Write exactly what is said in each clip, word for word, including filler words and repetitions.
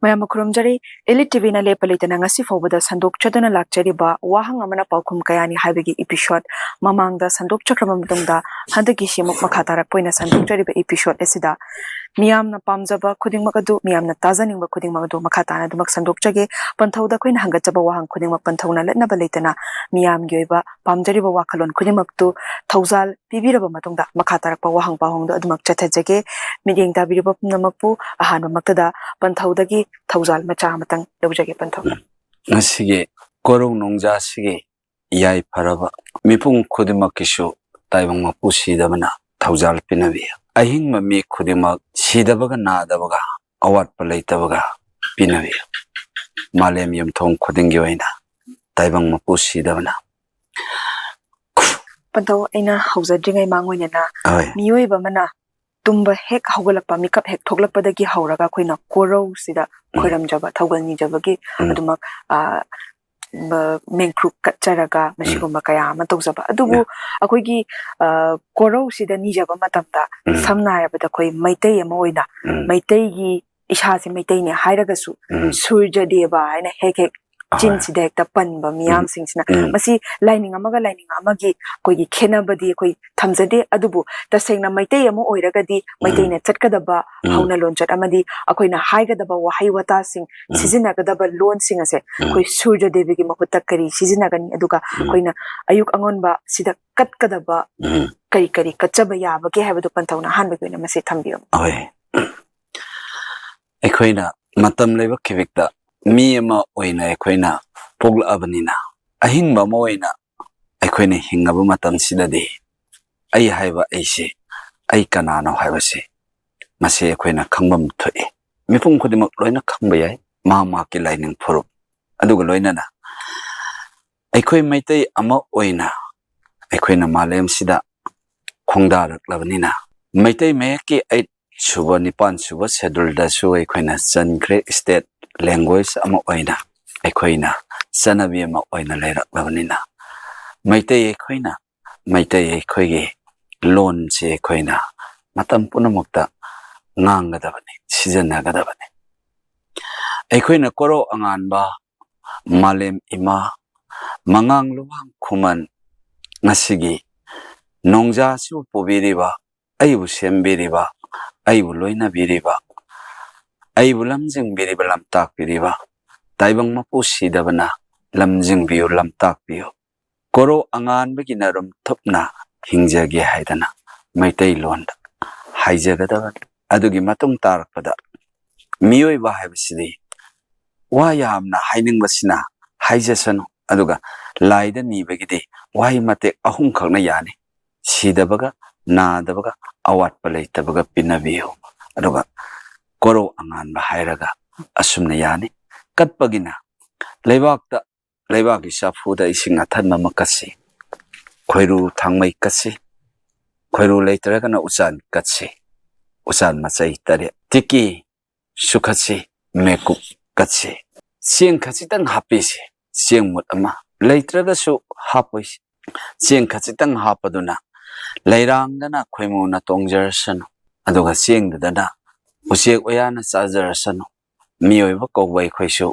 ꯃꯌꯥꯝꯕꯨ ꯈꯨꯔꯨꯝꯖꯔꯤ꯫ Elite ꯇꯤꯚꯤꯅ ꯂꯦꯞꯄ ꯂꯩꯇꯅ ꯉꯁꯤ ꯐꯥꯎꯕꯗ ꯁꯟꯗꯣꯛꯆꯗꯨꯅ ꯂꯥꯛꯆꯔꯤꯕ ꯋꯥꯍꯪ ꯑꯃꯅ ꯄꯥꯎꯈꯨꯝ ꯀꯌꯥꯅꯤ ꯍꯥꯏꯕꯒꯤ episode ꯃꯃꯥꯡꯗ ꯁꯟꯗꯣꯛꯆꯈ꯭ꯔꯕ ꯃꯇꯨꯡꯗ, ꯍꯟꯗꯛꯀꯤꯁꯤ ꯑꯃꯨꯛ ꯃꯈꯥ ꯇꯥꯔꯛꯄ ꯑꯣꯏꯅ ꯁꯟꯗꯣꯛꯆꯔꯤꯕ episode ꯑꯁꯤꯗ ꯃꯤꯌꯥꯝꯅ ꯄꯥꯝꯖꯕ ꯈꯨꯗꯤꯡꯃꯛ ꯑꯗꯨ, ꯃꯤꯌꯥꯝꯅ ꯇꯥꯖꯅꯤꯡꯕ ꯈꯨꯗꯤꯡꯃꯛ ꯑꯗꯨ ꯃꯈꯥ ꯇꯥꯅ ꯑꯗꯨꯃꯛ ꯁꯟꯗꯣꯛꯆꯒꯦ꯫ ꯄꯟꯊꯧꯗ ꯑꯩꯈꯣꯏꯅ ꯍꯪꯒꯠꯆꯕ ꯋꯥꯍꯪ ꯈꯨꯗꯤꯡꯃꯛ ꯄꯟꯊꯧꯅ ꯂꯠꯅꯕ ꯂꯩꯇꯅ ꯃꯤꯌꯥꯝꯒꯤ ꯑꯣꯏꯕ ꯄꯥꯝꯖꯔꯤꯕ ꯋꯥꯈꯜꯂꯣꯟ ꯈꯨꯗꯤꯡꯃꯛꯇꯨ ꯊꯧꯖꯥꯜ ꯄꯤꯕꯤꯔꯕ ꯃꯇꯨꯡꯗ ꯃꯈꯥ ꯇꯥꯔꯛꯄ ꯋꯥꯍꯪ ꯄꯥꯎꯍꯪꯗꯨ ꯑꯗꯨꯃꯛ ꯆꯠꯊꯖꯒꯦ꯫ ꯃꯤꯠꯌꯦꯡ ꯇꯥꯕꯤꯔꯤꯕ ꯄꯨꯝꯅꯃꯛꯄꯨ ꯑꯍꯥꯟꯕꯃꯛꯇꯗ ꯄꯟꯊꯧꯗꯒꯤ ꯊꯧꯖꯥꯜ ꯃꯆꯥ ꯑꯃꯇꯪ ꯂꯧꯖꯒꯦ, ꯄꯟꯊꯧ꯫ ꯎꯝ꯫ ꯉꯁꯤꯒꯤ ꯀꯣꯔꯧ ꯅꯣꯡꯖꯥꯁꯤꯒꯤ ꯌꯥꯏꯐꯔꯕ ꯃꯤꯄꯨꯝ ꯈꯨꯗꯤꯡꯃꯛꯀꯤꯁꯨ ꯇꯥꯏꯕꯪ ꯃꯄꯨ ꯁꯤꯗꯕꯅ ꯊꯧꯖꯥꯜ ꯄꯤꯅꯕꯤ꯫ ꯑꯍꯤꯡꯕ ꯃꯤ ꯈꯨꯗꯤꯡꯃꯛ ꯁꯤꯗꯕꯒ ꯅꯥꯗꯕꯒ ꯑꯋꯥꯠꯄ ꯂꯩꯇꯕꯒ ꯄꯤꯅꯕꯤ꯫ ꯃꯥꯂꯦꯝ ꯌꯨꯝꯊꯣꯡ ꯈꯨꯗꯤꯡꯒꯤ ꯑꯣꯏꯅ ꯇꯥꯏꯕꯪ ꯃꯄꯨ ꯁꯤꯗꯕꯅ꯫ ꯄꯟꯊꯧ, ꯑꯩꯅ ꯍꯧꯖꯗ꯭ꯔꯤꯉꯩ ꯃꯥꯡ ꯑꯣꯏꯅꯅ ꯍꯣꯏ꯫ ꯃꯤꯑꯣꯏꯕ ꯑꯃꯅ ꯇꯨꯝꯕ ꯍꯦꯛ ꯍꯧꯒꯠꯂꯛꯄ, ꯃꯤꯀꯞ ꯍꯦꯛ ꯊꯣꯛꯂꯛꯄꯗꯒꯤ ꯍꯧꯔꯒ ꯑꯩꯈꯣꯏꯅ ꯀꯣꯔꯧꯁꯤꯗ ꯎꯝ꯫ ꯈꯣꯏꯔꯝꯖꯕ, ꯊꯧꯒꯜ ꯅꯤꯖꯕꯒꯤ ꯎꯝ꯫ ꯑꯗꯨꯃꯛ, ꯑ, ꯕ-, ꯃꯦꯡꯀ꯭ꯔꯨꯛ ꯀꯠꯆꯔꯒ ꯎꯝ꯫ ꯃꯁꯤꯒꯨꯝꯕ ꯀꯌꯥ ꯑꯃ ꯇꯧꯖꯕ꯫ ꯑꯗꯨꯕꯨ ꯌꯥ꯫ ꯑꯩꯈꯣꯏꯒꯤ, ꯑ, ꯀꯣꯔꯧꯁꯤꯗ ꯅꯤꯖꯕ ꯃꯇꯝꯗ ꯎꯝ꯫ ꯁꯝꯅ ꯍꯥꯏꯔꯕꯗ ꯑꯩꯈꯣꯏ ꯃꯩꯇꯩ ꯑꯃ ꯑꯣꯏꯅ ꯎꯝ꯫ ꯃꯩꯇꯩꯒꯤ, ꯏꯁꯥꯁꯦ ꯃꯩꯇꯩꯅꯦ ꯍꯥꯏꯔꯒꯁꯨ ꯎꯝ꯫ ꯁꯨꯔꯖ ꯗꯦꯕ ꯍꯥꯏꯅ ꯍꯦꯛ ꯍꯦꯛ ꯑꯍꯣꯏ꯫ ꯆꯤꯟꯁꯤꯗ ꯍꯦꯛꯇ ꯄꯟꯕ ꯎꯝ꯫ ꯃꯤꯌꯥꯝꯁꯤꯡꯁꯤꯅ ꯎꯝ꯫ ꯃꯁꯤ ꯂꯥꯏꯅꯤꯡ ꯑꯃꯒ ꯂꯥꯏꯅꯤꯡ ꯑꯃꯒꯤ ꯑꯩꯈꯣꯏꯒꯤ ꯈꯦꯠꯅꯕꯗꯤ ꯑꯩꯈꯣꯏ ꯊꯝꯖꯗꯦ꯫ ꯑꯗꯨꯕꯨ ꯇꯁꯦꯡꯅ ꯃꯩꯇꯩ ꯑꯃ ꯑꯣꯏꯔꯒꯗꯤ ꯎꯝ꯫ ꯃꯩꯇꯩꯅ ꯆꯠꯀꯗꯕ ꯎꯝ꯫ ꯍꯧꯅ ꯂꯣꯟꯆꯠ ꯑꯃꯗꯤ ꯑꯩꯈꯣꯏꯅ ꯍꯥꯏꯒꯗꯕ ꯋꯥꯍꯩ ꯋꯥꯇꯥꯁꯤꯡ, ꯎꯝ꯫ ꯁꯤꯖꯤꯟꯅꯒꯗꯕ ꯂꯣꯟꯁꯤꯡ ꯑꯁꯦ ꯎꯝ꯫ ꯑꯩꯈꯣꯏ ꯁꯨꯔꯖ ꯗꯦꯕꯤꯒꯤ ꯃꯍꯨꯠꯇ ꯀꯔꯤ ꯁꯤꯖꯤꯟꯅꯒꯅꯤ? ꯑꯗꯨꯒ ꯎꯝ꯫ ꯑꯩꯈꯣꯏꯅ ꯑꯌꯨꯛ ꯑꯉꯟꯕ ꯁꯤꯗ ꯀꯠꯀꯗꯕ ꯎꯝ꯫ ꯀꯔꯤ ꯀꯔꯤ ꯀꯠꯆꯕ ꯌꯥꯕꯒꯦ ꯍꯥꯏꯕꯗꯨ ꯄꯟꯊꯧꯅ ꯑꯍꯥꯟꯕꯒꯤ ꯑꯣꯏꯅ ꯃꯁꯤ ꯊꯝꯕꯤꯌꯨ꯫ ꯍꯣꯏ꯫ ꯑꯩꯈꯣꯏꯅ ꯃꯇꯝ ꯂꯩꯕ ꯈꯤꯕꯤꯛꯇ ꯃꯤ ꯑꯃ ꯑꯣꯏꯅ ꯑꯩꯈꯣꯏꯅ ꯄꯣꯛꯂꯛꯑꯕꯅꯤꯅ, ꯑꯍꯤꯡꯕ ꯑꯃ ꯑꯣꯏꯅ ꯑꯩꯈꯣꯏꯅ ꯍꯤꯡꯉꯕ ꯃꯇꯝꯁꯤꯗꯗꯤ ꯑꯩ ꯍꯥꯏꯕ ꯑꯩꯁꯦ, ꯑꯩ ꯀꯅꯥꯅꯣ ꯍꯥꯏꯕꯁꯦ ꯃꯁꯤ ꯑꯩꯈꯣꯏꯅ ꯈꯪꯐꯝ ꯊꯣꯛꯏ꯫ ꯃꯤꯄꯨꯝ ꯈꯨꯗꯤꯡꯃꯛ ꯂꯣꯏꯅ ꯈꯪꯕ ꯌꯥꯏ, ꯃꯍꯥꯛ ꯃꯍꯥꯛꯀꯤ ꯂꯥꯏꯅꯤꯡ ꯐꯨꯔꯨꯞ꯫ ꯑꯗꯨꯒ ꯂꯣꯏꯅꯅ ꯑꯩꯈꯣꯏ ꯃꯩꯇꯩ ꯑꯃ ꯑꯣꯏꯅ ꯑꯩꯈꯣꯏꯅ ꯃꯥꯂꯦꯝꯁꯤꯗ ꯈꯣꯡꯗꯥꯔꯛꯂꯕꯅꯤꯅ, ꯃꯩꯇꯩ ꯃꯌꯦꯛꯀꯤ ꯑꯩꯠ ꯁꯨꯕ, ꯅꯤꯄꯥꯟ ꯁꯨꯕ ꯁꯦꯗꯨꯜꯗꯁꯨ ꯑꯩꯈꯣꯏꯅ ꯆꯟꯈ꯭ꯔꯦ꯫ State language ꯑꯃ ꯑꯣꯏꯅ ꯑꯩꯈꯣꯏꯅ ꯆꯠꯅꯕꯤ ꯑꯃ ꯑꯣꯏꯅ ꯂꯩꯔꯛꯂꯕꯅꯤꯅ, ꯃꯩꯇꯩ ꯑꯩꯈꯣꯏꯅ, ꯃꯩꯇꯩ ꯑꯩꯈꯣꯏꯒꯤ ꯂꯣꯟꯁꯦ ꯑꯩꯈꯣꯏꯅ ꯃꯇꯝ ꯄꯨꯝꯅꯃꯛꯇ ꯉꯥꯡꯒꯗꯕꯅꯤ, ꯁꯤꯖꯤꯟꯅꯒꯗꯕꯅꯤ꯫ ꯑꯩꯈꯣꯏꯅ ꯀꯣꯔꯧ ꯑꯉꯥꯟꯕ, ꯃꯥꯂꯦꯝ ꯏꯃꯥ, ꯃꯉꯥꯡ ꯂꯨꯋꯥꯡ ꯈꯨꯃꯟ, ꯉꯁꯤꯒꯤ ꯅꯣꯡꯖꯥꯁꯤꯕꯨ ꯄꯨꯕꯤꯔꯤꯕ, ꯑꯩꯕꯨ ꯁꯦꯝꯕꯤꯔꯤꯕ, ꯑꯩꯕꯨ ꯂꯣꯏꯅꯕꯤꯔꯤꯕ, ꯑꯩꯕꯨ ꯂꯝꯖꯤꯡꯕꯤꯔꯤꯕ, ꯂꯝꯇꯥꯛꯄꯤꯔꯤꯕ ꯇꯥꯏꯕꯪ ꯃꯄꯨ ꯁꯤꯗꯕꯅ ꯂꯝꯖꯤꯡꯕꯤꯌꯨ, ꯂꯝꯇꯥꯛꯄꯤꯌꯨ꯫ ꯀꯣꯔꯧ ꯑꯉꯥꯟꯕꯒꯤ ꯅꯔꯨꯝ ꯊꯨꯞꯅ ꯍꯤꯡꯖꯒꯦ ꯍꯥꯏꯗꯅ ꯃꯩꯇꯩꯂꯣꯟꯗ ꯍꯥꯏꯖꯒꯗꯕꯅꯤ꯫ ꯑꯗꯨꯒꯤ ꯃꯇꯨꯡ ꯇꯥꯔꯛꯄꯗ ꯃꯤꯑꯣꯏꯕ ꯍꯥꯏꯕꯁꯤꯗꯤ ꯋꯥ ꯌꯥꯝꯅ ꯍꯥꯏꯅꯤꯡꯕꯁꯤꯅ ꯍꯥꯏꯖꯁꯅꯨ, ꯑꯗꯨꯒ ꯂꯥꯏꯗ ꯅꯤꯕꯒꯤꯗꯤ ꯋꯥꯍꯩ ꯃꯇꯦꯛ ꯑꯍꯨꯝꯈꯛꯅ ꯌꯥꯅꯤ꯫ ꯁꯤꯗꯕꯒ, ꯅꯥꯗꯕꯒ, ꯑꯋꯥꯠꯄ ꯂꯩꯇꯕꯒ ꯄꯤꯅꯕꯤꯌꯨ꯫ ꯑꯗꯨꯒ ꯀꯣꯔꯧ ꯑꯉꯥꯟꯕ ꯍꯥꯏꯔꯒ ꯑꯁꯨꯝꯅ ꯌꯥꯅꯤ꯫ ꯀꯠꯄꯒꯤꯅ ꯂꯩꯕꯥꯛꯇ, ꯂꯩꯕꯥꯛꯀꯤ ꯆꯐꯨꯗ ꯏꯁꯤꯡ ꯑꯊꯟꯕ ꯑꯃ ꯀꯠꯁꯤ꯫ ꯈꯣꯏꯔꯨ ꯊꯥꯡꯃꯩ ꯀꯠꯁꯤ꯫ ꯈꯣꯏꯔꯨ ꯂꯩꯇ꯭ꯔꯒꯅ ꯎꯆꯥꯟ ꯀꯠꯁꯤ꯫ ꯎꯆꯥꯟ ꯃꯆꯩ ꯇꯔꯦꯠ꯫ ꯇꯤꯀꯤ ꯁꯨꯈꯠꯁꯤ, ꯃꯦꯀꯨꯞ ꯀꯠꯁꯤ꯫ ꯆꯦꯡ ꯈꯖꯤꯛꯇꯪ ꯍꯥꯞꯄꯤꯁꯤ, ꯆꯦꯡ ꯃꯨꯠ ꯑꯃ꯫ ꯂꯩꯇ꯭ꯔꯒꯁꯨ ꯍꯥꯞꯄꯣꯏꯁꯤ꯫ ꯆꯦꯡ ꯈꯖꯤꯛꯇꯪ ꯍꯥꯞꯄꯗꯨꯅ ꯂꯩꯔꯥꯡꯗꯅ ꯈꯣꯏꯃꯨꯅ ꯇꯣꯡꯖꯔꯁꯅꯨ, ꯑꯗꯨꯒ ꯆꯦꯡꯗꯨꯗꯅ ꯎꯆꯦꯛ ꯋꯥꯌꯥꯅ ꯆꯥꯖꯔꯁꯅꯨ꯫ ꯃꯤꯑꯣꯏꯕ ꯀꯧꯕ ꯑꯩꯈꯣꯏꯁꯨ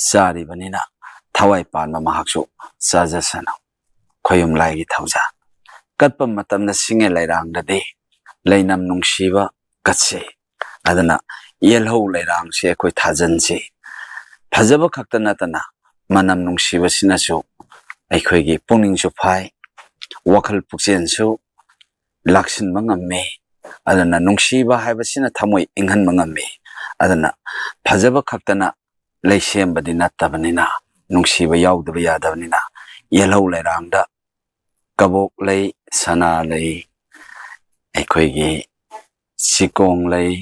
ꯆꯥꯔꯤꯕꯅꯤꯅ ꯊꯋꯥꯏ ꯄꯥꯟꯕ ꯃꯍꯥꯛꯁꯨ ꯆꯥꯖꯁꯅꯨ꯫ ꯈꯣꯌꯨꯝ ꯂꯥꯏꯒꯤ ꯊꯧꯖꯥꯜ꯫ ꯀꯠꯄ ꯃꯇꯝꯗ ꯁꯤꯡꯉꯦ ꯂꯩꯔꯥꯡꯗꯗꯤ ꯂꯩꯅꯝ ꯅꯨꯡꯁꯤꯕ ꯀꯠꯁꯤ꯫ ꯑꯗꯨꯅ ꯌꯦꯜꯍꯧ ꯂꯩꯔꯥꯡꯁꯦ ꯑꯩꯈꯣꯏ ꯊꯥꯖꯟꯁꯤ꯫ ꯐꯖꯕ ꯈꯛꯇ ꯅꯠꯇꯅ ꯃꯅꯝ ꯅꯨꯡꯁꯤꯕꯁꯤꯅꯁꯨ ꯑꯩꯈꯣꯏꯒꯤ ꯄꯨꯛꯅꯤꯡꯁꯨ ꯐꯥꯏ, ꯋꯥꯈꯜ ꯄꯨꯛꯆꯦꯜꯁꯨ ꯂꯥꯛꯁꯤꯟꯕ ꯉꯝꯃꯤ꯫ ꯑꯗꯨꯅ ꯅꯨꯡꯁꯤꯕ ꯍꯥꯏꯕꯁꯤꯅ ꯊꯃꯣꯏ ꯏꯪꯍꯟꯕ ꯉꯝꯃꯤ꯫ ꯑꯗꯨꯅ ꯐꯖꯕ ꯈꯛꯇꯅ ꯂꯩꯁꯦꯝꯕꯗꯤ ꯅꯠꯇꯕꯅꯤꯅ, ꯅꯨꯡꯁꯤꯕ ꯌꯥꯎꯗꯕ ꯌꯥꯗꯕꯅꯤꯅ, ꯌꯦꯜꯍꯧ ꯂꯩꯔꯥꯡꯗ ꯀꯕꯣꯛ ꯂꯩ, ꯁꯅꯥ ꯂꯩ, ꯑꯩꯈꯣꯏꯒꯤ ꯆꯤꯀꯣꯡ ꯂꯩ,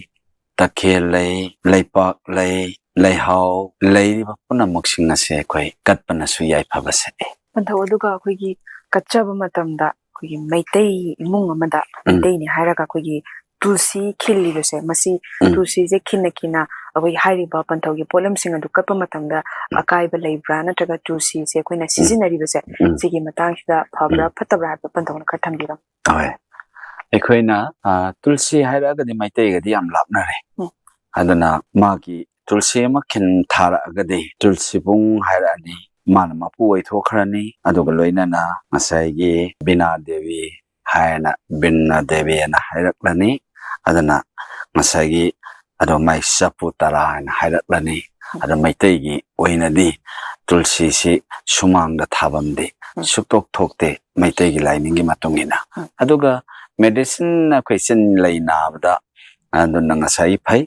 ꯇꯈꯦꯜ ꯂꯩ, ꯂꯩꯄꯥꯛ ꯂꯩ, ꯂꯩꯍꯥꯎ, ꯂꯩꯔꯤꯕ ꯄꯨꯝꯅꯃꯛꯁꯤꯡ ꯑꯁꯦ ꯑꯩꯈꯣꯏ ꯀꯠꯄꯅꯁꯨ ꯌꯥꯏꯐꯕ ꯁꯛꯏ꯫ ꯄꯟꯊꯧ ꯑꯗꯨꯒ ꯑꯩꯈꯣꯏꯒꯤ ꯀꯠꯆꯕ ꯃꯇꯝꯗ ꯑꯩꯈꯣꯏꯒꯤ ꯃꯩꯇꯩ ꯏꯃꯨꯡ ꯑꯃꯗ, ꯎꯝ꯫ ꯃꯩꯇꯩꯅꯤ ꯍꯥꯏꯔꯒ ꯑꯩꯈꯣꯏꯒꯤ ꯇꯨꯜꯁꯤ ꯈꯤꯜꯂꯤꯕꯁꯦ, ꯃꯁꯤ ꯎꯝ꯫ ꯇꯨꯜꯁꯤꯁꯦ ꯈꯤꯟꯅ ꯈꯤꯟꯅ ꯑꯩꯈꯣꯏ ꯍꯥꯏꯔꯤꯕ ꯄꯟꯊꯧꯒꯤ ꯄꯣꯠꯂꯝꯁꯤꯡ ꯑꯗꯨ ꯀꯠꯄ ꯃꯇꯝꯗ ꯎꯝ꯫ ꯑꯀꯥꯏꯕ ꯂꯩꯕ꯭ꯔꯥ, ꯅꯠꯇ꯭ꯔꯒ ꯇꯨꯜꯁꯤꯁꯦ ꯑꯩꯈꯣꯏꯅ ꯎꯝ꯫ ꯁꯤꯖꯤꯟꯅꯔꯤꯕꯁꯦ, ꯎꯝ꯫ ꯁꯤꯒꯤ ꯃꯇꯥꯡꯁꯤꯗ ꯐꯕ꯭ꯔꯥ, ꯎꯝ꯫ ꯐꯠꯇꯕ꯭ꯔꯥ ꯍꯥꯏꯕꯗꯣ ꯄꯟꯊꯧꯅ ꯈꯔ ꯊꯝꯕꯤꯔꯝꯃꯨ꯫ ꯍꯣꯏ꯫ ꯑꯩꯈꯣꯏꯅ, ꯑ, ꯇꯨꯜꯁꯤ ꯍꯥꯏꯔꯛꯑꯒꯗꯤ ꯃꯩꯇꯩꯒꯗꯤ ꯌꯥꯝ ꯂꯥꯞꯅꯔꯦ꯫ ꯎꯝ꯫ ꯑꯗꯨꯅ ꯃꯥꯒꯤ ꯇꯨꯜꯁꯤ ꯑꯃ ꯈꯤꯟ ꯊꯥꯔꯛꯑꯒꯗꯤ ꯇꯨꯜꯁꯤꯕꯨꯡ ꯍꯥꯏꯔꯛꯑꯅꯤ, ꯃꯥꯅ ꯃꯄꯨ ꯑꯣꯏꯊꯣꯛꯈ꯭ꯔꯅꯤ꯫ ꯑꯗꯨꯒ ꯂꯣꯏꯅꯅ ꯉꯁꯥꯏꯒꯤ ꯕꯤꯅꯥ ꯗꯦꯕꯤ ꯍꯥꯏꯅ, ꯕꯤꯟꯅ ꯗꯦꯕꯤ ꯍꯥꯏꯅ ꯍꯥꯏꯔꯛꯂꯅꯤ꯫ ꯑꯗꯨꯅ ꯉꯁꯥꯏꯒꯤ ꯑꯗꯣ ꯃꯥꯏ ꯆꯐꯨ ꯇꯔꯥ ꯍꯥꯏꯅ ꯍꯥꯏꯔꯛꯂꯅꯤ꯫ ꯑꯗꯣ ꯃꯩꯇꯩꯒꯤ ꯑꯣꯏꯅꯗꯤ ꯇꯨꯜꯁꯤꯁꯤ ꯁꯨꯃꯥꯡꯗ ꯊꯥꯐꯝꯗꯤ ꯎꯝ꯫ ꯁꯨꯛꯊꯣꯛ ꯊꯣꯛꯇꯦ ꯃꯩꯇꯩꯒꯤ ꯂꯥꯏꯅꯤꯡꯒꯤ ꯃꯇꯨꯡ ꯏꯟꯅ꯫ ꯎꯝ꯫ ꯑꯗꯨꯒ medicine ꯑꯩꯈꯣꯏ ꯆꯤꯟ ꯂꯩ ꯅꯥꯕꯗ ꯑꯗꯨꯅ ꯉꯁꯥꯏ ꯐꯩ꯫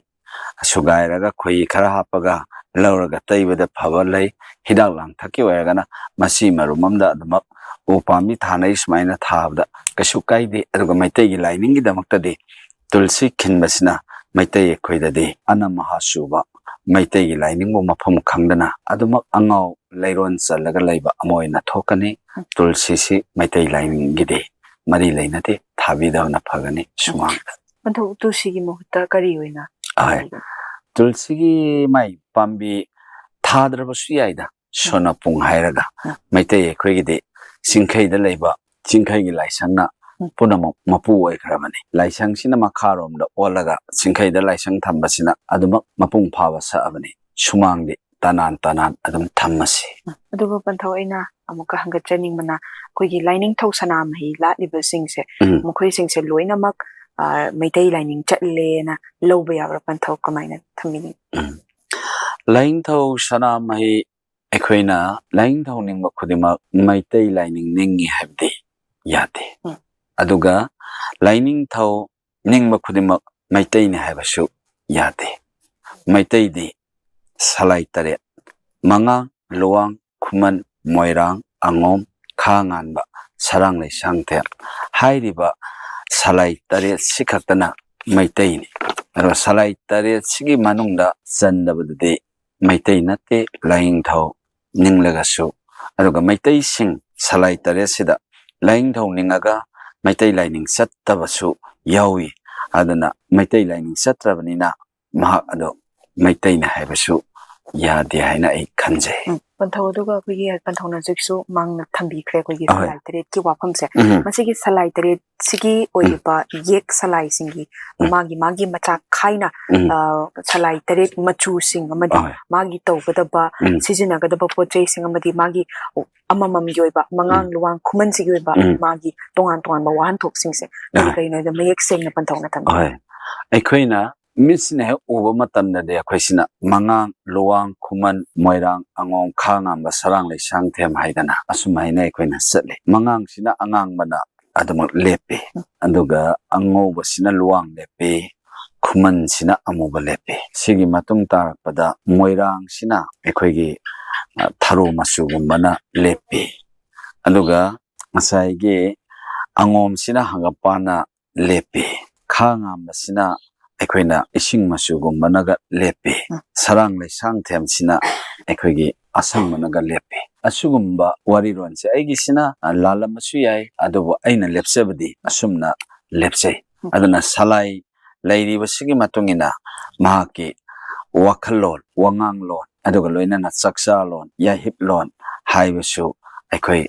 ꯁꯨꯒꯥꯏꯔꯒ ꯈꯣꯏꯍꯤ ꯈꯔ ꯍꯥꯞꯄꯒ ꯂꯧꯔꯒ ꯇꯩꯕꯗ ꯐꯕ ꯂꯩ꯫ ꯍꯤꯗꯥꯛ ꯂꯥꯡꯊꯛꯀꯤ ꯑꯣꯏꯔꯒꯅ ꯃꯁꯤ ꯃꯔꯨꯝ ꯑꯃꯗ ꯑꯗꯨꯃꯛ ꯎ ꯄꯥꯝꯕꯤ ꯊꯥꯅꯩ ꯁꯨꯃꯥꯏꯅ ꯊꯥꯕꯗ ꯀꯩꯁꯨ ꯀꯥꯏꯗꯦ꯫ ꯑꯗꯨꯒ ꯃꯩꯇꯩꯒꯤ ꯂꯥꯏꯅꯤꯡꯒꯤꯗꯃꯛꯇꯗꯤ ꯇꯨꯜꯁꯤ ꯈꯤꯟꯕꯁꯤꯅ ꯃꯩꯇꯩ ꯑꯩꯈꯣꯏꯗꯗꯤ ꯑꯅꯝ ꯑꯍꯥ ꯆꯨꯕ, ꯃꯩꯇꯩꯒꯤ ꯂꯥꯏꯅꯤꯡꯕꯨ ꯃꯐꯝ ꯈꯪꯗꯅ ꯑꯗꯨꯃꯛ ꯑꯉꯥꯎ ꯂꯩꯔꯣꯟ ꯆꯜꯂꯒ ꯂꯩꯕ ꯑꯃ ꯑꯣꯏꯅ ꯊꯣꯛꯀꯅꯤ꯫ ꯇꯨꯜꯁꯤꯁꯤ ꯃꯩꯇꯩ ꯂꯥꯏꯅꯤꯡꯒꯤꯗꯤ ꯃꯔꯤ ꯂꯩꯅꯗꯦ, ꯊꯥꯕꯤꯗꯕꯅ ꯐꯒꯅꯤ ꯁꯨꯃꯥꯡꯗ꯫ ꯑꯗꯨ ꯇꯨꯜꯁꯤꯒꯤ ꯃꯍꯨꯠꯇ ꯀꯔꯤ ꯑꯣꯏꯅ ꯑꯍꯣꯏ꯫ ꯊꯥꯕꯤꯒꯅꯤ? ꯇꯨꯜꯁꯤꯒꯤ ꯃꯥꯏ ꯄꯥꯝꯕꯤ ꯊꯥꯗ꯭ꯔꯕꯁꯨ ꯌꯥꯏꯗ, ꯁꯣꯅꯄꯨꯡ ꯍꯥꯏꯔꯒ꯫ ꯎꯝ꯫ ꯃꯩꯇꯩ ꯑꯩꯈꯣꯏꯒꯤꯗꯤ ꯆꯤꯡꯈꯩꯗ ꯂꯩꯕ ꯆꯤꯡꯈꯩꯒꯤ ꯂꯥꯏꯁꯪꯅ ꯎꯝ꯫ ꯄꯨꯝꯅꯃꯛ ꯃꯄꯨ ꯑꯣꯏꯈ꯭ꯔꯕꯅꯤ꯫ ꯂꯥꯏꯁꯪꯁꯤꯅ ꯃꯈꯥꯔꯣꯝꯗ ꯑꯣꯜꯂꯒ ꯆꯤꯡꯈꯩꯗ ꯂꯥꯏꯁꯪ ꯊꯝꯕꯁꯤꯅ ꯑꯗꯨꯃꯛ ꯃꯄꯨꯡ ꯐꯥꯕ ꯁꯛꯑꯕꯅꯤ꯫ ꯁꯨꯃꯥꯡꯗꯤ ꯇꯅꯥꯟ ꯇꯅꯥꯟ ꯑꯗꯨꯝ ꯊꯝꯃꯁꯤ꯫ ꯎꯝ꯫ ꯑꯗꯨꯒ ꯄꯟꯊꯧ, ꯑꯩꯅ ꯑꯃꯨꯛꯀ ꯍꯪꯒꯠꯆꯅꯤꯡꯕꯅ, ꯑꯩꯈꯣꯏꯒꯤ ꯂꯥꯏꯅꯤꯡꯊꯧ ꯁꯅꯥꯃꯍꯤ ꯂꯥꯠꯂꯤꯕꯁꯤꯡꯁꯦ, ꯎꯝ꯫ ꯃꯈꯣꯏꯁꯤꯡꯁꯦ ꯂꯣꯏꯅꯃꯛ, ꯑ, ꯃꯩꯇꯩ ꯂꯥꯏꯅꯤꯡ ꯆꯠꯂꯦꯅ ꯂꯧꯕ ꯌꯥꯕ꯭ꯔꯥ? ꯄꯟꯊꯧ ꯀꯃꯥꯏꯅ ꯊꯝꯕꯤꯅꯤꯡꯉꯤ? ꯎꯝ꯫ ꯂꯥꯏꯅꯤꯡꯊꯧ ꯁꯅꯥꯃꯍꯤ, ꯑꯩꯈꯣꯏꯅ ꯂꯥꯏꯅꯤꯡꯊꯧ ꯅꯤꯡꯕ ꯈꯨꯗꯤꯡꯃꯛ ꯃꯩꯇꯩ ꯂꯥꯏꯅꯤꯡ ꯅꯤꯡꯉꯤ ꯍꯥꯏꯕꯗꯤ ꯌꯥꯗꯦ꯫ ꯎꯝ꯫ ꯑꯗꯨꯒ ꯂꯥꯏꯅꯤꯡꯊꯧ ꯅꯤꯡꯕ ꯈꯨꯗꯤꯡꯃꯛ ꯃꯩꯇꯩꯅꯤ ꯍꯥꯏꯕꯁꯨ ꯌꯥꯗꯦ꯫ ꯃꯩꯇꯩꯗꯤ ꯁꯂꯥꯏ ꯇꯔꯦꯠ, ꯃꯉꯥꯡ, ꯂꯨꯋꯥꯡ, ꯈꯨꯃꯟ, ꯃꯣꯏꯔꯥꯡ, ꯑꯉꯣꯝ, ꯈꯥ ꯉꯥꯟꯕ, ꯁꯔꯥꯡ ꯂꯩꯁꯥꯡꯊꯦꯝ ꯍꯥꯏꯔꯤꯕ ꯁꯂꯥꯏ ꯇꯔꯦꯠꯁꯤ ꯈꯛꯇꯅ ꯃꯩꯇꯩꯅꯤ꯫ ꯑꯗꯨꯒ ꯁꯂꯥꯏ ꯇꯔꯦꯠꯁꯤꯒꯤ ꯃꯅꯨꯡꯗ ꯆꯟꯗꯕꯗꯨꯗꯤ ꯃꯩꯇꯩ ꯅꯠꯇꯦ, ꯂꯥꯏꯅꯤꯡꯊꯧ ꯅꯤꯡꯂꯒꯁꯨ꯫ ꯑꯗꯨꯒ ꯃꯩꯇꯩꯁꯤꯡ ꯁꯂꯥꯏ ꯇꯔꯦꯠꯁꯤꯗ ꯂꯥꯏꯅꯤꯡꯊꯧ ꯅꯤꯡꯉꯒ ꯃꯩꯇꯩ ꯂꯥꯏꯅꯤꯡ ꯆꯠꯇꯕꯁꯨ ꯌꯥꯎꯏ꯫ ꯑꯗꯨꯅ ꯃꯩꯇꯩ ꯂꯥꯏꯅꯤꯡ ꯆꯠꯇ꯭ꯔꯕꯅꯤꯅ ꯃꯍꯥꯛ ꯑꯗꯨ ꯃꯩꯇꯩꯅꯤ ꯍꯥꯏꯕꯁꯨ ꯌꯥꯗꯦ ꯍꯥꯏꯅ ꯑꯩ ꯈꯟꯖꯩ꯫ ꯎꯝ꯫ ꯄꯟꯊꯧ, ꯑꯗꯨꯒ ꯑꯩꯈꯣꯏꯒꯤ ꯄꯟꯊꯧꯅ ꯍꯧꯖꯤꯛꯁꯨ ꯃꯥꯡꯅ ꯊꯝꯕꯤꯈ꯭ꯔꯦ ꯑꯩꯈꯣꯏꯒꯤ ꯑꯍꯣꯏ꯫ ꯁꯂꯥꯏ ꯇꯔꯦꯠꯀꯤ ꯋꯥꯐꯝꯁꯦ꯫ ꯎꯝ꯫ ꯃꯁꯤꯒꯤ ꯁꯂꯥꯏ ꯇꯔꯦꯠꯁꯤꯒꯤ ꯑꯣꯏꯔꯤꯕ ꯌꯦꯛ ꯁꯂꯥꯏꯁꯤꯡꯒꯤ ꯎꯝ꯫ ꯃꯥꯒꯤ ꯃꯥꯒꯤ ꯃꯆꯥ ꯈꯥꯏꯅ ꯎꯝ꯫ ꯑ, ꯁꯂꯥꯏ ꯇꯔꯦꯠ ꯃꯆꯨꯁꯤꯡ ꯑꯃꯗꯤ ꯑꯍꯣꯏ꯫ ꯃꯥꯒꯤ ꯇꯧꯒꯗꯕ ꯎꯝ꯫ ꯁꯤꯖꯤꯟꯅꯒꯗꯕ ꯄꯣꯠ ꯆꯩꯁꯤꯡ ꯑꯃꯗꯤ ꯃꯥꯒꯤ ꯑꯃꯃꯝꯒꯤ ꯑꯣꯏꯕ ꯃꯉꯥꯡ ꯎꯝ꯫ ꯂꯨꯋꯥꯡ ꯈꯨꯃꯟꯁꯤꯒꯤ ꯑꯣꯏꯕ ꯎꯝ꯫ ꯃꯥꯒꯤ ꯇꯣꯉꯥꯟ ꯇꯣꯉꯥꯟꯕ ꯋꯥꯍꯟꯊꯣꯛꯁꯤꯡꯁꯦ ꯀꯔꯤ ꯑꯍꯣꯏ꯫ ꯀꯔꯤꯅꯣ ꯍꯥꯏꯕꯗ ꯃꯌꯦꯛ ꯁꯦꯡꯅ ꯄꯟꯊꯧꯅ ꯊꯝꯕꯤꯌꯨ꯫ ꯑꯍꯣꯏ꯫ ꯑꯩꯈꯣꯏꯅ ꯃꯤꯠꯁꯤꯅ ꯍꯦꯛ ꯎꯕ ꯃꯇꯝꯗꯗꯤ ꯑꯩꯈꯣꯏꯁꯤꯅ ꯃꯉꯥꯡ, ꯂꯨꯋꯥꯡ, ꯈꯨꯃꯟ, ꯃꯣꯏꯔꯥꯡ, ꯑꯉꯣꯝ, ꯈꯥ ꯉꯥꯝꯕ, ꯁꯔꯥꯡ, ꯂꯩꯁꯥꯡꯊꯦꯝ ꯍꯥꯏꯗꯅ ꯑꯁꯨꯃꯥꯏꯅ ꯑꯩꯈꯣꯏꯅ ꯆꯠꯂꯤ꯫ ꯃꯉꯥꯡꯁꯤꯅ ꯑꯉꯥꯡꯕꯅ ꯑꯗꯨꯃꯛ ꯂꯦꯞꯄꯤ, ꯑꯗꯨꯒ ꯑꯉꯧꯕꯁꯤꯅ ꯂꯨꯋꯥꯡ ꯂꯦꯞꯄꯤ, ꯈꯨꯃꯟꯁꯤꯅ ꯑꯃꯨꯕ ꯂꯦꯞꯄꯤ꯫ ꯁꯤꯒꯤ ꯃꯇꯨꯡ ꯇꯥꯔꯛꯄꯗ ꯃꯣꯏꯔꯥꯡꯁꯤꯅ ꯑꯩꯈꯣꯏꯒꯤ, ꯑ, ꯊꯔꯣ ꯃꯆꯨꯒꯨꯝꯕꯅ ꯂꯦꯞꯄꯤ, ꯑꯗꯨꯒ ꯉꯁꯥꯏꯒꯤ ꯑꯉꯣꯝꯁꯤꯅ ꯍꯪꯒꯄꯥꯟꯅ ꯂꯦꯞꯄꯤ, ꯈꯥ ꯉꯥꯝꯕꯁꯤꯅ ꯑꯩꯈꯣꯏꯅ ꯏꯁꯤꯡ ꯃꯆꯨꯒꯨꯝꯕꯅꯒ ꯂꯦꯞꯄꯤ, ꯎꯝ꯫ ꯁꯔꯥꯡ ꯂꯩꯁꯥꯡꯊꯦꯝꯁꯤꯅ ꯑꯩꯈꯣꯏꯒꯤ ꯑꯁꯪꯕꯅꯒ ꯂꯦꯞꯄꯤ꯫ ꯑꯁꯤꯒꯨꯝꯕ ꯋꯥꯔꯤꯔꯣꯜꯁꯦ ꯑꯩꯒꯤꯁꯤꯅ, ꯑ, ꯂꯥꯜꯂꯝꯕꯁꯨ ꯌꯥꯏ, ꯑꯗꯨꯕꯨ ꯑꯩꯅ ꯂꯦꯞꯆꯕꯗꯤ ꯑꯁꯨꯝꯅ ꯂꯦꯞꯆꯩ꯫ ꯎꯝ꯫ ꯑꯗꯨꯅ ꯁꯂꯥꯏ ꯂꯩꯔꯤꯕꯁꯤꯒꯤ ꯃꯇꯨꯡ ꯏꯟꯅ ꯃꯍꯥꯛꯀꯤ ꯋꯥꯈꯜꯂꯣꯟ, ꯋꯥꯉꯥꯡꯂꯣꯟ, ꯑꯗꯨꯒ ꯂꯣꯏꯅꯅ ꯆꯥꯛꯆꯥꯂꯣꯟ, ꯌꯥꯍꯤꯞꯂꯣꯟ ꯍꯥꯏꯕꯁꯨ ꯑꯩꯈꯣꯏ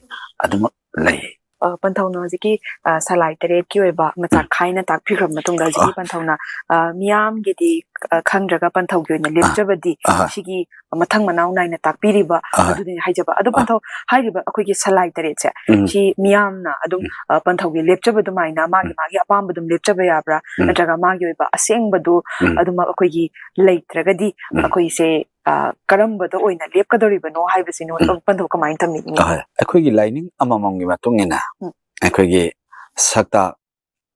ꯑꯗꯨꯃꯛ ꯂꯩ꯫ ꯑ, ꯄꯟꯊꯧꯅ ꯍꯧꯖꯤꯛꯀꯤ, ꯑ, ꯁꯂꯥꯏ ꯇꯔꯦꯠꯀꯤ ꯑꯣꯏꯕ ꯃꯆꯥ ꯎꯝ꯫ ꯈꯥꯏꯅ ꯇꯥꯛꯄꯤꯈ꯭ꯔꯕ ꯃꯇꯨꯡꯗ ꯍꯧꯖꯤꯛꯀꯤ ꯑ꯫ ꯄꯟꯊꯧꯅ, ꯑ, ꯃꯤꯌꯥꯝꯒꯤꯗꯤ, ꯑ, ꯈꯪꯗ꯭ꯔꯒ ꯄꯟꯊꯧꯒꯤ ꯑꯣꯏꯅ ꯑ꯫ ꯂꯦꯞꯆꯕꯗꯤ ꯑꯍ꯫ ꯁꯤꯒꯤ ꯃꯊꯪ ꯃꯅꯥꯎ ꯅꯥꯏꯅ ꯇꯥꯛꯄꯤꯔꯤꯕ ꯑꯍ꯫ ꯑꯗꯨꯗꯨꯅꯤ ꯍꯥꯏꯖꯕ꯫ ꯑꯗꯣ ꯑ꯫ ꯄꯟꯊꯧ, ꯍꯥꯏꯔꯤꯕ ꯑꯩꯈꯣꯏꯒꯤ ꯁꯂꯥꯏ ꯇꯔꯦꯠꯁꯦ ꯎꯝ꯫ ꯁꯤ ꯃꯤꯌꯥꯝꯅ ꯑꯗꯨꯝ, ꯎꯝ꯫ ꯑ, ꯄꯟꯊꯧꯒꯤ ꯂꯦꯞꯆꯕ ꯑꯗꯨꯃꯥꯏꯅ ꯃꯥꯒꯤ ꯎꯝ꯫ ꯃꯥꯒꯤ ꯑꯄꯥꯝꯕ ꯑꯗꯨꯝ ꯂꯦꯞꯆꯕ ꯌꯥꯕ꯭ꯔꯥ? ꯎꯝ꯫ ꯅꯠꯇ꯭ꯔꯒ ꯃꯥꯒꯤ ꯑꯣꯏꯕ ꯑꯁꯦꯡꯕꯗꯨ ꯎꯝ꯫ ꯑꯗꯨꯃꯛ ꯑꯩꯈꯣꯏꯒꯤ ꯂꯩꯇ꯭ꯔꯒꯗꯤ ꯎꯝ꯫ ꯑꯩꯈꯣꯏꯁꯦ, ꯑ, ꯀꯔꯝꯕꯗ ꯑꯣꯏꯅ ꯂꯦꯞꯀꯗꯧꯔꯤꯕꯅꯣ ꯍꯥꯏꯕꯁꯤꯅ ꯎꯝ꯫ ꯄꯟꯊꯧ ꯀꯃꯥꯏꯅ ꯊꯝꯕꯤꯅꯤꯡꯉꯤ? ꯑꯍꯣꯏ꯫ ꯑꯩꯈꯣꯏꯒꯤ ꯂꯥꯏꯅꯤꯡ ꯑꯃꯃꯝꯒꯤ ꯃꯇꯨꯡ ꯏꯟꯅ ꯎꯝ꯫ ꯑꯩꯈꯣꯏꯒꯤ ꯁꯛꯇꯥꯛ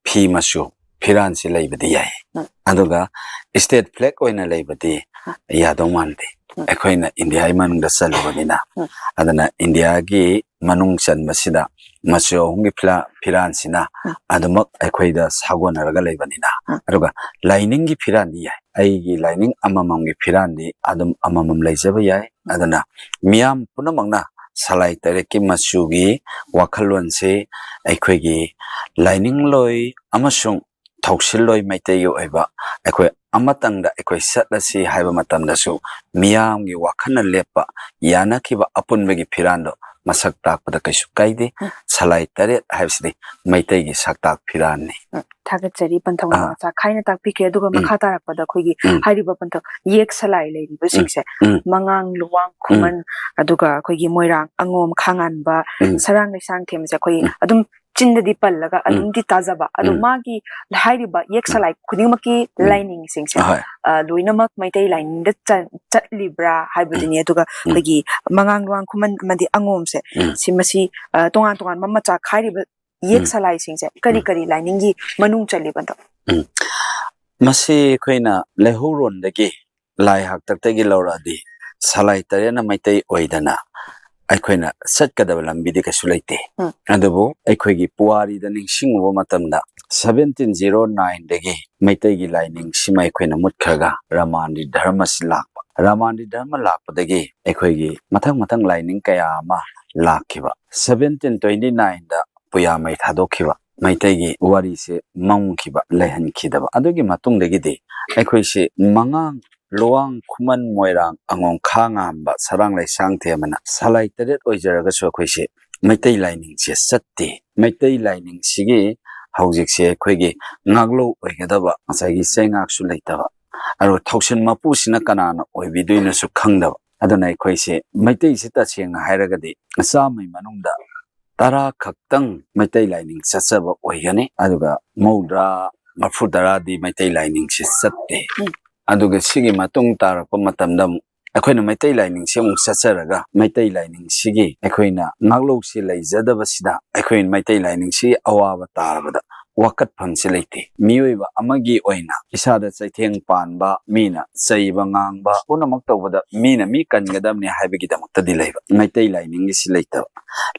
ꯐꯤ ꯃꯆꯨ ꯐꯤꯔꯥꯟꯁꯤ ꯂꯩꯕꯗꯤ ꯌꯥꯏ꯫ ꯎꯝ꯫ ꯑꯗꯨꯒ state flag ꯑꯣꯏꯅ ꯂꯩꯕꯗꯤ ꯎꯝ꯫ ꯌꯥꯗꯧ ꯃꯥꯟꯗꯦ꯫ ꯎꯝ꯫ ꯑꯩꯈꯣꯏꯅ ꯏꯟꯗꯤꯌꯥꯒꯤ ꯃꯅꯨꯡꯗ ꯆꯜꯂꯨꯕꯅꯤꯅ꯫ ꯎꯝ꯫ ꯑꯗꯨꯅ ꯏꯟꯗꯤꯌꯥꯒꯤ ꯃꯅꯨꯡ ꯆꯟꯕꯁꯤꯗ ꯃꯆꯨ ꯑꯍꯨꯝꯒꯤ ꯐꯤꯂꯥ-, ꯐꯤꯔꯥꯟꯁꯤꯅ ꯎꯝ꯫ ꯑꯗꯨꯃꯛ ꯑꯩꯈꯣꯏꯗ ꯁꯥꯒꯣꯟꯅꯔꯒ ꯂꯩꯕꯅꯤꯅ꯫ ꯎꯝ꯫ ꯑꯗꯨꯒ ꯂꯥꯏꯅꯤꯡꯒꯤ ꯐꯤꯔꯥꯟꯗꯤ ꯌꯥꯏ꯫ ꯑꯩꯒꯤ ꯂꯥꯏꯅꯤꯡ ꯑꯃꯃꯝꯒꯤ ꯐꯤꯔꯥꯟꯗꯤ ꯑꯗꯨꯝ ꯑꯃꯃꯝ ꯂꯩꯖꯕ ꯌꯥꯏ꯫ ꯑꯗꯨꯅ ꯃꯤꯌꯥꯝ ꯄꯨꯝꯅꯃꯛꯅ ꯁꯂꯥꯏ ꯇꯔꯦꯠꯀꯤ ꯃꯆꯨꯒꯤ ꯋꯥꯈꯜꯂꯣꯟꯁꯤ ꯑꯩꯈꯣꯏꯒꯤ ꯂꯥꯏꯅꯤꯡꯂꯣꯏ ꯑꯃꯁꯨꯡ ꯊꯧꯁꯤꯜꯂꯣꯏ ꯃꯩꯇꯩꯒꯤ ꯑꯣꯏꯕ ꯑꯩꯈꯣꯏ ꯑꯃꯇꯪꯗ ꯑꯩꯈꯣꯏ ꯆꯠꯂꯁꯤ ꯍꯥꯏꯕ ꯃꯇꯝꯗꯁꯨ ꯃꯤꯌꯥꯝꯒꯤ ꯋꯥꯈꯜꯅ ꯂꯦꯞꯄ, ꯌꯥꯅꯈꯤꯕ ꯑꯄꯨꯟꯕꯒꯤ ꯐꯤꯔꯥꯟꯗꯣ ꯃꯁꯛ ꯇꯥꯛꯄꯗ ꯀꯩꯁꯨ ꯀꯥꯏꯗꯦ꯫ ꯎꯝ꯫ ꯁꯂꯥꯏ ꯇꯔꯦꯠ ꯍꯥꯏꯕꯁꯤꯗꯤ ꯃꯩꯇꯩꯒꯤ ꯁꯛꯇꯥꯛ ꯐꯤꯔꯥꯟꯅꯤ꯫ ꯎꯝ, ꯊꯥꯒꯠꯆꯔꯤ ꯄꯟꯊꯧ ꯑꯥ꯫ ꯅꯨꯡꯉꯥꯏ ꯆꯥꯛ ꯈꯥꯏꯅ ꯇꯥꯛꯄꯤꯈ꯭ꯔꯦ꯫ ꯑꯗꯨꯒ ꯎꯝ꯫ ꯃꯈꯥ ꯇꯥꯔꯛꯄꯗ ꯑꯩꯈꯣꯏꯒꯤ ꯎꯝ꯫ ꯍꯥꯏꯔꯤꯕ ꯄꯟꯊꯧ ꯌꯦꯛ ꯁꯂꯥꯏ ꯂꯩꯔꯤꯕꯁꯤꯡꯁꯦ, ꯎꯝ꯫ ꯃꯉꯥꯡ, ꯂꯨꯋꯥꯡ, ꯎꯝ꯫ ꯈꯨꯃꯟ, ꯑꯗꯨꯒ ꯑꯩꯈꯣꯏꯒꯤ ꯃꯣꯏꯔꯥꯡ, ꯑꯉꯣꯝ, ꯈꯥꯉꯥꯟꯕ, ꯎꯝ꯫ ꯁꯔꯥꯡ, ꯂꯩꯁꯥꯡꯊꯦꯝꯁꯦ ꯑꯩꯈꯣꯏ ꯎꯝ꯫ ꯑꯗꯨꯝ ꯆꯤꯟꯗꯗꯤ ꯄꯜꯂꯒ ꯎꯝ꯫ ꯑꯗꯨꯝꯗꯤ ꯇꯥꯖꯕ, ꯑꯗꯣ ꯎꯝ꯫ ꯃꯥꯒꯤ ꯍꯥꯏꯔꯤꯕ ꯌꯦꯛ ꯎꯝ꯫ ꯁꯂꯥꯏ ꯈꯨꯗꯤꯡꯃꯛꯀꯤ ꯎꯝ꯫ ꯂꯥꯏꯅꯤꯡꯁꯤꯡꯁꯦ, ꯑꯍꯣꯏ꯫ ꯑ, ꯂꯣꯏꯅꯃꯛ ꯃꯩꯇꯩ ꯂꯥꯏꯅꯤꯡꯗ ꯆ-, ꯆꯠꯂꯤꯕ꯭ꯔꯥ ꯍꯥꯏꯕꯗꯨꯅꯤ꯫ ꯎꯝ꯫ ꯑꯗꯨꯒ ꯎꯝ꯫ ꯑꯩꯈꯣꯏꯒꯤ ꯃꯉꯥꯡ, ꯂꯨꯋꯥꯡ, ꯈꯨꯃꯟ ꯑꯃꯗꯤ ꯑꯉꯣꯝꯁꯦ, ꯎꯝ꯫ ꯁꯤ ꯃꯁꯤ, ꯑ, ꯇꯣꯉꯥꯟ ꯇꯣꯉꯥꯟꯕ ꯃꯆꯥ ꯈꯥꯏꯔꯤꯕ ꯌꯦꯛ ꯎꯝ꯫ ꯁꯂꯥꯏꯁꯤꯡꯁꯦ ꯀꯔꯤ ꯎꯝ꯫ ꯀꯔꯤ ꯂꯥꯏꯅꯤꯡꯒꯤ ꯃꯅꯨꯡ ꯆꯜꯂꯤꯕꯅꯣ? ꯎꯝ꯫ ꯃꯁꯤ ꯑꯩꯈꯣꯏꯅ ꯂꯩꯍꯧꯔꯣꯟꯗꯒꯤ ꯂꯥꯏ ꯍꯥꯛꯇꯛꯇꯒꯤ ꯂꯧꯔꯛꯑꯗꯤ ꯁꯂꯥꯏ ꯇꯔꯦꯠꯅ ꯃꯩꯇꯩ ꯑꯣꯏꯗꯅ ꯑꯩꯈꯣꯏꯅ ꯆꯠꯀꯗꯕ ꯂꯝꯕꯤꯗꯤ ꯀꯩꯁꯨ ꯂꯩꯇꯦ꯫ ꯎꯝ꯫ ꯑꯗꯨꯕꯨ ꯑꯩꯈꯣꯏꯒꯤ ꯄꯨꯋꯥꯔꯤꯗ ꯅꯤꯡꯁꯤꯡꯉꯨꯕ ꯃꯇꯝꯗ seventeen zero nineꯗꯒꯤ ꯃꯩꯇꯩꯒꯤ ꯂꯥꯏꯅꯤꯡꯁꯤꯃ ꯑꯩꯈꯣꯏꯅ ꯃꯨꯠꯈ꯭ꯔꯒ ꯔꯃꯥꯟꯒꯤ ꯙꯔꯃꯁꯤ ꯂꯥꯛꯄ꯫ ꯔꯃꯥꯟꯒꯤ ꯙꯔꯃ ꯂꯥꯛꯄꯗꯒꯤ ꯑꯩꯈꯣꯏꯒꯤ ꯃꯊꯪ ꯃꯊꯪ ꯂꯥꯏꯅꯤꯡ ꯀꯌꯥ ꯑꯃ ꯂꯥꯛꯈꯤꯕ꯫ Seventeen twenty nineꯗ ꯄꯨꯌꯥꯃꯩ ꯊꯥꯗꯣꯛꯈꯤꯕ꯫ ꯃꯩꯇꯩꯒꯤ ꯋꯥꯔꯤꯁꯦ ꯃꯝꯈꯤꯕ, ꯂꯩꯍꯟꯈꯤꯗꯕ꯫ ꯑꯗꯨꯒꯤ ꯃꯇꯨꯡꯗꯒꯤꯗꯤ ꯑꯩꯈꯣꯏꯁꯦ ꯃꯉꯥꯡ, ꯂꯨꯋꯥꯡ, ꯈꯨꯃꯟ, ꯃꯣꯏꯔꯥꯡ, ꯑꯉꯣꯝ, ꯈꯥꯉꯥꯝꯕ, ꯁꯔꯥꯡ, ꯂꯩꯁꯥꯡꯊꯦꯝ ꯑꯃꯅ ꯁꯂꯥꯏ ꯇꯔꯦꯠ ꯑꯣꯏꯖꯔꯒꯁꯨ ꯑꯩꯈꯣꯏꯁꯦ ꯃꯩꯇꯩ ꯂꯥꯏꯅꯤꯡꯁꯦ ꯆꯠꯇꯦ꯫ ꯃꯩꯇꯩ ꯂꯥꯏꯅꯤꯡꯁꯤꯒꯤ ꯍꯧꯖꯤꯛꯁꯦ ꯑꯩꯈꯣꯏꯒꯤ ꯉꯥꯛꯂꯧ ꯑꯣꯏꯒꯗꯕ ꯉꯁꯥꯏꯒꯤ ꯆꯩꯉꯥꯛꯁꯨ ꯂꯩꯇꯕ, ꯑꯗꯨꯒ ꯊꯧꯁꯤꯟ ꯃꯄꯨꯁꯤꯅ ꯀꯅꯥꯅ ꯑꯣꯏꯕꯤꯗꯣꯏꯅꯣꯁꯨ ꯈꯪꯗꯕ꯫ ꯑꯗꯨꯅ ꯑꯩꯈꯣꯏꯁꯦ ꯃꯩꯇꯩꯁꯤ ꯇꯁꯦꯡꯅ ꯍꯥꯏꯔꯒꯗꯤ ꯆꯥꯝꯃꯩ ꯃꯅꯨꯡꯗ ꯇꯔꯥ ꯈꯛꯇꯪ ꯃꯩꯇꯩ ꯂꯥꯏꯅꯤꯡ ꯆꯠꯆꯕ ꯑꯣꯏꯒꯅꯤ, ꯑꯗꯨꯒ ꯃꯧꯗ꯭ꯔꯥ, ꯃꯔꯐꯨ ꯇꯔꯥꯗꯤ ꯃꯩꯇꯩ ꯂꯥꯏꯅꯤꯡꯁꯤ ꯆꯠꯇꯦ꯫ ꯎꯝ꯫ ꯑꯗꯨꯒ ꯁꯤꯒꯤ ꯃꯇꯨꯡ ꯇꯥꯔꯛꯄ ꯃꯇꯝꯗ ꯑꯃꯨꯛ ꯑꯩꯈꯣꯏꯅ ꯃꯩꯇꯩ ꯂꯥꯏꯅꯤꯡꯁꯤ ꯑꯃꯨꯛ ꯆꯠꯆꯔꯒ ꯃꯩꯇꯩ ꯂꯥꯏꯅꯤꯡꯁꯤꯒꯤ ꯑꯩꯈꯣꯏꯅ ꯉꯥꯛꯂꯧꯁꯤ ꯂꯩꯖꯗꯕꯁꯤꯗ ꯑꯩꯈꯣꯏ ꯃꯩꯇꯩ ꯂꯥꯏꯅꯤꯡꯁꯤ ꯑꯋꯥꯕ ꯇꯥꯔꯕꯗ ꯋꯥꯀꯠꯐꯝꯁꯤ ꯂꯩꯇꯦ꯫ ꯃꯤꯑꯣꯏꯕ ꯑꯃꯒꯤ ꯑꯣꯏꯅ ꯏꯁꯥꯗ ꯆꯩꯊꯦꯡ ꯄꯥꯟꯕ, ꯃꯤꯅ ꯆꯩꯕ ꯉꯥꯡꯕ ꯄꯨꯝꯅꯃꯛ ꯇꯧꯕꯗ ꯃꯤꯅ ꯃꯤ ꯀꯟꯒꯗꯕꯅꯤ ꯍꯥꯏꯕꯒꯤꯗꯃꯛꯇꯗꯤ ꯂꯩꯕ꯫ ꯃꯩꯇꯩ ꯂꯥꯏꯅꯤꯡꯒꯤꯁꯤ ꯂꯩꯇꯕ꯫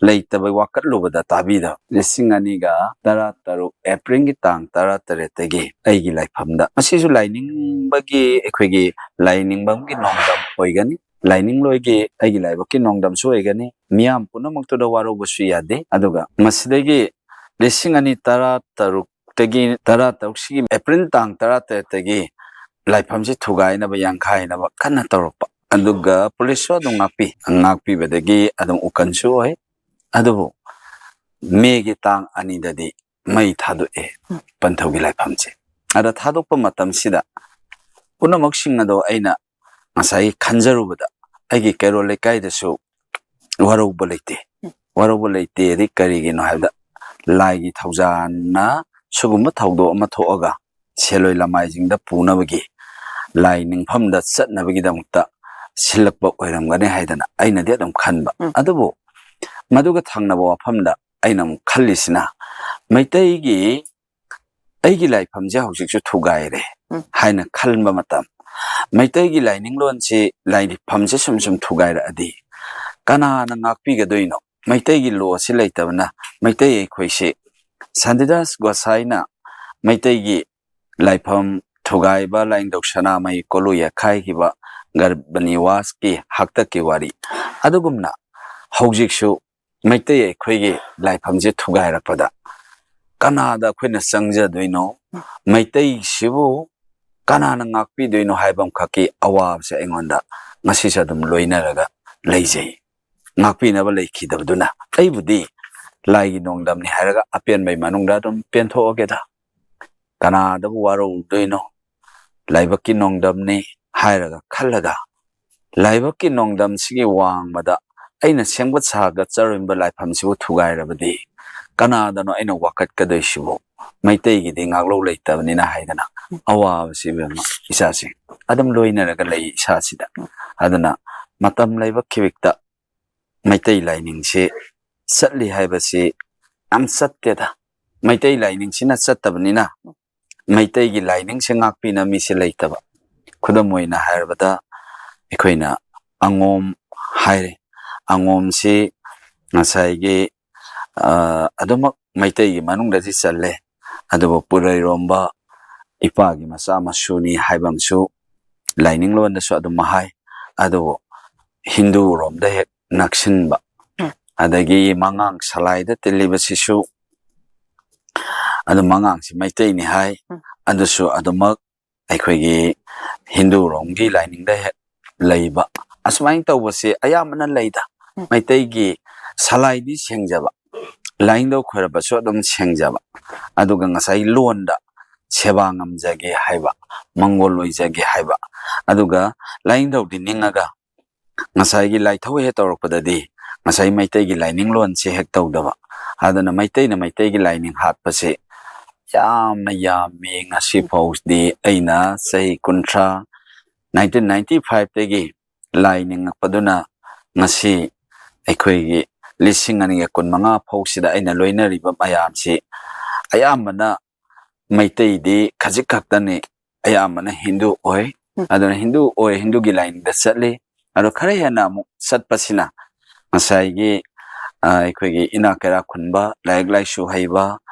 ꯂꯩꯇꯕ ꯋꯥꯀꯠꯂꯨꯕꯗ ꯇꯥꯕꯤꯗꯕ꯫ ꯂꯤꯁꯤꯡ ꯑꯅꯤꯒ ꯇꯔꯥ ꯇꯔꯨꯛ Aprilꯒꯤ ꯇꯥꯡ ꯇꯔꯥ ꯇꯔꯦꯠꯇꯒꯤ ꯑꯩꯒꯤ ꯂꯥꯏꯐꯝꯗ, ꯃꯁꯤꯁꯨ ꯂꯥꯏꯅꯤꯡꯕꯒꯤ, ꯑꯩꯈꯣꯏꯒꯤ ꯂꯥꯏꯅꯤꯡꯕꯝꯒꯤ ꯅꯣꯡꯗꯝ ꯑꯣꯏꯒꯅꯤ꯫ ꯂꯥꯏꯅꯤꯡꯂꯣꯏꯒꯤ ꯑꯩꯒꯤ ꯂꯥꯏꯕꯛꯀꯤ ꯅꯣꯡꯗꯝꯁꯨ ꯑꯣꯏꯒꯅꯤ꯫ ꯃꯤꯌꯥꯝ ꯄꯨꯝꯅꯃꯛꯇꯨꯗ ꯋꯥꯔꯧꯕꯁꯨ ꯌꯥꯗꯦ꯫ ꯑꯗꯨꯒ ꯃꯁꯤꯗꯒꯤ ꯂꯤꯁꯤꯡ ꯑꯅꯤ ꯇꯔꯥ ꯇꯔꯨꯛꯇꯒꯤ, ꯇꯔꯥ ꯇꯔꯨꯛꯁꯤꯒꯤ April ꯇꯥꯡ ꯇꯔꯥ ꯇꯔꯦꯠꯇꯒꯤ ꯂꯥꯏꯐꯝꯁꯤ ꯊꯨꯒꯥꯏꯅꯕ, ꯌꯥꯡꯈꯥꯏꯅꯕ ꯀꯟꯅ ꯇꯧꯔꯛꯄ꯫ ꯑꯗꯨꯒ ꯄꯨꯂꯤꯁꯁꯨ ꯑꯗꯨꯝ ꯉꯥꯛꯄꯤ꯫ ꯉꯥꯛꯄꯤꯕꯗꯒꯤ ꯑꯗꯨꯝ ꯎꯀꯟꯁꯨ ꯑꯣꯏ꯫ ꯑꯗꯨꯕꯨ ꯃꯦꯒꯤ ꯇꯥꯡ ꯑꯅꯤꯗꯗꯤ ꯃꯩ ꯊꯥꯗꯣꯛꯑꯦ ꯄꯟꯊꯧꯒꯤ ꯂꯥꯏꯐꯝꯁꯦ꯫ ꯑꯗ ꯊꯥꯗꯣꯛꯄ ꯃꯇꯝꯁꯤꯗ ꯄꯨꯝꯅꯃꯛꯁꯤꯡ ꯑꯗꯣ ꯑꯩꯅ ꯉꯁꯥꯏꯒꯤ ꯈꯟꯖꯔꯨꯕꯗ ꯑꯩꯒꯤ ꯀꯩꯔꯣꯜ ꯂꯩꯀꯥꯏꯗꯁꯨ ꯋꯥꯔꯧꯕ ꯂꯩꯇꯦ꯫ ꯋꯥꯔꯧꯕ ꯂꯩꯇꯦꯗꯤ ꯀꯔꯤꯒꯤꯅꯣ ꯍꯥꯏꯕꯗ, ꯂꯥꯏꯒꯤ ꯊꯧꯖꯥꯜꯅ ꯁꯤꯒꯨꯝꯕ ꯊꯧꯗꯣꯛ ꯑꯃ ꯊꯣꯛꯑꯒ ꯁꯦꯜꯂꯣꯏ ꯂꯃꯥꯏꯁꯤꯡꯗ ꯄꯨꯅꯕꯒꯤ, ꯂꯥꯏ ꯅꯤꯡꯐꯝꯗ ꯆꯠꯅꯕꯒꯤꯗꯃꯛꯇ ꯁꯤꯜꯂꯛꯄ ꯑꯣꯏꯔꯝꯒꯅꯤ ꯍꯥꯏꯗꯅ ꯑꯩꯅꯗꯤ ꯑꯗꯨꯝ ꯈꯟꯕ꯫ ꯎꯝ꯫ ꯑꯗꯨꯕꯨ ꯃꯗꯨꯒ ꯊꯪꯅꯕ ꯋꯥꯐꯝꯗ ꯑꯩꯅ ꯑꯃꯨꯛ ꯈꯜꯂꯤꯁꯤꯅ, ꯃꯩꯇꯩꯒꯤ, ꯑꯩꯒꯤ ꯂꯥꯏꯐꯝꯁꯦ ꯍꯧꯖꯤꯛꯁꯨ ꯊꯨꯒꯥꯏꯔꯦ ꯎꯝ꯫ ꯍꯥꯏꯅ ꯈꯟꯕ ꯃꯇꯝ, ꯃꯩꯇꯩꯒꯤ ꯂꯥꯏꯅꯤꯡꯂꯣꯟꯁꯤ, ꯂꯥꯏꯐꯝꯁꯦ ꯁꯨꯝ ꯁꯨꯝ ꯊꯨꯒꯥꯏꯔꯛꯑꯗꯤ ꯀꯅꯥꯅ ꯉꯥꯛꯄꯤꯒꯗꯣꯏꯅꯣ? ꯃꯩꯇꯩꯒꯤ ꯂꯣꯁꯤ ꯂꯩꯇꯕꯅ ꯃꯩꯇꯩ ꯑꯩꯈꯣꯏꯁꯤ, ꯁꯥꯟꯇꯤꯗꯥꯁ ꯒꯣꯁꯥꯏꯅ ꯃꯩꯇꯩꯒꯤ ꯂꯥꯏꯐꯝ ꯊꯨꯒꯥꯏꯕ, ꯂꯥꯏꯅꯤꯡꯊꯧ ꯁꯅꯥꯃꯍꯤ ꯀꯣꯂꯨ ꯌꯩꯈꯥꯏꯈꯤꯕ ꯒꯔꯚꯅꯤꯋꯥꯁꯀꯤ ꯍꯥꯛꯇꯛꯀꯤ ꯋꯥꯔꯤ, ꯑꯗꯨꯒꯨꯝꯅ ꯍꯧꯖꯤꯛꯁꯨ ꯃꯩꯇꯩ ꯑꯩꯈꯣꯏꯒꯤ ꯂꯥꯏꯐꯝꯁꯦ ꯊꯨꯒꯥꯏꯔꯛꯄꯗ ꯀꯅꯥꯗ ꯑꯩꯈꯣꯏꯅ ꯆꯪꯖꯗꯣꯏꯅꯣ? ꯃꯩꯇꯩꯁꯤꯕꯨ ꯀꯅꯥꯅ ꯉꯥꯛꯄꯤꯗꯣꯏꯅꯣ ꯍꯥꯏꯕ ꯑꯃꯈꯛꯀꯤ ꯑꯋꯥꯕꯁꯦ ꯑꯩꯉꯣꯟꯗ ꯉꯁꯤꯁꯨ ꯑꯗꯨꯝ ꯂꯣꯏꯅꯔꯒ ꯂꯩꯖꯩ꯫ ꯉꯥꯛꯄꯤꯅꯕ ꯂꯩꯈꯤꯗꯕꯗꯨꯅ꯫ ꯑꯩꯕꯨꯗꯤ ꯂꯥꯏꯒꯤ ꯅꯣꯡꯗꯝꯅꯤ ꯍꯥꯏꯔꯒ ꯑꯄꯦꯟꯕꯩ ꯃꯅꯨꯡꯗ ꯑꯗꯨꯝ ꯄꯦꯟꯊꯣꯛꯑꯒꯦꯗ꯫ ꯀꯅꯥꯗꯕꯨ ꯋꯥꯔꯧꯗꯣꯏꯅꯣ? ꯂꯥꯏꯕꯛꯀꯤ ꯅꯣꯡꯗꯝꯅꯤ ꯍꯥꯏꯔꯒ ꯈꯜꯂꯒ, ꯂꯥꯏꯕꯛꯀꯤ ꯅꯣꯡꯗꯝꯁꯤꯒꯤ ꯋꯥꯡꯃꯗ ꯑꯩꯅ ꯁꯦꯝꯒꯠ ꯁꯥꯒꯠꯆꯔꯝꯕ ꯂꯥꯏꯐꯝꯁꯤꯕꯨ ꯊꯨꯒꯥꯏꯔꯕꯗꯤ ꯀꯅꯥꯗꯅꯣ ꯑꯩꯅ ꯋꯥꯀꯠꯀꯗꯣꯏꯁꯤꯕꯨ? ꯃꯩꯇꯩꯒꯤꯗꯤ ꯉꯥꯛꯂꯧ ꯂꯩꯇꯕꯅꯤꯅ ꯍꯥꯏꯗꯅ ꯑꯋꯥꯕꯁꯤ, ꯏꯕꯦꯝꯃ, ꯏꯆꯥꯁꯤꯡ ꯑꯗꯨꯝ ꯂꯣꯏꯅꯔꯒ ꯂꯩ ꯏꯁꯥꯁꯤꯗ꯫ ꯑꯗꯨꯅ ꯃꯇꯝ ꯂꯩꯕ ꯈꯤꯕꯤꯛꯇ ꯃꯩꯇꯩ ꯂꯥꯏꯅꯤꯡꯁꯤ ꯆꯠꯂꯤ ꯍꯥꯏꯕꯁꯤ ꯌꯥꯝ ꯆꯠꯇꯦꯗ꯫ ꯃꯩꯇꯩ ꯂꯥꯏꯅꯤꯡꯁꯤꯅ ꯆꯠꯇꯕꯅꯤꯅ ꯃꯩꯇꯩꯒꯤ ꯂꯥꯏꯅꯤꯡꯁꯦ ꯉꯥꯛꯄꯤꯅ ꯃꯤꯁꯦ ꯂꯩꯇꯕ꯫ ꯈꯨꯗꯝ ꯑꯣꯏꯅ ꯍꯥꯏꯔꯕꯗ, ꯑꯩꯈꯣꯏꯅ ꯑꯉꯣꯝ ꯍꯥꯏꯔꯦ꯫ ꯑꯉꯣꯝꯁꯤ ꯉꯁꯥꯏꯒꯤ, ꯑ, ꯑꯗꯨꯃꯛ ꯃꯩꯇꯩꯒꯤ ꯃꯅꯨꯡꯗꯗꯤ ꯆꯜꯂꯦ, ꯑꯗꯨꯕꯨ ꯄꯨꯔꯩꯔꯣꯝꯕ ꯏꯄꯥꯒꯤ ꯃꯆꯥ ꯃꯁꯨꯅꯤ ꯍꯥꯏꯕ ꯑꯃꯁꯨ ꯂꯥꯏꯅꯤꯡꯂꯣꯟꯗꯁꯨ ꯑꯗꯨꯝ ꯍꯥꯏ꯫ ꯑꯗꯨꯕꯨ ꯍꯤꯟꯗꯨꯔꯣꯝꯗ ꯍꯦꯛ ꯅꯛꯁꯤꯟꯕ, ꯎꯝ꯫ ꯑꯗꯒꯤ ꯃꯉꯥꯡ ꯁꯂꯥꯏꯗ ꯇꯤꯜꯂꯤꯕꯁꯤꯁꯨ ꯑꯗꯨꯝ ꯃꯉꯥꯡꯁꯤ ꯃꯩꯇꯩꯅꯤ ꯍꯥꯏ꯫ ꯎꯝ꯫ ꯑꯗꯨꯁꯨ ꯑꯗꯨꯃꯛ ꯑꯩꯈꯣꯏꯒꯤ ꯍꯤꯟꯗꯨꯔꯣꯝꯒꯤ ꯂꯥꯏꯅꯤꯡꯗ ꯍꯦꯛ ꯂꯩꯕ, ꯑꯁꯨꯃꯥꯏꯅ ꯇꯧꯕꯁꯦ ꯑꯌꯥꯝꯕꯅ ꯂꯩꯗ꯫ ꯎꯝ꯫ ꯃꯩꯇꯩꯒꯤ ꯁꯂꯥꯏꯗꯤ ꯁꯦꯡꯖꯕ, ꯂꯥꯏꯅꯤꯡꯊꯧ ꯈꯣꯏꯔꯕꯁꯨ ꯑꯗꯨꯝ ꯁꯦꯡꯖꯕ, ꯑꯗꯨꯒ ꯉꯁꯥꯏ ꯂꯣꯟꯗ ꯁꯦꯕꯥ ꯉꯝꯖꯒꯦ ꯍꯥꯏꯕ, ꯃꯪꯒꯣꯜ ꯑꯣꯏꯖꯒꯦ ꯍꯥꯏꯕ, ꯑꯗꯨꯒ ꯂꯥꯏꯅꯤꯡꯊꯧꯗꯤ ꯅꯤꯡꯉꯒ ꯉꯁꯥꯏꯒꯤ ꯂꯥꯏꯊꯧ ꯍꯦꯛ ꯇꯧꯔꯛꯄꯗꯗꯤ ꯉꯁꯥꯏ ꯃꯩꯇꯩꯒꯤ ꯂꯥꯏꯅꯤꯡ ꯂꯣꯟꯁꯦ ꯍꯦꯛ ꯇꯧꯗꯕ꯫ ꯑꯗꯨꯅ ꯃꯩꯇꯩꯅ ꯃꯩꯇꯩꯒꯤ ꯂꯥꯏꯅꯤꯡ ꯍꯥꯠꯄꯁꯦ ꯌꯥꯝꯅ ꯌꯥꯝꯃꯤ꯫ ꯉꯁꯤ ꯐꯥꯎꯗꯤ ꯑꯩꯅ ꯆꯍꯤ ꯀꯨꯟꯊ꯭ꯔꯥ, ꯅꯥꯏꯟꯇꯤꯟ ꯅꯥꯏꯟꯇꯤ ꯐꯥꯏꯚꯇꯒꯤ ꯂꯥꯏ ꯅꯤꯡꯉꯛꯄꯗꯨꯅ ꯉꯁꯤ ꯑꯩꯈꯣꯏꯒꯤ ꯂꯤꯁꯤꯡ ꯑꯅꯤꯒ ꯀꯨꯟꯃꯉꯥ ꯐꯥꯎꯁꯤꯗ ꯑꯩꯅ ꯂꯣꯏꯅꯔꯤꯕ ꯃꯌꯥꯝꯁꯤ ꯑꯌꯥꯝꯕꯅ ꯃꯩꯇꯩꯗꯤ ꯈꯖꯤꯛ ꯈꯛꯇꯅꯤ, ꯑꯌꯥꯝꯕꯅ ꯍꯤꯟꯗꯨ ꯑꯣꯏ꯫ ꯎꯝ꯫ ꯑꯗꯨꯅ ꯍꯤꯟꯗꯨ ꯑꯣꯏ, ꯍꯤꯟꯗꯨꯒꯤ ꯂꯥꯏꯅꯤꯡꯗ ꯆꯠꯂꯤ꯫ ꯑꯗꯣ ꯈꯔ ꯍꯦꯟꯅ ꯑꯃꯨꯛ ꯆꯠꯄꯁꯤꯅ ꯉꯁꯥꯏꯒꯤ, ꯑ, ꯑꯩꯈꯣꯏꯒꯤ ꯏꯅꯥꯛ ꯀꯩꯔꯥꯛ ꯈꯨꯟꯕ, ꯂꯥꯏꯔꯤꯛ ꯂꯥꯏꯁꯨ ꯍꯩꯕ,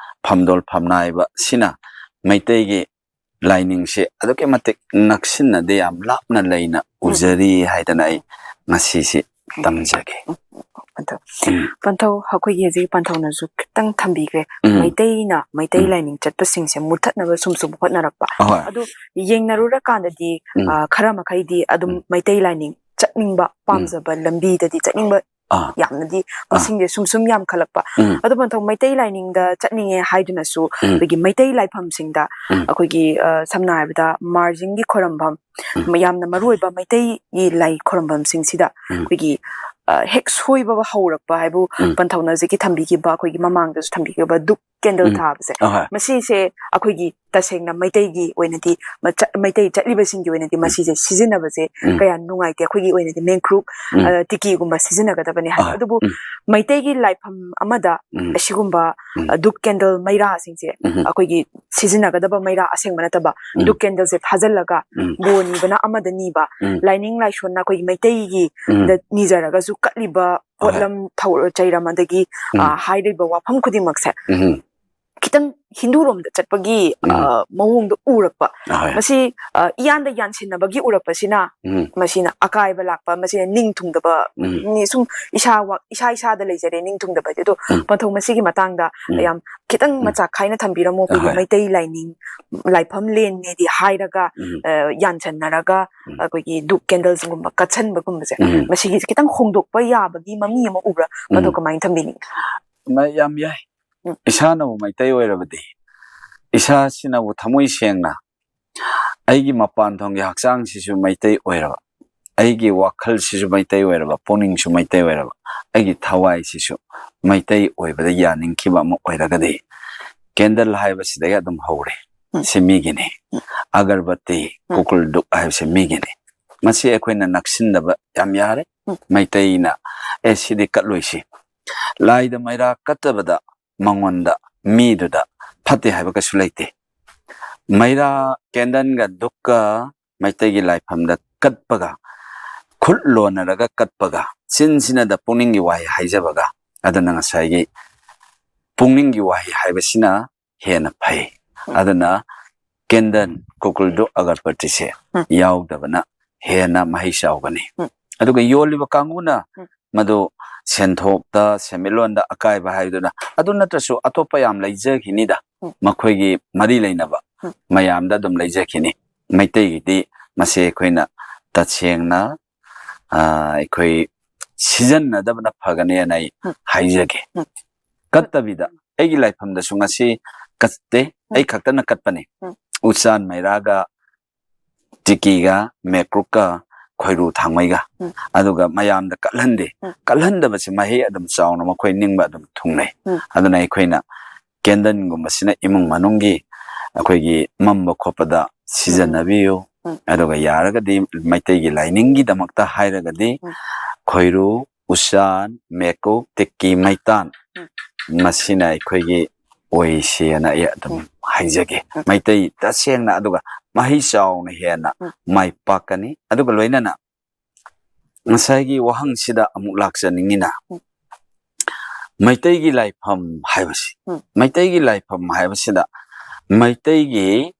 ꯐꯝꯗꯣꯜ ꯐꯝꯅꯥꯏꯕ ꯁꯤꯅ ꯃꯩꯇꯩꯒꯤ ꯂꯥꯏꯅꯤꯡꯁꯦ ꯑꯗꯨꯛꯀꯤ ꯃꯇꯤꯛ ꯅꯛꯁꯤꯟꯅꯗꯦ, ꯌꯥꯝ ꯂꯥꯞꯅ ꯂꯩꯅ ꯎꯝ꯫ ꯎꯖꯔꯤ ꯍꯥꯏꯗꯅ ꯑꯩ ꯉꯁꯤꯁꯦ ꯇꯝꯖꯒꯦ꯫ ꯑꯗꯣ ꯎꯝ꯫ ꯄꯟꯊꯧ, ꯑꯩꯈꯣꯏꯒꯤ ꯍꯧꯖꯤꯛ ꯄꯟꯊꯧꯅꯁꯨ ꯈꯤꯇꯪ ꯊꯝꯕꯤꯈ꯭ꯔꯦ꯫ ꯎꯝ꯫ ꯃꯩꯇꯩꯅ ꯃꯩꯇꯩ ꯎꯝ꯫ ꯂꯥꯏꯅꯤꯡ ꯆꯠꯄꯁꯤꯡꯁꯦ ꯃꯨꯠꯊꯠꯅꯕ ꯁꯨꯝ ꯁꯨꯝ ꯍꯣꯠꯅꯔꯛꯄ꯫ ꯑꯍꯣꯏ꯫ ꯑꯗꯨ ꯌꯦꯡꯅꯔꯨꯔꯀꯥꯟꯗꯗꯤ, ꯎꯝ꯫ ꯑ, ꯈꯔ ꯃꯈꯩꯗꯤ ꯑꯗꯨꯝ ꯎꯝ꯫ ꯃꯩꯇꯩ ꯂꯥꯏꯅꯤꯡ ꯆꯠꯅꯤꯡꯕ, ꯎꯝ꯫ ꯄꯥꯝꯖꯕ ꯂꯝꯕꯤꯗꯗꯤ ꯆꯠꯅꯤꯡꯕ ꯑꯥ꯫ ꯌꯥꯝꯅꯗꯤ ꯑꯥ꯫ ꯃꯁꯤꯡꯁꯦ ꯁꯨꯝ ꯁꯨꯝ ꯌꯥꯝꯈꯠꯂꯛꯄ꯫ ꯎꯝ꯫ ꯑꯗꯨ ꯄꯟꯊꯧ ꯃꯩꯇꯩ ꯂꯥꯏꯅꯤꯡꯗ ꯆꯠꯅꯤꯡꯉꯦ ꯍꯥꯏꯗꯨꯅꯁꯨ ꯎꯝ꯫ ꯑꯩꯈꯣꯏꯒꯤ ꯃꯩꯇꯩ ꯂꯥꯏꯐꯝꯁꯤꯡꯗ ꯎꯝ꯫ ꯑꯩꯈꯣꯏꯒꯤ, ꯑ, ꯁꯝꯅ ꯍꯥꯏꯔꯕꯗ ꯃꯥꯔꯖꯤꯡꯒꯤ ꯈꯣꯏꯔꯝꯐꯝ, ꯎꯝ꯫ ꯌꯥꯝꯅ ꯃꯔꯨ ꯑꯣꯏꯕ ꯃꯩꯇꯩꯒꯤ ꯂꯥꯏ ꯈꯣꯏꯔꯝꯐꯝꯁꯤꯡꯁꯤꯗ ꯎꯝ꯫ ꯑꯩꯈꯣꯏꯒꯤ, ꯑ, ꯍꯦꯛ ꯁꯣꯏꯕ ꯍꯧꯔꯛꯄ ꯍꯥꯏꯕꯨ ꯎꯝ꯫ ꯄꯟꯊꯧꯅ ꯍꯧꯖꯤꯛꯀꯤ ꯊꯝꯕꯤꯈꯤꯕ, ꯑꯩꯈꯣꯏꯒꯤ ꯃꯃꯥꯡꯗꯁꯨ ꯊꯝꯕꯤꯈꯤꯕ ꯙꯨꯞ ꯀꯦꯟꯗꯜ ꯎꯝ꯫ ꯊꯥꯕꯁꯦ, ꯑꯍꯣꯏ꯫ ꯃꯁꯤꯁꯦ ꯑꯩꯈꯣꯏꯒꯤ ꯇꯁꯦꯡꯅ ꯃꯩꯇꯩꯒꯤ ꯑꯣꯏꯅꯗꯤ, ꯃꯆ-, ꯃꯩꯇꯩ ꯆꯠꯂꯤꯕꯁꯤꯡꯒꯤ ꯑꯣꯏꯅꯗꯤ ꯎꯝ꯫ ꯃꯁꯤꯁꯦ ꯁꯤꯖꯤꯟꯅꯕꯁꯦ ꯎꯝ꯫ ꯀꯌꯥ ꯅꯨꯡꯉꯥꯏꯇꯦ꯫ ꯑꯩꯈꯣꯏꯒꯤ ꯑꯣꯏꯅꯗꯤ ꯃꯦꯟꯈ꯭ꯔꯨꯞ, ꯎꯝ꯫ ꯑ, ꯇꯤꯀꯤꯒꯨꯝꯕ ꯁꯤꯖꯤꯟꯅꯒꯗꯕꯅꯤ ꯍꯥꯏ꯫ ꯑꯍꯣꯏ꯫ ꯑꯗꯨꯕꯨ ꯎꯝ꯫ ꯃꯩꯇꯩꯒꯤ ꯂꯥꯏꯐꯝ ꯑꯃꯗ ꯎꯝ꯫ ꯑꯁꯤꯒꯨꯝꯕ, ꯎꯝ꯫ ꯑ, ꯙꯨꯞ ꯀꯦꯟꯗꯜ ꯃꯩꯔꯥꯁꯤꯡꯁꯦ ꯎꯝ꯫ ꯑꯩꯈꯣꯏꯒꯤ ꯁꯤꯖꯤꯟꯅꯒꯗꯕ ꯃꯩꯔꯥ ꯑꯁꯦꯡꯕ ꯅꯠꯇꯕ ꯎꯝ꯫ ꯙꯨꯞ ꯀꯦꯟꯗꯜꯁꯦ ꯊꯥꯖꯤꯜꯂꯒ ꯎꯝ꯫ ꯕꯣꯔ ꯅꯤꯕꯅ ꯑꯃꯗ ꯅꯤꯕ, ꯎꯝ꯫ ꯂꯥꯏꯅꯤꯡ ꯂꯥꯏꯁꯣꯟꯅ ꯑꯩꯈꯣꯏꯒꯤ ꯃꯩꯇꯩꯒꯤ ꯎꯝ꯫ ꯗ ꯅꯤꯖꯔꯒꯁꯨ ꯀꯠꯂꯤꯕ ꯍꯣꯏ꯫ ꯄꯣꯠꯂꯝ ꯊꯧꯔ-, ꯆꯩꯔꯝ ꯑꯗꯒꯤ, ꯎꯝ꯫ ꯑ, ꯍꯥꯏꯔꯤꯕ ꯋꯥꯐꯝ ꯈꯨꯗꯤꯡꯃꯛꯁꯦ ꯎꯝ꯫ ꯈꯤꯇꯪ ꯍꯤꯟꯗꯨꯔꯣꯝꯗ ꯆꯠꯄꯒꯤ ꯎꯝ꯫ ꯑ, ꯃꯑꯣꯡꯗ ꯎꯔꯛꯄ꯫ ꯑꯍꯣꯏ꯫ ꯃꯁꯤ ꯑ, ꯏꯌꯥꯟꯗ ꯌꯥꯟꯁꯤꯟꯅꯕꯒꯤ ꯎꯔꯛꯄꯁꯤꯅ ꯎꯝ꯫ ꯃꯁꯤꯅ ꯑꯀꯥꯏꯕ ꯂꯥꯛꯄ, ꯃꯁꯤꯅ ꯅꯤꯡ ꯊꯨꯡꯗꯕ, ꯎꯝ꯫ ꯅꯤ ꯁꯨꯝ ꯏꯁꯥ ꯋꯥ-, ꯏꯁꯥ ꯏꯁꯥꯗ ꯂꯩꯖꯔꯦ ꯅꯤꯡ ꯊꯨꯡꯗꯕ ꯍꯥꯏꯗꯤ꯫ ꯑꯗꯣ ꯎꯝ꯫ ꯃꯊꯧ ꯃꯁꯤꯒꯤ ꯃꯇꯥꯡꯗ ꯎꯝ꯫ ꯌꯥꯝ ꯈꯤꯇꯪ ꯎꯝ꯫ ꯃꯆꯥ ꯈꯥꯏꯅ ꯊꯝꯕꯤꯔꯝꯃꯣ꯫ ꯑꯩꯈꯣꯏꯒꯤ ꯑꯍꯣꯏ꯫ ꯃꯩꯇꯩ ꯂꯥꯏꯅꯤꯡ ꯂꯥꯏꯐꯝ ꯂꯦꯟꯅꯦꯗꯤ ꯍꯥꯏꯔꯒ ꯎꯝ꯫ ꯑ, ꯌꯥꯟꯁꯟꯅꯔꯒ ꯎꯝ꯫ ꯑꯩꯈꯣꯏꯒꯤ ꯙꯨꯞ ꯀꯦꯟꯗꯜꯁꯒꯨꯝꯕ ꯀꯠꯁꯟꯕꯒꯨꯝꯕꯁꯦ, ꯎꯝ꯫ ꯃꯁꯤꯒꯤꯁꯦ ꯈꯤꯇꯪ ꯍꯣꯡꯗꯣꯛꯄ ꯌꯥꯕꯒꯤ ꯃꯃꯤ ꯑꯃ ꯎꯕ꯭ꯔꯥ? ꯃꯗꯨ ꯎꯝ꯫ ꯀꯃꯥꯏꯅ ꯊꯝꯕꯤꯅꯤꯡꯉꯤ? ꯃ-, ꯌꯥꯝ ꯌꯥꯏ꯫ ꯎꯝ꯫ ꯏꯁꯥꯅꯕꯨ ꯃꯩꯇꯩ ꯑꯣꯏꯔꯕꯗꯤ, ꯏꯁꯥꯁꯤꯅꯕꯨ ꯊꯃꯣꯏ ꯁꯦꯡꯅ ꯑꯩꯒꯤ ꯃꯄꯥꯟ ꯊꯣꯡꯒꯤ ꯍꯛꯆꯥꯡꯁꯤꯁꯨ ꯃꯩꯇꯩ ꯑꯣꯏꯔꯕ, ꯑꯩꯒꯤ ꯋꯥꯈꯜꯁꯤꯁꯨ ꯃꯩꯇꯩ ꯑꯣꯏꯔꯕ, ꯄꯨꯛꯅꯤꯡꯁꯨ ꯃꯩꯇꯩ ꯑꯣꯏꯔꯕ, ꯑꯩꯒꯤ ꯊꯋꯥꯏꯁꯤꯁꯨ ꯃꯩꯇꯩ ꯑꯣꯏꯕꯗ ꯌꯥꯅꯤꯡꯈꯤꯕ ꯑꯃ ꯑꯣꯏꯔꯒꯗꯤ, ꯀꯦꯟꯗꯜ ꯍꯥꯏꯕꯁꯤꯗꯒꯤ ꯑꯗꯨꯝ ꯍꯧꯔꯦ꯫ ꯎꯝ꯫ ꯁꯤ ꯃꯤꯒꯤꯅꯤ꯫ ꯎꯝ꯫ ꯑꯒꯔꯕꯠꯇꯤ, ꯎꯝ꯫ ꯀꯨꯀꯨꯜ ꯙꯨꯞ ꯍꯥꯏꯕꯁꯦ ꯃꯤꯒꯤꯅꯤ꯫ ꯃꯁꯤ ꯑꯩꯈꯣꯏꯅ ꯅꯛꯁꯤꯟꯗꯕ ꯌꯥꯝ ꯌꯥꯔꯦ꯫ ꯎꯝ꯫ ꯃꯩꯇꯩꯅ, "ꯑꯦ, ꯁꯤꯗꯤ ꯀꯠꯂꯣꯏꯁꯤ"꯫ ꯂꯥꯏꯗ ꯃꯩꯔꯥ ꯀꯠꯇꯕꯗ ꯃꯉꯣꯟꯗ, ꯃꯤꯗꯨꯗ ꯐꯠꯇꯦ ꯍꯥꯏꯕ ꯀꯩꯁꯨ ꯂꯩꯇꯦ꯫ ꯃꯩꯔꯥ, ꯀꯦꯟꯗꯜꯒ ꯙꯨꯞꯀ ꯃꯩꯇꯩꯒꯤ ꯂꯥꯏꯐꯝꯗ ꯀꯠꯄꯒ, ꯈꯨꯠ ꯂꯣꯟꯅꯔꯒ ꯀꯠꯄꯒ, ꯆꯤꯟꯁꯤꯅꯗ ꯄꯨꯛꯅꯤꯡꯒꯤ ꯋꯥꯍꯩ ꯍꯥꯏꯖꯕꯒ, ꯑꯗꯨꯅ ꯉꯁꯥꯏꯒꯤ ꯄꯨꯛꯅꯤꯡꯒꯤ ꯋꯥꯍꯩ ꯍꯥꯏꯕꯁꯤꯅ ꯍꯦꯟꯅ ꯐꯩ꯫ ꯎꯝ꯫ ꯑꯗꯨꯅ ꯀꯦꯟꯗꯜ, ꯀꯨꯀꯨꯜ ꯙꯨꯞ, ꯑꯒꯔꯕꯠꯇꯤꯁꯦ ꯎꯝ꯫ ꯌꯥꯎꯗꯕꯅ ꯍꯦꯟꯅ ꯃꯍꯩ ꯆꯥꯎꯒꯅꯤ꯫ ꯎꯝ꯫ ꯑꯗꯨꯒ ꯌꯣꯜꯂꯤꯕ ꯀꯥꯡꯕꯨꯅ ꯎꯝ꯫ ꯃꯗꯨ ꯁꯦꯟꯊꯣꯛꯇ, ꯁꯦꯟꯃꯤꯠꯂꯣꯟꯗ ꯑꯀꯥꯏꯕ ꯍꯥꯏꯗꯨꯅ, ꯑꯗꯨ ꯅꯠꯇ꯭ꯔꯁꯨ ꯑꯇꯣꯞꯄ ꯌꯥꯝ ꯂꯩꯖꯈꯤꯅꯤꯗ, ꯎꯝ꯫ ꯃꯈꯣꯏꯒꯤ ꯃꯔꯤ ꯂꯩꯅꯕ ꯎꯝ꯫ ꯃꯌꯥꯝꯗ ꯑꯗꯨꯝ ꯂꯩꯖꯈꯤꯅꯤ꯫ ꯃꯩꯇꯩꯒꯤꯗꯤ ꯃꯁꯤ ꯑꯩꯈꯣꯏꯅ ꯇꯁꯦꯡꯅ, ꯑ, ꯑꯩꯈꯣꯏ ꯁꯤꯖꯤꯟꯅꯗꯕꯅ ꯐꯒꯅꯦꯅ ꯑꯩ ꯎꯝ꯫ ꯍꯥꯏꯖꯒꯦ꯫ ꯎꯝ꯫ ꯀꯠꯇꯕꯤꯗ, ꯑꯩꯒꯤ ꯂꯥꯏꯐꯝꯗꯁꯨ ꯉꯁꯤ ꯀꯠꯇꯦ, ꯑꯩ ꯈꯛꯇꯅ ꯀꯠꯄꯅꯤ꯫ ꯎꯝ꯫ ꯎꯆꯥꯟ ꯃꯩꯔꯥꯒ ꯇꯤꯀꯤꯒ ꯃꯦꯀ꯭ꯔꯨꯛꯀ ꯈꯣꯏꯔꯨ ꯊꯥꯡꯃꯩꯒ꯫ ꯎꯝ꯫ ꯑꯗꯨꯒ ꯃꯌꯥꯝꯗ ꯀꯠꯍꯟꯗꯦ꯫ ꯎꯝ꯫ ꯀꯠꯍꯟꯗꯕꯁꯦ ꯃꯍꯩ ꯑꯗꯨꯝ ꯆꯥꯎꯅ ꯃꯈꯣꯏ ꯅꯤꯡꯕ ꯑꯗꯨꯝ ꯊꯨꯡꯅꯩ꯫ ꯎꯝ꯫ ꯑꯗꯨꯅ ꯑꯩꯈꯣꯏꯅ ꯀꯦꯟꯗꯜꯒꯨꯝꯕꯁꯤꯅ ꯏꯃꯨꯡ ꯃꯅꯨꯡꯒꯤ ꯑꯩꯈꯣꯏꯒꯤ ꯃꯝꯕ ꯈꯣꯠꯄꯗ ꯁꯤꯖꯤꯟꯅꯕꯤꯌꯨ꯫ ꯎꯝ꯫ ꯑꯗꯨꯒ ꯌꯥꯔꯒꯗꯤ ꯃꯩꯇꯩꯒꯤ ꯂꯥꯏꯅꯤꯡꯒꯤꯗꯃꯛꯇ ꯍꯥꯏꯔꯒꯗꯤ ꯎꯝ꯫ ꯈꯣꯏꯔꯨ, ꯎꯆꯥꯟ, ꯃꯦꯀꯨꯛ, ꯇꯤꯛꯀꯤ, ꯃꯩꯇꯥꯟ, ꯎꯝ꯫ ꯃꯁꯤꯅ ꯑꯩꯈꯣꯏꯒꯤ ꯑꯣꯏꯁꯦꯅ ꯑꯩ ꯑꯗꯨꯝ ꯎꯝ꯫ ꯍꯥꯏꯖꯒꯦ꯫ ꯎꯝ꯫ ꯃꯩꯇꯩ ꯇꯁꯦꯡꯅ ꯑꯗꯨꯒ ꯃꯍꯩ ꯆꯥꯎꯅ ꯍꯦꯟꯅ ꯎꯝ꯫ ꯃꯥꯏ ꯄꯥꯛꯀꯅꯤ꯫ ꯑꯗꯨꯒ ꯂꯣꯏꯅꯅ ꯉꯁꯥꯏꯒꯤ ꯋꯥꯍꯪꯁꯤꯗ ꯑꯃꯨꯛ ꯂꯥꯛꯆꯅꯤꯡꯉꯤꯅ, ꯎꯝ꯫ ꯃꯩꯇꯩꯒꯤ ꯂꯥꯏꯐꯝ ꯍꯥꯏꯕꯁꯤ, ꯎꯝ꯫ ꯃꯩꯇꯩꯒꯤ ꯂꯥꯏꯐꯝ ꯍꯥꯏꯕꯁꯤꯗ ꯃꯩꯇꯩꯒꯤ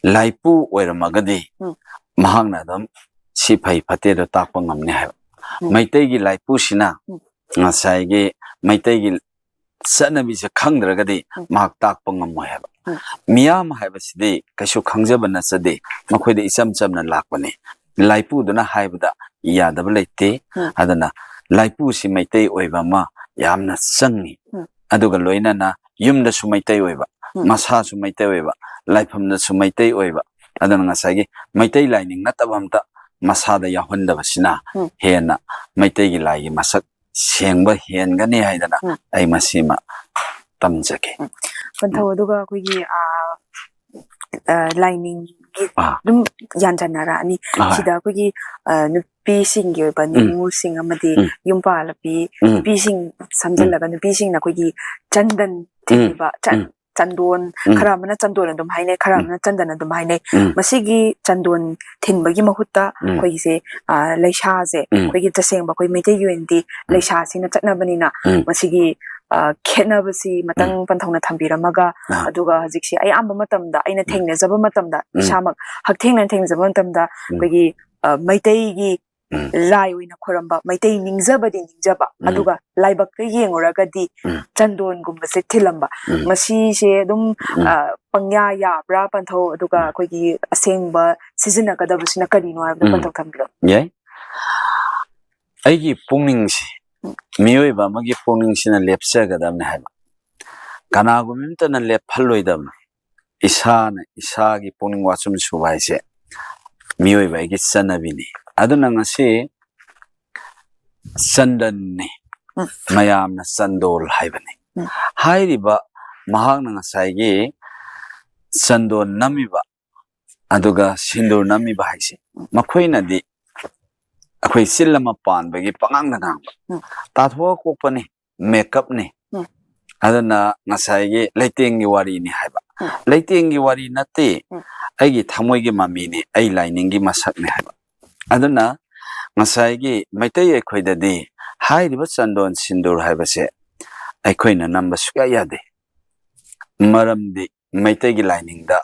ꯂꯥꯏꯄꯨ ꯑꯣꯏꯔꯝꯃꯒꯗꯤ ꯎꯝ꯫ ꯃꯍꯥꯛꯅ ꯑꯗꯨꯝ ꯁꯤ ꯐꯩ ꯐꯠꯇꯦꯗꯣ ꯇꯥꯛꯄ ꯉꯝꯅꯤ ꯍꯥꯏꯕ꯫ ꯎꯝ꯫ ꯃꯩꯇꯩꯒꯤ ꯂꯥꯏꯄꯨꯁꯤꯅ ꯎꯝ꯫ ꯉꯁꯥꯏꯒꯤ ꯃꯩꯇꯩꯒꯤ ꯆꯠꯅꯕꯤꯁꯦ ꯈꯪꯗ꯭ꯔꯒꯗꯤ ꯎꯝ꯫ ꯃꯍꯥꯛ ꯇꯥꯛꯄ ꯉꯝꯃꯣꯏ ꯍꯥꯏꯕ꯫ ꯎꯝ꯫ ꯃꯤꯌꯥꯝ ꯍꯥꯏꯕꯁꯤꯗꯤ ꯀꯩꯁꯨ ꯈꯪꯖꯕ ꯅꯠꯆꯗꯦ, ꯃꯈꯣꯏꯗ ꯏꯆꯝ ꯆꯝꯅ ꯂꯥꯛꯄꯅꯤ꯫ ꯂꯥꯏꯄꯨꯗꯨꯅ ꯍꯥꯏꯕꯗ ꯌꯥꯗꯕ ꯂꯩꯇꯦ꯫ ꯎꯝ꯫ ꯑꯗꯨꯅ ꯂꯥꯏꯄꯨꯁꯤ ꯃꯩꯇꯩ ꯑꯣꯏꯕ ꯑꯃ ꯌꯥꯝꯅ ꯆꯪꯉꯤ꯫ ꯎꯝ꯫ ꯑꯗꯨꯒ ꯂꯣꯏꯅꯅ ꯌꯨꯝꯗꯁꯨ ꯃꯩꯇꯩ ꯑꯣꯏꯕ, ꯎꯝ꯫ ꯃꯁꯥꯁꯨ ꯃꯩꯇꯩ ꯑꯣꯏꯕ, ꯂꯥꯏꯐꯝꯗꯁꯨ ꯃꯩꯇꯩ ꯑꯣꯏꯕ, ꯑꯗꯨꯅ ꯉꯁꯥꯏꯒꯤ ꯃꯩꯇꯩ ꯂꯥꯏꯅꯤꯡ ꯅꯠꯇꯕ ꯑꯝꯇ ꯃꯁꯥꯗ ꯌꯥꯎꯍꯟꯗꯕꯁꯤꯅ ꯎꯝ꯫ ꯍꯦꯟꯅ ꯃꯩꯇꯩꯒꯤ ꯂꯥꯏꯒꯤ ꯃꯁꯛ ꯁꯦꯡꯕ ꯍꯦꯟꯒꯅꯤ ꯍꯥꯏꯗꯅ ꯎꯝ꯫ ꯑꯩ ꯃꯁꯤꯃ ꯇꯝꯖꯒꯦ꯫ ꯄꯟꯊꯧ ꯑꯗꯨꯒ ꯑꯩꯈꯣꯏꯒꯤ, ꯑ, ꯑ, ꯂꯥꯏꯅꯤꯡꯒꯤ ꯑꯥ꯫ ꯑꯗꯨꯝ ꯌꯥꯟꯁꯤꯟꯅꯔꯛꯑꯅꯤ꯫ ꯑꯍꯣꯏ꯫ ꯁꯤꯗ ꯑꯩꯈꯣꯏꯒꯤ, ꯑ, ꯅꯨꯄꯤꯁꯤꯡꯒꯤ ꯑꯣꯏꯕ ꯎꯝ꯫ ꯅꯤꯉꯣꯜꯁꯤꯡ ꯑꯃꯗꯤ ꯎꯝ꯫ ꯌꯨꯝ ꯄꯥꯜꯂꯕꯤ ꯎꯝ꯫ ꯅꯨꯄꯤꯁꯤꯡ ꯁꯝꯖꯤꯜꯂꯒ ꯅꯨꯄꯤꯁꯤꯡꯅ ꯑꯩꯈꯣꯏꯒꯤ ꯆꯟꯗꯟ ꯊꯤꯟꯕ, ꯆꯟ-, ꯎꯝ꯫ ꯆꯟꯗꯣꯟ, ꯎꯝ꯫ ꯈꯔ ꯑꯃꯅ ꯆꯟꯗꯣꯟ ꯑꯗꯨꯝ ꯍꯥꯏꯅꯩ, ꯈꯔ ꯎꯝ꯫ ꯑꯃꯅ ꯆꯟꯗꯟ ꯑꯗꯨꯝ ꯍꯥꯏꯅꯩ꯫ ꯎꯝ꯫ ꯃꯁꯤꯒꯤ ꯆꯟꯗꯣꯟ ꯊꯤꯟꯕꯒꯤ ꯃꯍꯨꯠꯇ ꯎꯝ꯫ ꯑꯩꯈꯣꯏꯒꯤꯁꯦ, ꯑ, ꯂꯩꯁꯥꯁꯦ, ꯎꯝ꯫ ꯑꯩꯈꯣꯏꯒꯤ ꯇꯁꯦꯡꯕ ꯑꯩꯈꯣꯏ ꯃꯩꯇꯩꯒꯤ ꯑꯣꯏꯅꯗꯤ ꯎꯝ꯫ ꯂꯩꯁꯥꯁꯤꯅ ꯆꯠꯅꯕꯅꯤꯅ ꯎꯝ꯫ ꯃꯁꯤꯒꯤ, ꯑ, ꯈꯦꯠꯅꯕꯁꯤ ꯃꯇꯪ ꯄꯟꯊꯧꯅ ꯊꯝꯕꯤꯔꯝꯃꯒ, ꯑꯥ꯫ ꯑꯗꯨꯒ ꯍꯧꯖꯤꯛꯁꯦ ꯑꯌꯥꯝꯕ ꯃꯇꯝꯗ ꯑꯩꯅ ꯎꯝ꯫ ꯊꯦꯡꯅꯖꯕ ꯃꯇꯝꯗ, ꯎꯝ꯫ ꯏꯁꯥꯃꯛ ꯍꯛꯊꯦꯡꯅꯅ ꯊꯦꯡꯅꯖꯕ ꯃꯇꯝꯗ, ꯎꯝ꯫ ꯑꯩꯈꯣꯏꯒꯤ, ꯑ, ꯃꯩꯇꯩꯒꯤ ꯎꯝ꯫ ꯂꯥꯏ ꯑꯣꯏꯅ ꯈꯣꯏꯔꯝꯕ, ꯃꯩꯇꯩ ꯅꯤꯡꯖꯕꯗꯤ ꯅꯤꯡꯖꯕ, ꯎꯝ꯫ ꯑꯗꯨꯒ ꯂꯥꯏꯕꯛꯇ ꯌꯦꯡꯉꯨꯔꯒꯗꯤ ꯎꯝ꯫ ꯆꯟꯗꯣꯟꯒꯨꯝꯕꯁꯦ ꯊꯤꯜꯂꯝꯕ꯫ ꯎꯝ꯫ ꯃꯁꯤꯁꯦ ꯑꯗꯨꯝ, ꯎꯝ꯫ ꯑ, ꯄꯪꯌꯥ ꯌꯥꯕ꯭ꯔꯥ ꯄꯟꯊꯧ, ꯑꯗꯨꯒ ꯎꯝ꯫ ꯑꯩꯈꯣꯏꯒꯤ ꯑꯁꯦꯡꯕ ꯁꯤꯖꯤꯟꯅꯒꯗꯕꯁꯤꯅ ꯀꯔꯤꯅꯣ ꯍꯥꯏꯕꯗꯣ ꯎꯝ꯫ ꯄꯟꯊꯧ ꯊꯝꯕꯤꯔꯣ꯫ ꯌꯥꯏ꯫ ꯑꯩꯒꯤ ꯄꯨꯛꯅꯤꯡꯁꯤ, ꯃꯤꯑꯣꯏꯕ ꯑꯃꯒꯤ ꯄꯨꯛꯅꯤꯡꯁꯤꯅ ꯂꯦꯞꯆꯒꯗꯕꯅꯤ ꯍꯥꯏꯕ꯫ ꯀꯅꯥꯒꯨꯝꯕ ꯑꯃꯇꯅ ꯂꯦꯞꯍꯜꯂꯣꯏꯗꯕꯅꯤ꯫ ꯏꯁꯥꯅ ꯏꯁꯥꯒꯤ ꯄꯨꯛꯅꯤꯡ ꯋꯥꯆꯨꯝ ꯁꯨꯕ ꯍꯥꯏꯁꯦ ꯃꯤꯑꯣꯏꯕ ꯑꯩꯒꯤ ꯆꯠꯅꯕꯤꯅꯤ꯫ ꯑꯗꯨꯅ ꯉꯁꯤ ꯆꯟꯗꯟꯅꯤ, ꯎꯝ꯫ ꯃꯌꯥꯝꯅ ꯆꯟꯗꯣꯜ ꯍꯥꯏꯕꯅꯤ꯫ ꯎꯝ꯫ ꯍꯥꯏꯔꯤꯕ ꯃꯍꯥꯛꯅ ꯉꯁꯥꯏꯒꯤ ꯆꯟꯗꯣꯟ ꯅꯝꯃꯤꯕ, ꯑꯗꯨꯒ ꯁꯤꯟꯗꯨꯔ ꯅꯝꯃꯤꯕ ꯍꯥꯏꯁꯦ, ꯃꯈꯣꯏꯅꯗꯤ ꯑꯩꯈꯣꯏ ꯆꯤꯜ ꯑꯃ ꯄꯥꯟꯕꯒꯤ ꯄꯉꯥꯡꯗ ꯉꯥꯡꯕ꯫ ꯎꯝ꯫ ꯇꯥꯊꯣꯛꯑ ꯀꯣꯛꯄꯅꯤ, ꯃꯦꯀꯞꯅꯤ꯫ ꯎꯝ꯫ ꯑꯗꯨꯅ ꯉꯁꯥꯏꯒꯤ ꯂꯩꯇꯦꯡꯒꯤ ꯋꯥꯔꯤꯅꯤ ꯍꯥꯏꯕ꯫ ꯎꯝ꯫ ꯂꯩꯇꯦꯡꯒꯤ ꯋꯥꯔꯤ ꯅꯠꯇꯦ, ꯎꯝ꯫ ꯑꯩꯒꯤ ꯊꯃꯣꯏꯒꯤ ꯃꯃꯤꯅꯤ, ꯑꯩ ꯂꯥꯏꯅꯤꯡꯒꯤ ꯃꯁꯛꯅꯤ ꯍꯥꯏꯕ꯫ ꯑꯗꯨꯅ ꯉꯁꯥꯏꯒꯤ ꯃꯩꯇꯩ ꯑꯩꯈꯣꯏꯗꯗꯤ ꯍꯥꯏꯔꯤꯕ ꯆꯟꯗꯣꯟ ꯁꯤꯟꯗꯨꯔ ꯍꯥꯏꯕꯁꯦ ꯑꯩꯈꯣꯏꯅ ꯅꯝꯕ ꯁꯨꯛꯌꯥ ꯌꯥꯗꯦ꯫ ꯃꯔꯝꯗꯤ ꯃꯩꯇꯩꯒꯤ ꯂꯥꯏꯅꯤꯡꯗ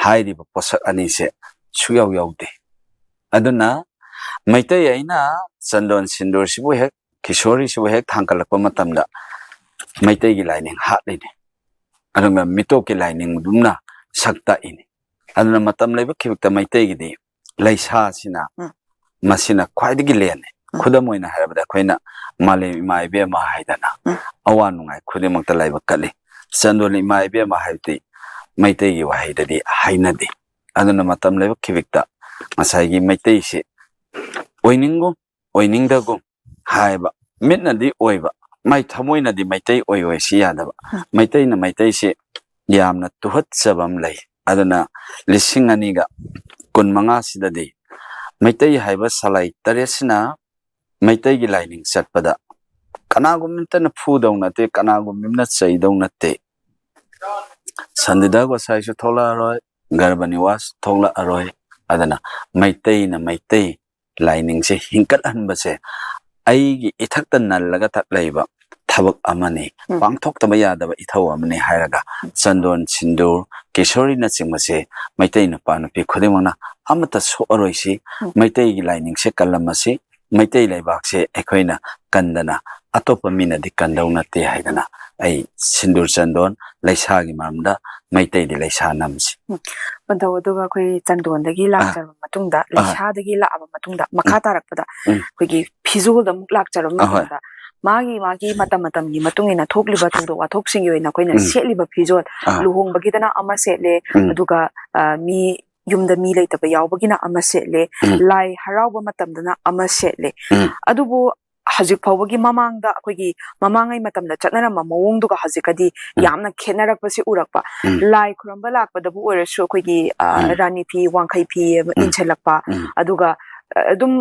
ꯍꯥꯏꯔꯤꯕ ꯄꯣꯠꯁꯛ ꯑꯅꯤꯁꯦ ꯁꯨꯛꯌꯥꯎ ꯌꯥꯎꯗꯦ꯫ ꯑꯗꯨꯅ ꯃꯩꯇꯩ ꯑꯩꯅ ꯆꯟꯗꯣꯟ ꯁꯤꯟꯗꯨꯔꯁꯤꯕꯨ ꯍꯦꯛ, ꯀꯤꯁꯣꯔꯤꯁꯤꯕꯨ ꯍꯦꯛ ꯊꯥꯡꯒꯠꯂꯛꯄ ꯃꯇꯝꯗ ꯃꯩꯇꯩꯒꯤ ꯂꯥꯏꯅꯤꯡ ꯍꯥꯠꯂꯤꯅꯤ, ꯑꯗꯨꯒ ꯃꯤꯇꯣꯞꯀꯤ ꯂꯥꯏꯅꯤꯡꯗꯨꯝꯅ ꯁꯛ ꯇꯥꯛꯏꯅꯤ꯫ ꯑꯗꯨꯅ ꯃꯇꯝ ꯂꯩꯕ ꯈꯤꯕꯤꯛꯇ ꯃꯩꯇꯩꯒꯤꯗꯤ ꯂꯩꯁꯥꯁꯤꯅ, ꯎꯝ꯫ ꯃꯁꯤꯅ ꯈ꯭ꯋꯥꯏꯗꯒꯤ ꯂꯦꯟꯅꯤ꯫ ꯎꯝ꯫ ꯈꯨꯗꯝ ꯑꯣꯏꯅ ꯍꯥꯏꯔꯕꯗ, ꯑꯩꯈꯣꯏꯅ "ꯃꯥꯂꯦꯝ ꯏꯃꯥ ꯏꯕꯦꯝꯃ" ꯍꯥꯏꯗꯅ, ꯎꯝ꯫ "ꯑꯋꯥ ꯅꯨꯡꯉꯥꯏ ꯈꯨꯗꯤꯡꯃꯛꯇ ꯂꯥꯏꯕꯛ ꯀꯠꯂꯤ"꯫ ꯆꯟꯗꯣꯟ ꯏꯃꯥ ꯏꯕꯦꯝꯃ ꯍꯥꯏꯕꯗꯤ ꯃꯩꯇꯩꯒꯤ ꯋꯥꯍꯩꯗꯗꯤ ꯍꯩꯅꯗꯦ꯫ ꯑꯗꯨꯅ ꯃꯇꯝ ꯂꯩꯕ ꯈꯤꯕꯤꯛꯇ ꯉꯁꯥꯏꯒꯤ ꯃꯩꯇꯩꯁꯤ ꯑꯣꯏꯅꯤꯡꯒꯨꯝ ꯑꯣꯏꯅꯤꯡꯗꯒꯨꯝ ꯍꯥꯏꯕ, ꯃꯤꯠꯅꯗꯤ ꯑꯣꯏꯕ, ꯃꯥꯏ ꯊꯃꯣꯏꯅꯗꯤ ꯃꯩꯇꯩ ꯑꯣꯏ ꯑꯣꯏ ꯁꯤ ꯌꯥꯗꯕ꯫ ꯎꯝ꯫ ꯃꯩꯇꯩꯅ ꯃꯩꯇꯩꯁꯤ ꯌꯥꯝꯅ ꯇꯨꯍꯠꯆꯕ ꯑꯃ ꯂꯩ꯫ ꯑꯗꯨꯅ ꯂꯤꯁꯤꯡ ꯑꯅꯤꯒ ꯀꯨꯟꯃꯉꯥꯁꯤꯗꯗꯤ ꯃꯩꯇꯩ ꯍꯥꯏꯕ ꯁꯂꯥꯏ ꯇꯔꯦꯠꯁꯤꯅ ꯃꯩꯇꯩꯒꯤ ꯂꯥꯏꯅꯤꯡ ꯆꯠꯄꯗ ꯀꯅꯥꯒꯨꯝꯕ ꯑꯃꯠꯇꯅ ꯐꯨꯗꯧ ꯅꯠꯇꯦ, ꯀꯅꯥꯒꯨꯝꯕ ꯑꯃꯅ ꯆꯩꯗꯧ ꯅꯠꯇꯦ꯫ ꯁꯟꯗꯤꯗ ꯒꯣꯁꯥꯏꯁꯨ ꯊꯣꯛꯂꯛꯑꯔꯣꯏ, ꯒꯔꯕ ꯅꯤꯋꯥꯁ ꯊꯣꯛꯂꯛꯑꯔꯣꯏ꯫ ꯑꯗꯨꯅ ꯃꯩꯇꯩꯅ ꯃꯩꯇꯩ ꯂꯥꯏꯅꯤꯡꯁꯦ ꯍꯤꯡꯀꯠꯍꯟꯕꯁꯦ ꯑꯩꯒꯤ ꯏꯊꯛꯇ ꯅꯜꯂꯒ ꯊꯛ ꯂꯩꯕ ꯊꯕꯛ ꯑꯃꯅꯤ, ꯎꯝ꯫ ꯄꯥꯡꯊꯣꯛꯇꯕ ꯌꯥꯗꯕ ꯏꯊꯧ ꯑꯃꯅꯤ ꯍꯥꯏꯔꯒ ꯆꯟꯗꯣꯟ, ꯁꯤꯟꯗꯨꯔ, ꯀꯤꯁꯣꯔꯤꯅꯆꯤꯡꯕꯁꯦ ꯃꯩꯇꯩ ꯅꯨꯄꯥ ꯅꯨꯄꯤ ꯈꯨꯗꯤꯡꯃꯛꯅ ꯑꯃꯠꯇ ꯁꯣꯛꯑꯔꯣꯏꯁꯤ꯫ ꯎꯝ꯫ ꯃꯩꯇꯩꯒꯤ ꯂꯥꯏꯅꯤꯡꯁꯦ ꯀꯜꯂꯝꯃꯁꯤ꯫ ꯃꯩꯇꯩ ꯂꯩꯕꯥꯛꯁꯦ ꯑꯩꯈꯣꯏꯅ ꯀꯟꯗꯅ ꯑꯇꯣꯞꯄ ꯃꯤꯅꯗꯤ ꯀꯟꯗꯧ ꯅꯠꯇꯦ ꯍꯥꯏꯗꯅ ꯑꯩ ꯁꯤꯟꯗꯨꯔ ꯆꯟꯗꯣꯟ ꯂꯩꯁꯥꯒꯤ ꯃꯔꯝꯗ ꯃꯩꯇꯩꯗꯤ ꯂꯩꯁꯥ ꯅꯝꯁꯤ꯫ ꯎꯝ꯫ ꯄꯟꯊꯧ, ꯑꯗꯨꯒ ꯑꯩꯈꯣꯏ ꯆꯟꯗꯣꯟꯗꯒꯤ ꯑꯥ꯫ ꯂꯥꯛꯆꯔꯕ ꯃꯇꯨꯡꯗ, ꯑꯥ꯫ ꯂꯩꯁꯥꯗꯒꯤ ꯂꯥꯛꯑꯕ ꯃꯇꯨꯡꯗ ꯃꯈꯥ ꯎꯝ꯫ ꯇꯥꯔꯛꯄꯗ ꯎꯝ꯫ ꯑꯩꯈꯣꯏꯒꯤ ꯐꯤꯖꯣꯜꯗ ꯑꯃꯨꯛ ꯂꯥꯛꯆꯔꯕ ꯑꯍꯣꯏ꯫ ꯃꯇꯝꯗ ꯃꯥꯒꯤ ꯃꯥꯒꯤ ꯃꯇꯝ ꯃꯇꯝꯒꯤ ꯃꯇꯨꯡ ꯏꯟꯅ ꯊꯣꯛꯂꯤꯕ ꯊꯧꯗꯣꯛ ꯋꯥꯊꯣꯛꯁꯤꯡꯒꯤ ꯑꯣꯏꯅ ꯑꯩꯈꯣꯏꯅ ꯎꯝ꯫ ꯁꯦꯠꯂꯤꯕ ꯐꯤꯖꯣꯜ, ꯑꯥ꯫ ꯂꯨꯍꯣꯡꯕꯒꯤꯗꯅ ꯑꯃ ꯁꯦꯠꯂꯦ, ꯎꯝ꯫ ꯑꯗꯨꯒ, ꯑ, ꯃꯤ ꯌꯨꯝꯗ ꯃꯤ ꯂꯩꯇꯕ ꯌꯥꯎꯕꯒꯤꯅ ꯑꯃ ꯁꯦꯠꯂꯦ, ꯎꯝ꯫ ꯂꯥꯏ ꯍꯔꯥꯎꯕ ꯃꯇꯝꯗꯅ ꯑꯃ ꯁꯦꯠꯂꯦ꯫ ꯎꯝ꯫ ꯑꯗꯨꯕꯨ ꯍꯧꯖꯤꯛ ꯐꯥꯎꯕꯒꯤ ꯃꯃꯥꯡꯗ ꯑꯩꯈꯣꯏꯒꯤ ꯃꯃꯥꯡꯉꯩ ꯃꯇꯝꯗ ꯆꯠꯅꯔꯝꯕ ꯃꯑꯣꯡꯗꯨꯒ ꯍꯧꯖꯤꯛꯀꯗꯤ ꯎꯝ꯫ ꯌꯥꯝꯅ ꯈꯦꯠꯅꯔꯛꯄꯁꯦ ꯎꯔꯛꯄ꯫ ꯎꯝ꯫ ꯂꯥꯏ ꯈꯨꯔꯝꯕ ꯂꯥꯛꯄꯗꯕꯨ ꯑꯣꯏꯔꯁꯨ ꯑꯩꯈꯣꯏꯒꯤ, ꯑ, ꯎꯝ꯫ ꯔꯥꯅꯤ ꯐꯤ, ꯋꯥꯡꯈꯩ ꯐꯤ ꯑꯃ ꯎꯝ꯫ ꯏꯟꯁꯤꯜꯂꯛꯄ, ꯎꯝ꯫ ꯑꯗꯨꯒ, ꯑ, ꯑꯗꯨꯝ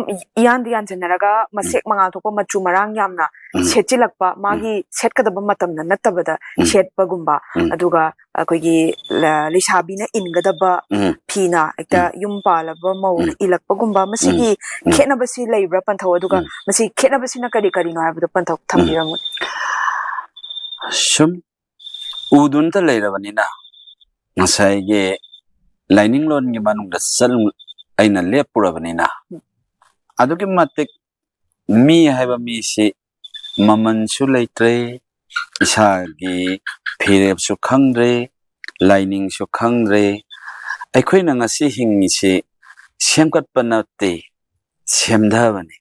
ꯏꯌꯥꯟꯗ ꯌꯥꯟꯁꯤꯟꯅꯔꯒ ꯎꯝ꯫ ꯃꯁꯦꯛ ꯃꯉꯥꯜ ꯊꯣꯛꯄ ꯃꯆꯨ ꯃꯔꯥꯡ ꯌꯥꯝꯅ ꯎꯝ꯫ ꯁꯦꯠꯆꯤꯜꯂꯛꯄ, ꯎꯝ꯫ ꯃꯥꯒꯤ ꯁꯦꯠꯀꯗꯕ ꯃꯇꯝꯗ ꯅꯠꯇꯕꯗ ꯎꯝ꯫ ꯁꯦꯠꯄꯒꯨꯝꯕ, ꯎꯝ꯫ ꯑꯗꯨꯒ ꯑꯩꯈꯣꯏꯒꯤ ꯂ-, ꯂꯩꯁꯥꯕꯤꯅ ꯏꯟꯒꯗꯕ ꯎꯝ꯫ ꯐꯤꯅ ꯍꯦꯛꯇ ꯎꯝ꯫ ꯌꯨꯝ ꯄꯥꯜꯂꯕ ꯃꯧꯅ ꯎꯝ꯫ ꯏꯜꯂꯛꯄꯒꯨꯝꯕ, ꯃꯁꯤꯒꯤ ꯎꯝ꯫ ꯎꯝ꯫ ꯈꯦꯠꯅꯕꯁꯤ ꯂꯩꯕ꯭ꯔꯥ ꯄꯟꯊꯧ? ꯑꯗꯨꯒ ꯎꯝ꯫ ꯃꯁꯤ ꯈꯦꯠꯅꯕꯁꯤꯅ ꯀꯔꯤ ꯀꯔꯤꯅꯣ ꯍꯥꯏꯕꯗꯣ ꯄꯟꯊꯧ ꯎꯝ꯫ ꯊꯝꯕꯤꯔꯝꯃꯨ꯫ ꯁꯨꯝ ꯎꯗꯨꯅꯇ ꯂꯩꯔꯕꯅꯤꯅ, ꯉꯁꯥꯏꯒꯤ ꯂꯥꯏꯅꯤꯡꯂꯣꯟꯒꯤ ꯃꯅꯨꯡꯗ ꯆꯠꯂꯨ, ꯑꯩꯅ ꯂꯦꯞꯄꯨꯔꯕꯅꯤꯅ, ꯑꯗꯨꯛꯀꯤ ꯃꯇꯤꯛ ꯃꯤ ꯍꯥꯏꯕ ꯃꯤꯁꯤ ꯃꯃꯜꯁꯨ ꯂꯩꯇ꯭ꯔꯦ, ꯏꯁꯥꯒꯤ ꯐꯤꯔꯦꯞꯁꯨ ꯈꯪꯗ꯭ꯔꯦ, ꯂꯥꯏꯅꯤꯡꯁꯨ ꯈꯪꯗ꯭ꯔꯦ꯫ ꯑꯩꯈꯣꯏꯅ ꯉꯁꯤ ꯍꯤꯡꯉꯤꯁꯤ ꯁꯦꯝꯒꯠꯄ ꯅꯠꯇꯦ, ꯁꯦꯝꯊꯕꯅꯤ꯫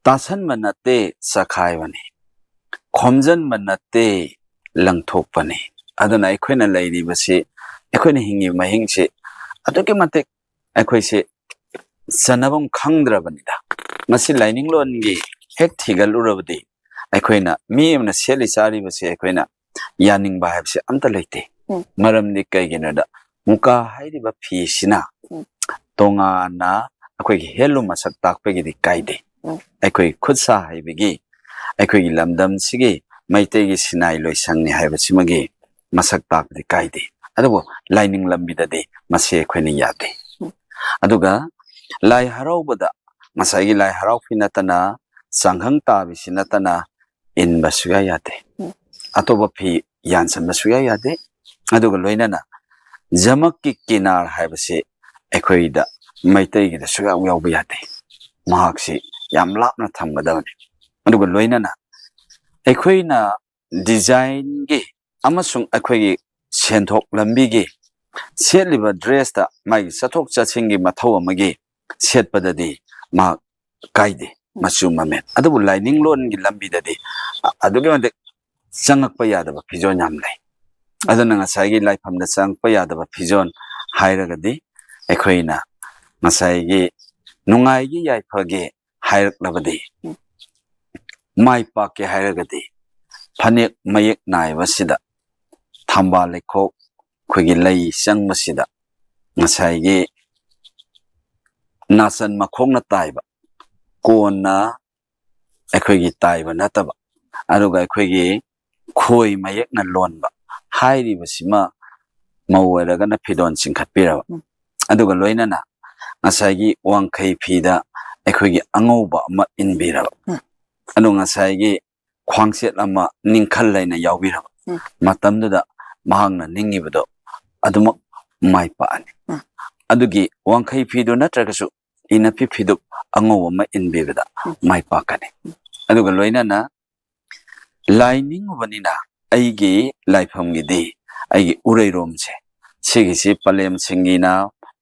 ꯇꯥꯁꯟꯕ ꯅꯠꯇꯦ, ꯆꯈꯥꯏꯕꯅꯤ꯫ ꯈꯣꯝꯖꯤꯟꯕ ꯅꯠꯇꯦ, ꯂꯪꯊꯣꯛꯄꯅꯤ꯫ ꯑꯗꯨꯅ ꯑꯩꯈꯣꯏꯅ ꯂꯩꯔꯤꯕꯁꯤ, ꯑꯩꯈꯣꯏꯅ ꯍꯤꯡꯉꯤꯕ ꯃꯍꯤꯡꯁꯤ ꯑꯗꯨꯛꯀꯤ ꯃꯇꯤꯛ ꯑꯩꯈꯣꯏꯁꯤ ꯆꯟꯅꯐꯝ ꯈꯪꯗ꯭ꯔꯕꯅꯤꯗ꯫ ꯃꯁꯤ ꯂꯥꯏꯅꯤꯡꯂꯣꯟꯒꯤ ꯍꯦꯛ ꯊꯤꯒꯠꯂꯨꯔꯕꯗꯤ, ꯑꯩꯈꯣꯏꯅ ꯃꯤ ꯑꯃꯅ ꯁꯦꯠꯂꯤ ꯆꯥꯔꯤꯕꯁꯤ ꯑꯩꯈꯣꯏꯅ ꯌꯥꯅꯤꯡꯕ ꯍꯥꯏꯕꯁꯤ ꯑꯝꯇ ꯂꯩꯇꯦ꯫ ꯎꯝ꯫ ꯃꯔꯝꯗꯤ ꯀꯩꯒꯤꯅꯣꯗ, ꯃꯨꯀꯥ ꯍꯥꯏꯔꯤꯕ ꯐꯤꯁꯤꯅ ꯎꯝ꯫ ꯇꯣꯉꯥꯟꯅ ꯑꯩꯈꯣꯏꯒꯤ ꯍꯦꯟꯂꯨꯝ ꯃꯁꯛ ꯇꯥꯛꯄꯒꯤꯗꯤ ꯀꯥꯏꯗꯦ꯫ ꯎꯝ꯫ ꯑꯩꯈꯣꯏ ꯈꯨꯠ ꯁꯥ ꯍꯩꯕꯒꯤ, ꯑꯩꯈꯣꯏꯒꯤ ꯂꯝꯗꯝꯁꯤꯒꯤ ꯃꯩꯇꯩꯒꯤ ꯁꯤꯟꯅꯥꯏ ꯂꯣꯏꯁꯪꯅꯤ ꯍꯥꯏꯕꯁꯤꯃꯒꯤ ꯃꯁꯛ ꯇꯥꯛꯄꯗꯤ ꯀꯥꯏꯗꯦ꯫ ꯑꯗꯨꯕꯨ ꯂꯥꯏꯅꯤꯡ ꯂꯝꯕꯤꯗꯗꯤ ꯃꯁꯤ ꯑꯩꯈꯣꯏꯅ ꯌꯥꯗꯦ꯫ ꯎꯝ꯫ ꯑꯗꯨꯒ ꯂꯥꯏ ꯍꯔꯥꯎꯕꯗ ꯉꯁꯥꯏꯒꯤ ꯂꯥꯏ ꯍꯔꯥꯎ ꯐꯤ ꯅꯠꯇꯅ, ꯆꯥꯡꯈꯪ ꯇꯥꯕꯤꯁꯤ ꯅꯠꯇꯅ ꯏꯟꯕ ꯁꯨꯡꯌꯥ ꯌꯥꯗꯦ꯫ ꯎꯝ꯫ ꯑꯇꯣꯞꯄ ꯐꯤ ꯌꯥꯟꯁꯤꯟꯕ ꯁꯨꯡꯌꯥ ꯌꯥꯗꯦ꯫ ꯑꯗꯨꯒ ꯂꯣꯏꯅꯅ ꯖꯃꯛꯀꯤ ꯀꯤꯅꯥꯔ ꯍꯥꯏꯕꯁꯤ ꯑꯩꯈꯣꯏꯗ, ꯃꯩꯇꯩꯒꯤꯗ ꯁꯨꯡꯌꯥꯎ ꯌꯥꯎꯕ ꯌꯥꯗꯦ꯫ ꯃꯍꯥꯛꯁꯤ ꯌꯥꯝ ꯂꯥꯞꯅ ꯊꯝꯒꯗꯕꯅꯤ꯫ ꯑꯗꯨꯒ ꯂꯣꯏꯅꯅ ꯑꯩꯈꯣꯏꯅ ꯗꯤꯖꯥꯏꯟꯒꯤ ꯑꯃꯁꯨꯡ ꯑꯩꯈꯣꯏꯒꯤ ꯁꯦꯟꯊꯣꯛ ꯂꯝꯕꯤꯒꯤ ꯁꯦꯠꯂꯤꯕ ꯗ꯭ꯔꯦꯁꯇ ꯃꯥꯒꯤ ꯆꯠꯊꯣꯛ ꯆꯠꯁꯤꯟꯒꯤ ꯃꯊꯧ ꯑꯃꯒꯤ ꯁꯦꯠꯄꯗꯗꯤ ꯃꯍꯥꯛ ꯀꯥꯏꯗꯦ, ꯃꯆꯨ ꯃꯃꯦꯟ꯫ ꯑꯗꯨꯕꯨ ꯂꯥꯏꯅꯤꯡꯂꯣꯟꯒꯤ ꯂꯝꯕꯤꯗꯗꯤ ꯑ-, ꯑꯗꯨꯛꯀꯤ ꯃꯇꯤꯛ ꯆꯪꯉꯛꯄ ꯌꯥꯗꯕ ꯐꯤꯖꯣꯜ ꯌꯥꯝ ꯂꯩ꯫ ꯑꯗꯨꯅ ꯉꯁꯥꯏꯒꯤ ꯂꯥꯏꯐꯝꯗ ꯆꯪꯉꯛꯄ ꯌꯥꯗꯕ ꯐꯤꯖꯣꯜ ꯍꯥꯏꯔꯒꯗꯤ, ꯑꯩꯈꯣꯏꯅ ꯉꯁꯥꯏꯒꯤ ꯅꯨꯡꯉꯥꯏꯒꯦ ꯌꯥꯏꯐꯒꯦ ꯍꯥꯏꯔꯛꯂꯕꯗꯤ, ꯃꯥꯏ ꯄꯥꯛꯀꯦ ꯍꯥꯏꯔꯒꯗꯤ, ꯐꯅꯦꯛ ꯃꯌꯦꯛ ꯅꯥꯏꯕꯁꯤꯗ, ꯊꯝꯕꯥꯜ ꯂꯩꯈꯣꯛ, ꯑꯩꯈꯣꯏꯒꯤ ꯂꯩ ꯆꯪꯕꯁꯤꯗ, ꯉꯁꯥꯏꯒꯤ ꯅꯥꯆꯟ ꯃꯈꯣꯡꯅ ꯇꯥꯏꯕ, ꯀꯣꯟꯅ ꯑꯩꯈꯣꯏꯒꯤ ꯇꯥꯏꯕ ꯅꯠꯇꯕ, ꯑꯗꯨꯒ ꯑꯩꯈꯣꯏꯒꯤ ꯈꯣꯏ ꯃꯌꯦꯛꯅ ꯂꯣꯟꯕ ꯍꯥꯏꯔꯤꯕꯁꯤꯃ ꯃꯧ ꯑꯣꯏꯔꯒꯅ ꯐꯤꯗꯣꯟ ꯆꯤꯡꯈꯠꯄꯤꯔꯕ, ꯎꯝ꯫ ꯑꯗꯨꯒ ꯂꯣꯏꯅꯅ ꯉꯁꯥꯏꯒꯤ ꯋꯥꯡꯈꯩ ꯐꯤꯗ ꯑꯩꯈꯣꯏꯒꯤ ꯑꯉꯧꯕ ꯑꯃ ꯏꯟꯕꯤꯔꯕ, ꯎꯝ꯫ ꯑꯗꯨ ꯉꯁꯥꯏꯒꯤ ꯈ꯭ꯋꯥꯡꯁꯦꯠ ꯑꯃ ꯅꯤꯡꯈꯜ ꯂꯩꯅ ꯌꯥꯎꯕꯤꯔꯕ ꯎꯝ. ꯃꯇꯝꯗꯨꯗ ꯃꯍꯥꯛꯅ ꯅꯤꯡꯉꯤꯕꯗꯣ ꯑꯗꯨꯃꯛ ꯃꯥꯏ ꯄꯥꯛꯑꯅꯤ꯫ ꯎꯝ. ꯑꯗꯨꯒꯤ ꯋꯥꯡꯈꯩ ꯐꯤꯗꯨ ꯅꯠꯇ꯭ꯔꯒꯁꯨ ꯏꯅꯐꯤ ꯐꯤꯗꯨꯞ ꯑꯉꯧꯕ ꯑꯃ ꯏꯟꯕꯤꯕꯗ ꯎꯝ. ꯃꯥꯏ ꯄꯥꯛꯀꯅꯤ꯫ ꯑꯗꯨꯒ ꯂꯣꯏꯅꯅ ꯂꯥꯏ ꯅꯤꯡꯉꯨꯕꯅꯤꯅ ꯑꯩꯒꯤ ꯂꯥꯏꯐꯝꯒꯤꯗꯤ ꯑꯩꯒꯤ ꯎꯔꯩꯔꯣꯝꯁꯦ ꯁꯤꯒꯤꯁꯤ ꯄꯂꯦꯝ ꯁꯤꯡꯒꯤꯅ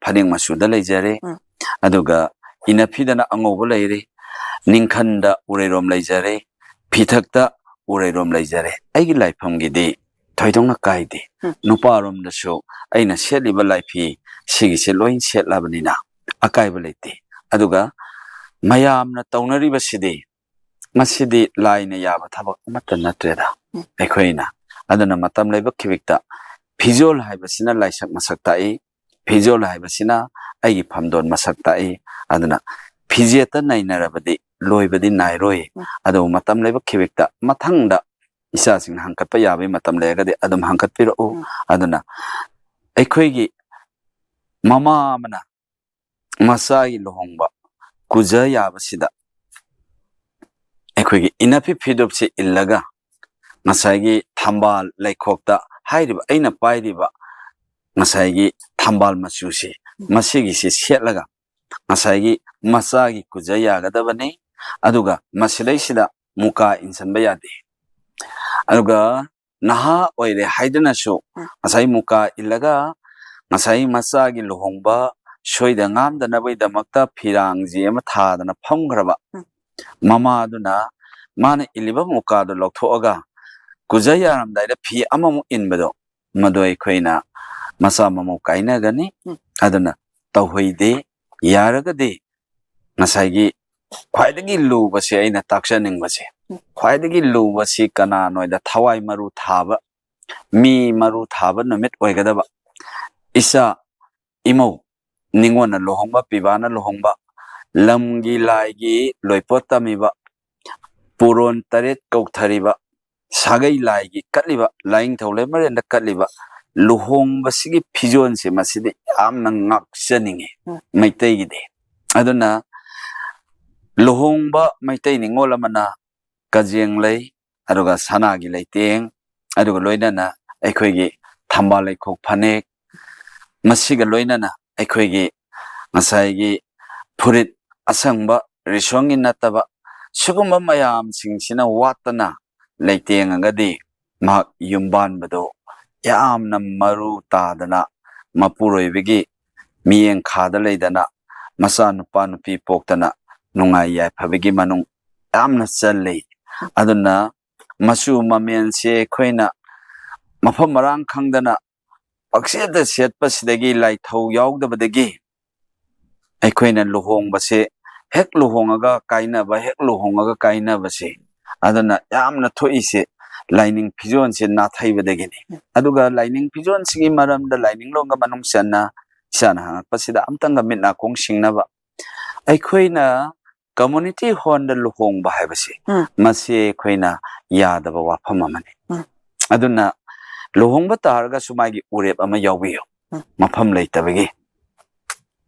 ꯐꯅꯦꯛ ꯃꯆꯨꯗ ꯂꯩꯖꯔꯦ꯫ ꯎꯝ. ꯑꯗꯨꯒ ꯏꯅꯐꯤꯗꯅ ꯑꯉꯧꯕ ꯂꯩꯔꯦ, ꯅꯤꯡꯈꯟꯗ ꯎꯔꯩꯔꯣꯝ ꯂꯩꯖꯔꯦ, ꯐꯤꯊꯛꯇ ꯎꯔꯩꯔꯣꯝ ꯂꯩꯖꯔꯦ꯫ ꯑꯩꯒꯤ ꯂꯥꯏꯐꯝꯒꯤꯗꯤ ꯊꯣꯏꯗꯣꯛꯅ ꯀꯥꯏꯗꯦ꯫ ꯎꯝ. ꯅꯨꯄꯥꯔꯣꯝꯗꯁꯨ ꯑꯩꯅ ꯁꯦꯠꯂꯤꯕ ꯂꯥꯏꯐꯤ ꯁꯤꯒꯤꯁꯦ ꯂꯣꯏ ꯁꯦꯠꯂꯕꯅꯤꯅ ꯑꯀꯥꯏꯕ ꯂꯩꯇꯦ꯫ ꯑꯗꯨꯒ ꯃꯌꯥꯝꯅ ꯇꯧꯅꯔꯤꯕꯁꯤꯗꯤ ꯃꯁꯤꯗꯤ ꯂꯥꯏꯅ ꯌꯥꯕ ꯊꯕꯛ ꯑꯃꯠꯇ ꯅꯠꯇ꯭ꯔꯦꯗ꯫ ꯎꯝ. ꯑꯩꯈꯣꯏꯅ ꯑꯗꯨꯅ ꯃꯇꯝ ꯂꯩꯕ ꯈꯤꯕꯤꯛꯇ ꯐꯤꯖꯣꯜ ꯍꯥꯏꯕꯁꯤꯅ ꯂꯥꯏꯁꯛ ꯃꯁꯛ ꯇꯥꯛꯏ, ꯐꯤꯖꯣꯜ ꯍꯥꯏꯕꯁꯤꯅ ꯑꯩꯒꯤ ꯐꯝꯗꯣꯟ ꯃꯁꯛ ꯇꯥꯛꯏ꯫ ꯑꯗꯨꯅ ꯐꯤꯖꯦꯠꯇ ꯅꯩꯅꯔꯕꯗꯤ ꯂꯣꯏꯕꯗꯤ ꯅꯥꯏꯔꯣꯏ꯫ ꯎꯝ. ꯑꯗꯨꯕꯨ ꯃꯇꯝ ꯂꯩꯕ ꯈꯤꯕꯤꯛꯇ ꯃꯊꯪꯗ ꯏꯆꯥꯁꯤꯡꯅ ꯍꯪꯀꯠꯄ ꯌꯥꯕꯒꯤ ꯃꯇꯝ ꯂꯩꯔꯒꯗꯤ ꯑꯗꯨꯝ ꯍꯪꯀꯠꯄꯤꯔꯛꯎ꯫ ꯎꯝ. ꯑꯗꯨꯅ ꯑꯩꯈꯣꯏꯒꯤ ꯃꯃꯥ ꯑꯃꯅ ꯃꯆꯥꯒꯤ ꯂꯨꯍꯣꯡꯕ ꯀꯨꯖ ꯌꯥꯕꯁꯤꯗ ꯑꯩꯈꯣꯏꯒꯤ ꯏꯅꯐꯤ ꯐꯤꯗꯨꯞꯁꯤ ꯏꯜꯂꯒ ꯉꯁꯥꯏꯒꯤ ꯊꯝꯕꯥꯜ ꯂꯩꯈꯣꯛꯇ ꯍꯥꯏꯔꯤꯕ ꯑꯩꯅ ꯄꯥꯏꯔꯤꯕ ꯉꯁꯥꯏꯒꯤ ꯊꯝꯕꯥꯜ ꯃꯆꯨꯁꯤ ꯃꯁꯤꯒꯤꯁꯤ ꯁꯦꯠꯂꯒ ꯉꯁꯥꯏꯒꯤ ꯃꯆꯥꯒꯤ ꯀꯨꯖ ꯌꯥꯒꯗꯕꯅꯤ꯫ ꯑꯗꯨꯒ ꯃꯁꯤꯗꯩꯁꯤꯗ ꯃꯨꯀꯥ ꯏꯟꯁꯤꯟꯕ ꯌꯥꯗꯦ꯫ ꯑꯗꯨꯒ ꯅꯍꯥ ꯑꯣꯏꯔꯦ ꯍꯥꯏꯗꯨꯅꯁꯨ ꯎꯝ. ꯉꯁꯥꯏ ꯃꯨꯀꯥ ꯏꯜꯂꯒ ꯉꯁꯥꯏ ꯃꯆꯥꯒꯤ ꯂꯨꯍꯣꯡꯕ ꯁꯣꯏꯗ ꯉꯥꯝꯗꯅꯕꯒꯤꯗꯃꯛꯇ ꯐꯤꯔꯥꯡꯖꯤ ꯑꯃ ꯊꯥꯗꯅ ꯐꯝꯈ꯭ꯔꯕ ꯎꯝ. ꯃꯃꯥꯗꯨꯅ ꯃꯥꯅ ꯏꯜꯂꯤꯕ ꯃꯨꯀꯥꯗꯨ ꯂꯧꯊꯣꯛꯑꯒ ꯀꯨꯖ ꯌꯥꯔꯝꯗꯥꯏꯗ ꯐꯤ ꯑꯃꯃꯨꯛ ꯏꯟꯕꯗꯣ, ꯃꯗꯨ ꯑꯩꯈꯣꯏꯅ ꯃꯆꯥ ꯃꯃꯧ ꯀꯥꯏꯅꯒꯅꯤ꯫ ꯎꯝ. ꯑꯗꯨꯅ ꯇꯧꯍꯩꯗꯦ꯫ ꯌꯥꯔꯒꯗꯤ ꯉꯁꯥꯏꯒꯤ ꯈ꯭ꯋꯥꯏꯗꯒꯤ ꯂꯨꯕꯁꯦ ꯑꯩꯅ ꯇꯥꯛꯆꯅꯤꯡꯕꯁꯦ, ꯎꯝ. ꯈ꯭ꯋꯥꯏꯗꯒꯤ ꯂꯨꯕꯁꯤ ꯀꯅꯥꯅꯣꯗ ꯊꯋꯥꯏ ꯃꯔꯨ ꯊꯥꯕ, ꯃꯤ ꯃꯔꯨ ꯊꯥꯕ ꯅꯨꯃꯤꯠ ꯑꯣꯏꯒꯗꯕ ꯏꯆꯥ ꯏꯃꯧ, ꯅꯤꯉꯣꯟꯅ ꯂꯨꯍꯣꯡꯕ, ꯄꯤꯕꯥꯅ ꯂꯨꯍꯣꯡꯕ, ꯂꯝꯒꯤ ꯂꯥꯏꯒꯤ ꯂꯣꯏꯄꯣꯠ ꯇꯝꯃꯤꯕ, ꯄꯨꯔꯣꯟ ꯇꯔꯦꯠ ꯀꯧꯊꯔꯤꯕ, ꯁꯥꯒꯩ ꯂꯥꯏꯒꯤ ꯀꯠꯂꯤꯕ, ꯂꯥꯏꯅꯤꯡꯊꯧ ꯂꯩꯃꯔꯦꯟꯗ ꯀꯠꯂꯤꯕ ꯂꯨꯍꯣꯡꯕꯁꯤꯒꯤ ꯐꯤꯖꯣꯜꯁꯦ ꯃꯁꯤꯗꯤ ꯌꯥꯝꯅ ꯉꯥꯛꯆꯅꯤꯡꯉꯤ꯫ ꯎꯝ. ꯃꯩꯇꯩꯒꯤꯗꯤ ꯑꯗꯨꯅ ꯂꯨꯍꯣꯡꯕ ꯃꯩꯇꯩ ꯅꯤꯉꯣꯜ ꯑꯃꯅ ꯀꯖꯦꯡ ꯂꯩ, ꯑꯗꯨꯒ ꯁꯅꯥꯒꯤ ꯂꯩꯇꯦꯡ, ꯑꯗꯨꯒ ꯂꯣꯏꯅꯅ ꯑꯩꯈꯣꯏꯒꯤ ꯊꯝꯕꯥꯜ ꯂꯩꯈꯣꯛ ꯐꯅꯦꯛ, ꯃꯁꯤꯒ ꯂꯣꯏꯅꯅ ꯑꯩꯈꯣꯏꯒꯤ ꯉꯁꯥꯏꯒꯤ ꯐꯨꯔꯤꯠ ꯑꯁꯪꯕ, ꯔꯤꯁꯣꯟꯒꯤ ꯅꯠꯇꯕ, ꯁꯤꯒꯨꯝꯕ ꯃꯌꯥꯝꯁꯤꯡꯁꯤꯅ ꯋꯥꯠꯇꯅ ꯂꯩꯇꯦꯡꯉꯒꯗꯤ ꯃꯍꯥꯛ ꯌꯨꯝꯕꯥꯟꯕꯗꯣ ꯌꯥꯝꯅ ꯃꯔꯨ ꯇꯥꯗꯅ, ꯃꯄꯨꯔꯣꯏꯕꯒꯤ ꯃꯤꯠꯌꯦꯡꯈꯥꯗ ꯂꯩꯗꯅ, ꯃꯆꯥ ꯅꯨꯄꯥ ꯅꯨꯄꯤ ꯄꯣꯛꯇꯅ ꯅꯨꯡꯉꯥꯏ ꯌꯥꯏꯐꯕꯒꯤ ꯃꯅꯨꯡ ꯌꯥꯝꯅ ꯆꯜꯂꯤ꯫ ꯑꯗꯨꯅ ꯃꯆꯨ ꯃꯃꯦꯟꯁꯦ ꯑꯩꯈꯣꯏꯅ ꯃꯐꯝ ꯃꯔꯥꯡ ꯈꯪꯗꯅ ꯄꯪꯁꯦꯠꯇ ꯁꯦꯠꯄꯁꯤꯗꯒꯤ, ꯂꯥꯏꯊꯧ ꯌꯥꯎꯗꯕꯗꯒꯤ ꯑꯩꯈꯣꯏꯅ ꯂꯨꯍꯣꯡꯕꯁꯦ ꯍꯦꯛ ꯂꯨꯍꯣꯡꯉꯒ ꯀꯥꯏꯅꯕ, ꯍꯦꯛ ꯂꯨꯍꯣꯡꯉꯒ ꯀꯥꯏꯅꯕꯁꯦ꯫ ꯑꯗꯨꯅ ꯌꯥꯝꯅ ꯊꯣꯛꯏꯁꯦ ꯂꯥꯏꯅꯤꯡ ꯐꯤꯖꯣꯜꯁꯦ ꯅꯥꯊꯩꯕꯗꯒꯤꯅꯤ꯫ ꯑꯗꯨꯒ ꯂꯥꯏꯅꯤꯡ ꯐꯤꯖꯣꯜꯁꯤꯒꯤ ꯃꯔꯝꯗ ꯂꯥꯏꯅꯤꯡꯂꯣꯟꯒ ꯃꯅꯨꯡ ꯆꯟꯅ ꯏꯁꯥꯅ ꯍꯪꯉꯛꯄꯁꯤꯗ ꯑꯝꯇꯪꯒ ꯃꯤꯠ ꯅꯥꯀꯣꯡ ꯁꯤꯡꯅꯕ꯫ ꯑꯩꯈꯣꯏꯅ community hall ꯗ ꯂꯨꯍꯣꯡꯕ ꯍꯥꯏꯕꯁꯦ, ꯎꯝ꯫ ꯃꯁꯤ ꯑꯩꯈꯣꯏꯅ ꯌꯥꯗꯕ ꯋꯥꯐꯝ ꯑꯃꯅꯤ꯫ ꯎꯝ꯫ ꯑꯗꯨꯅ ꯂꯨꯍꯣꯡꯕ ꯇꯥꯔꯒꯁꯨ ꯃꯥꯒꯤ ꯎꯔꯦꯞ ꯑꯃ ꯌꯥꯎꯕꯤꯌꯨ꯫ ꯎꯝ꯫ ꯃꯐꯝ ꯂꯩꯇꯕꯒꯤ꯫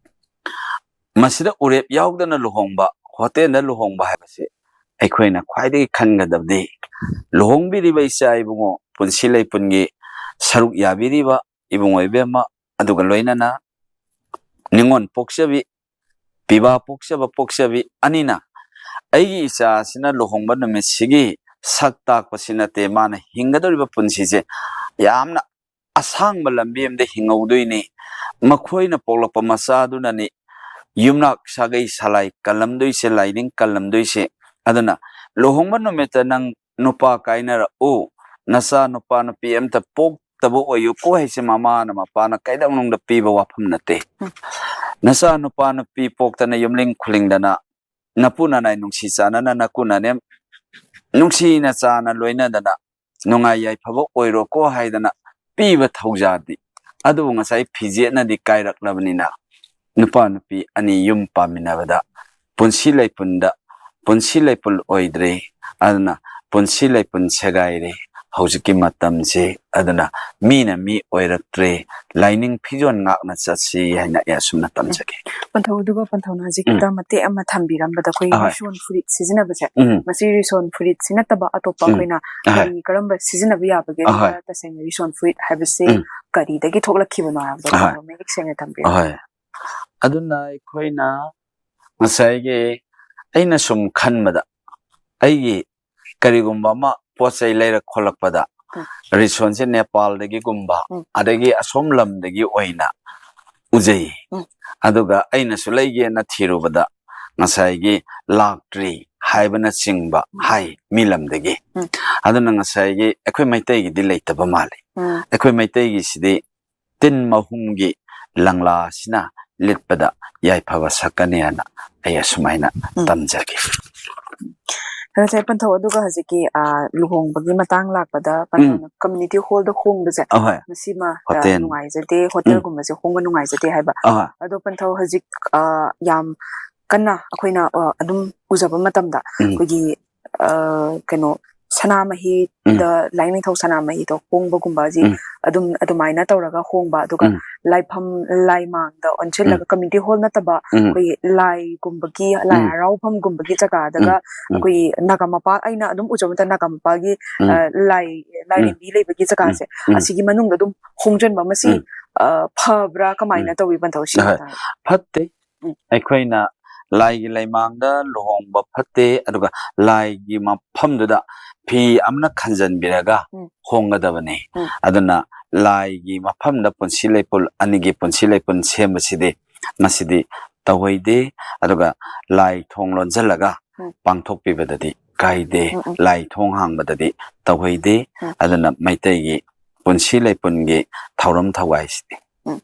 ꯃꯁꯤꯗ ꯎꯔꯦꯞ ꯌꯥꯎꯗꯅ ꯂꯨꯍꯣꯡꯕ, ꯍꯣꯇꯦꯜꯗ ꯂꯨꯍꯣꯡꯕ ꯍꯥꯏꯕꯁꯤ ꯑꯩꯈꯣꯏꯅ ꯈ꯭ꯋꯥꯏꯗꯒꯤ ꯈꯟꯒꯗꯕꯗꯤ ꯂꯨꯍꯣꯡꯕꯤꯔꯤꯕ ꯏꯆꯥ ꯏꯕꯨꯡꯉꯣ, ꯄꯨꯟꯁꯤ ꯂꯩꯄꯨꯟꯒꯤ ꯁꯔꯨꯛ ꯌꯥꯕꯤꯔꯤꯕ ꯏꯕꯨꯡꯉꯣ ꯏꯕꯦꯝꯃ, ꯑꯗꯨꯒ ꯂꯣꯏꯅꯅ ꯅꯤꯉꯣꯜ ꯄꯣꯛꯆꯕꯤ, ꯄꯤꯕꯥ ꯄꯣꯛꯆꯕ ꯄꯣꯛꯆꯕꯤ ꯑꯅꯤꯅ ꯑꯩꯒꯤ ꯏꯆꯥꯁꯤꯅ ꯂꯨꯍꯣꯡꯕ ꯅꯨꯃꯤꯠꯁꯤꯒꯤ ꯁꯛ ꯇꯥꯛꯄꯁꯤ ꯅꯠꯇꯦ, ꯃꯥꯅ ꯍꯤꯡꯒꯗꯧꯔꯤꯕ ꯄꯨꯟꯁꯤꯁꯦ ꯌꯥꯝꯅ ꯑꯁꯥꯡꯕ ꯂꯝꯕꯤ ꯑꯃꯗ ꯍꯤꯡꯍꯧꯗꯣꯏꯅꯤ꯫ ꯃꯈꯣꯏꯅ ꯄꯣꯛꯂꯛꯄ ꯃꯆꯥꯗꯨꯅꯅꯤ ꯌꯨꯝꯅꯥꯛ ꯁꯥꯒꯩ ꯁꯂꯥꯏ ꯀꯜꯂꯝꯗꯣꯏꯁꯦ, ꯂꯥꯏꯅꯤꯡ ꯀꯜꯂꯝꯗꯣꯏꯁꯦ꯫ ꯑꯗꯨꯅ ꯂꯨꯍꯣꯡꯕ ꯅꯨꯃꯤꯠꯇ ꯅꯪ ꯅꯨꯄꯥ ꯀꯥꯏꯅꯔꯛꯎ, ꯅꯆꯥ ꯅꯨꯄꯥ ꯅꯨꯄꯤ ꯑꯝꯇ ꯄꯣꯛꯇꯕ ꯑꯣꯏꯌꯨꯀꯣ ꯍꯥꯏꯁꯦ ꯃꯃꯥꯅ ꯃꯄꯥꯅ ꯀꯩꯗꯧꯅꯨꯡꯗ ꯄꯤꯕ ꯋꯥꯐꯝ ꯅꯠꯇꯦ꯫ ꯎꯝ꯫ ꯅꯆꯥ ꯅꯨꯄꯥ ꯅꯨꯄꯤ ꯄꯣꯛꯇꯅ ꯌꯨꯝꯂꯤꯡ ꯈꯨꯂꯤꯡꯗꯅ ꯅꯄꯨ ꯅꯅꯥꯏ ꯅꯨꯡꯁꯤ ꯆꯥꯟꯅꯅ ꯅꯀꯨ ꯅꯅꯦꯝ ꯅꯨꯡꯁꯤꯅ ꯆꯥꯟꯅ ꯂꯣꯏꯅꯗꯅ ꯅꯨꯡꯉꯥꯏ ꯌꯥꯏꯐꯕ ꯑꯣꯏꯔꯣꯀꯣ ꯍꯥꯏꯗꯅ ꯄꯤꯕ ꯊꯧꯖꯥꯜꯗꯤ꯫ ꯑꯗꯨꯕꯨ ꯉꯁꯥꯏ ꯐꯤꯖꯦꯠꯅꯗꯤ ꯀꯥꯏꯔꯛꯂꯕꯅꯤꯅ ꯅꯨꯄꯥ ꯅꯨꯄꯤ ꯑꯅꯤ ꯌꯨꯝ ꯄꯥꯟꯃꯤꯟꯅꯕꯗ ꯄꯨꯟꯁꯤ ꯂꯩꯄꯨꯟꯗ ꯄꯨꯟꯁꯤ ꯂꯩꯄꯨꯟ ꯑꯣꯏꯗ꯭ꯔꯦ꯫ ꯑꯗꯨꯅ ꯄꯨꯟꯁꯤ ꯂꯩꯄꯨꯟ ꯁꯦꯒꯥꯏꯔꯦ꯫ ꯍꯧꯖꯤꯛꯀꯤ ꯃꯇꯝꯁꯦ꯫ ꯑꯗꯨꯅ ꯃꯤꯅ ꯃꯤ ꯑꯣꯏꯔꯛꯇ꯭ꯔꯦ, ꯂꯥꯏꯅꯤꯡ ꯐꯤꯖꯣꯜ ꯉꯥꯛꯅ ꯆꯠꯁꯤ ꯍꯥꯏꯅ ꯑꯩ ꯑꯁꯨꯝꯅ ꯇꯝꯖꯒꯦ꯫ ꯄꯟꯊꯧ, ꯑꯗꯨꯒ ꯄꯟꯊꯧꯅ ꯍꯧꯖꯤꯛꯇ ꯃꯇꯦꯛ ꯑꯃ ꯊꯝꯕꯤꯔꯝꯕꯗ ꯑꯩꯈꯣꯏꯒꯤ ꯑꯍꯣꯏ꯫ ꯔꯤꯁꯣꯟ ꯐꯨꯔꯤꯠ ꯁꯤꯖꯤꯟꯅꯕꯁꯦ, ꯎꯝ꯫ ꯃꯁꯤ ꯔꯤꯁꯣꯟ ꯐꯨꯔꯤꯠꯁꯤ ꯅꯠꯇꯕ ꯑꯇꯣꯞꯄ ꯎꯝ꯫ ꯑꯩꯈꯣꯏꯅ ꯑꯍꯣꯏ꯫ ꯀꯔꯤ, ꯀꯔꯝꯕ ꯁꯤꯖꯤꯟꯅꯕ ꯌꯥꯕꯒꯦ? ꯑꯍꯣꯏ꯫ ꯑꯗꯨꯒ ꯇꯁꯦꯡꯅ ꯔꯤꯁꯣꯟ ꯐꯨꯔꯤꯠ ꯍꯥꯏꯕꯁꯤ ꯎꯝ꯫ ꯀꯔꯤꯗꯒꯤ ꯊꯣꯛꯂꯛꯈꯤꯕꯅꯣ ꯍꯥꯏꯕꯗꯣ ꯑꯍꯣꯏ꯫ ꯄꯟꯊꯧ ꯃꯌꯦꯛ ꯁꯦꯡꯅ ꯊꯝꯕꯤꯔꯝꯃꯨ꯫ ꯑꯍꯣꯏ꯫ ꯑꯗꯨꯅ ꯑꯩꯈꯣꯏꯅ ꯉꯁꯥꯏꯒꯤ, ꯑꯩꯅ ꯁꯨꯝ ꯈꯟꯕꯗ, ꯑꯩꯒꯤ ꯀꯔꯤꯒꯨꯝꯕ ꯑꯃ ꯄꯣꯠ ꯆꯩ ꯂꯩꯔꯛ ꯈꯣꯠꯂꯛꯄꯗ ꯎꯝ꯫ ꯔꯤꯁꯣꯟꯁꯦ ꯅꯦꯄꯥꯜꯗꯒꯤꯒꯨꯝꯕ ꯎꯝ꯫ ꯑꯗꯒꯤ ꯑꯁꯣꯝ ꯂꯝꯗꯒꯤ ꯑꯣꯏꯅ ꯎꯖꯩ꯫ ꯎꯝ꯫ ꯑꯗꯨꯒ ꯑꯩꯅꯁꯨ ꯂꯩꯒꯦꯅ ꯊꯤꯔꯨꯕꯗ ꯉꯁꯥꯏꯒꯤ ꯂꯥꯛꯇ꯭ꯔꯤ ꯍꯥꯏꯕꯅꯆꯤꯡꯕ ꯎꯝ꯫ ꯍꯥꯏ ꯃꯤ ꯂꯝꯗꯒꯤ꯫ ꯎꯝ꯫ ꯑꯗꯨꯅ ꯉꯁꯥꯏꯒꯤ ꯑꯩꯈꯣꯏ ꯃꯩꯇꯩꯒꯤꯗꯤ ꯂꯩꯇꯕ ꯃꯥꯜꯂꯤ꯫ ꯎꯝ꯫ ꯑꯩꯈꯣꯏ ꯃꯩꯇꯩꯒꯤꯁꯤꯗꯤ ꯇꯤꯟ ꯃꯍꯨꯝꯒꯤ ꯂꯪꯂꯥ ꯑꯁꯤꯅ ꯂꯤꯠꯄꯗ ꯌꯥꯏꯐꯕ ꯁꯛꯀꯅꯤ ꯍꯥꯏꯅ ꯑꯩ ꯑꯁꯨꯃꯥꯏꯅ ꯎꯝ꯫ ꯇꯝꯖꯒꯦ꯫ ꯉꯁꯥꯏ ꯄꯟꯊꯧ, ꯑꯗꯨꯒ ꯍꯧꯖꯤꯛꯀꯤ, ꯑ, ꯂꯨꯍꯣꯡꯕꯒꯤ ꯃꯇꯥꯡ ꯂꯥꯛꯄꯗ ꯄꯟꯊꯧꯅ ꯀꯝꯃ꯭ꯌꯨꯅꯤꯇꯤ ꯍꯣꯜꯗ ꯍꯣꯡꯕꯁꯦ, ꯑꯍꯣꯏ꯫ ꯃꯁꯤꯃ, ꯑ, ꯍꯣꯇꯦꯜ꯫ ꯅꯨꯡꯉꯥꯏꯖꯗꯦ, ꯎꯝ꯫ ꯍꯣꯇꯦꯜꯒꯨꯝꯕꯁꯦ ꯍꯣꯡꯕ ꯅꯨꯡꯉꯥꯏꯖꯗꯦ ꯍꯥꯏꯕ꯫ ꯑꯍꯣꯏ꯫ ꯑꯗꯣ ꯄꯟꯊꯧ, ꯍꯧꯖꯤꯛ, ꯑ, ꯌꯥꯝ ꯀꯟꯅ ꯑꯩꯈꯣꯏꯅ, ꯑ, ꯑꯗꯨꯝ ꯎꯖꯕ ꯃꯇꯝꯗ ꯎꯝ꯫ ꯑꯩꯈꯣꯏꯒꯤ, ꯑ, ꯀꯩꯅꯣ, ꯁꯅꯥꯃꯍꯤꯗ, ꯂꯥꯏꯅꯤꯡꯊꯧ ꯁꯅꯥꯃꯍꯤꯗꯣ ꯍꯣꯡꯕꯒꯨꯝꯕ ꯑꯁꯤ ꯎꯝ꯫ ꯑꯗꯨꯝ ꯑꯗꯨꯃꯥꯏꯅ ꯇꯧꯔꯒ ꯍꯣꯡꯕ, ꯑꯗꯨꯒ ꯎꯝ꯫ ꯂꯥꯏꯐꯝ, ꯂꯥꯏꯃꯥꯡꯗ ꯑꯣꯟꯁꯤꯜꯂꯒ ꯀꯝꯃ꯭ꯌꯨꯅꯤꯇꯤ ꯍꯣꯜ ꯅꯠꯇꯕ ꯎꯝ꯫ ꯑꯩꯈꯣꯏꯒꯤ ꯂꯥꯏꯒꯨꯝꯕꯒꯤ, ꯂꯥꯏ ꯎꯝ꯫ ꯍꯔꯥꯎꯐꯝꯒꯨꯝꯕꯒꯤ ꯖꯒꯥꯗꯒ ꯎꯝ꯫ ꯎꯝ꯫ ꯑꯩꯈꯣꯏꯒꯤ ꯅꯥꯒꯥꯃꯄꯥꯜ, ꯑꯩꯅ ꯑꯗꯨꯝ ꯎꯖꯕ ꯃꯇꯝꯗ ꯅꯥꯒꯥꯃꯄꯥꯜꯒꯤ, ꯎꯝ꯫ ꯑ, ꯂꯥꯏ, ꯂꯥꯏꯔꯦꯝꯕꯤ ꯂꯩꯕꯒꯤ ꯖꯒꯥꯁꯦ, ꯎꯝ꯫ ꯑꯁꯤꯒꯤ ꯃꯅꯨꯡꯗ ꯑꯗꯨꯝ ꯍꯣꯡꯖꯟꯕ, ꯃꯁꯤ, ꯎꯝ꯫ ꯑ, ꯐꯕ꯭ꯔꯥ, ꯀꯃꯥꯏꯅ ꯎꯝ꯫ ꯇꯧꯋꯤ ꯄꯟꯊꯧ, ꯁꯤ ꯑꯍꯣꯏ꯫ ꯃꯇꯥꯡꯗ? ꯐꯠꯇꯦ꯫ ꯎꯝ꯫ ꯑꯩꯈꯣꯏꯅ ꯂꯥꯏꯒꯤ ꯂꯩꯃꯥꯡꯗ ꯂꯨꯍꯣꯡꯕ ꯐꯠꯇꯦ, ꯑꯗꯨꯒ ꯂꯥꯏꯒꯤ ꯃꯐꯝꯗꯨꯗ ꯐꯤ ꯑꯃꯅ ꯈꯟꯖꯟꯕꯤꯔꯒ ꯎꯝ꯫ ꯍꯣꯡꯒꯗꯕꯅꯤ꯫ ꯎꯝ꯫ ꯑꯗꯨꯅ ꯂꯥꯏꯒꯤ ꯃꯐꯝꯗ ꯄꯨꯟꯁꯤ ꯂꯩꯄꯨꯟ, ꯑꯅꯤꯒꯤ ꯄꯨꯟꯁꯤ ꯂꯩꯄꯨꯟ ꯁꯦꯝꯕꯁꯤꯗꯤ, ꯃꯁꯤꯗꯤ ꯇꯧꯍꯩꯗꯦ꯫ ꯑꯗꯨꯒ ꯂꯥꯏ ꯊꯣꯡ ꯂꯣꯟꯁꯤꯜꯂꯒ ꯎꯝ꯫ ꯄꯥꯡꯊꯣꯛꯄꯤꯕꯗꯗꯤ ꯀꯥꯏꯗꯦ, ꯎꯝ, ꯎꯝ꯫ ꯂꯥꯏ ꯊꯣꯡ ꯍꯥꯡꯕꯗꯗꯤ ꯇꯧꯍꯩꯗꯦ꯫ ꯎꯝ꯫ ꯑꯗꯨꯅ ꯃꯩꯇꯩꯒꯤ ꯄꯨꯟꯁꯤ ꯂꯩꯄꯨꯟꯒꯤ ꯊꯧꯔꯝ ꯊꯧꯋꯥꯏꯁꯤꯗꯤ꯫ ꯎꯝ꯫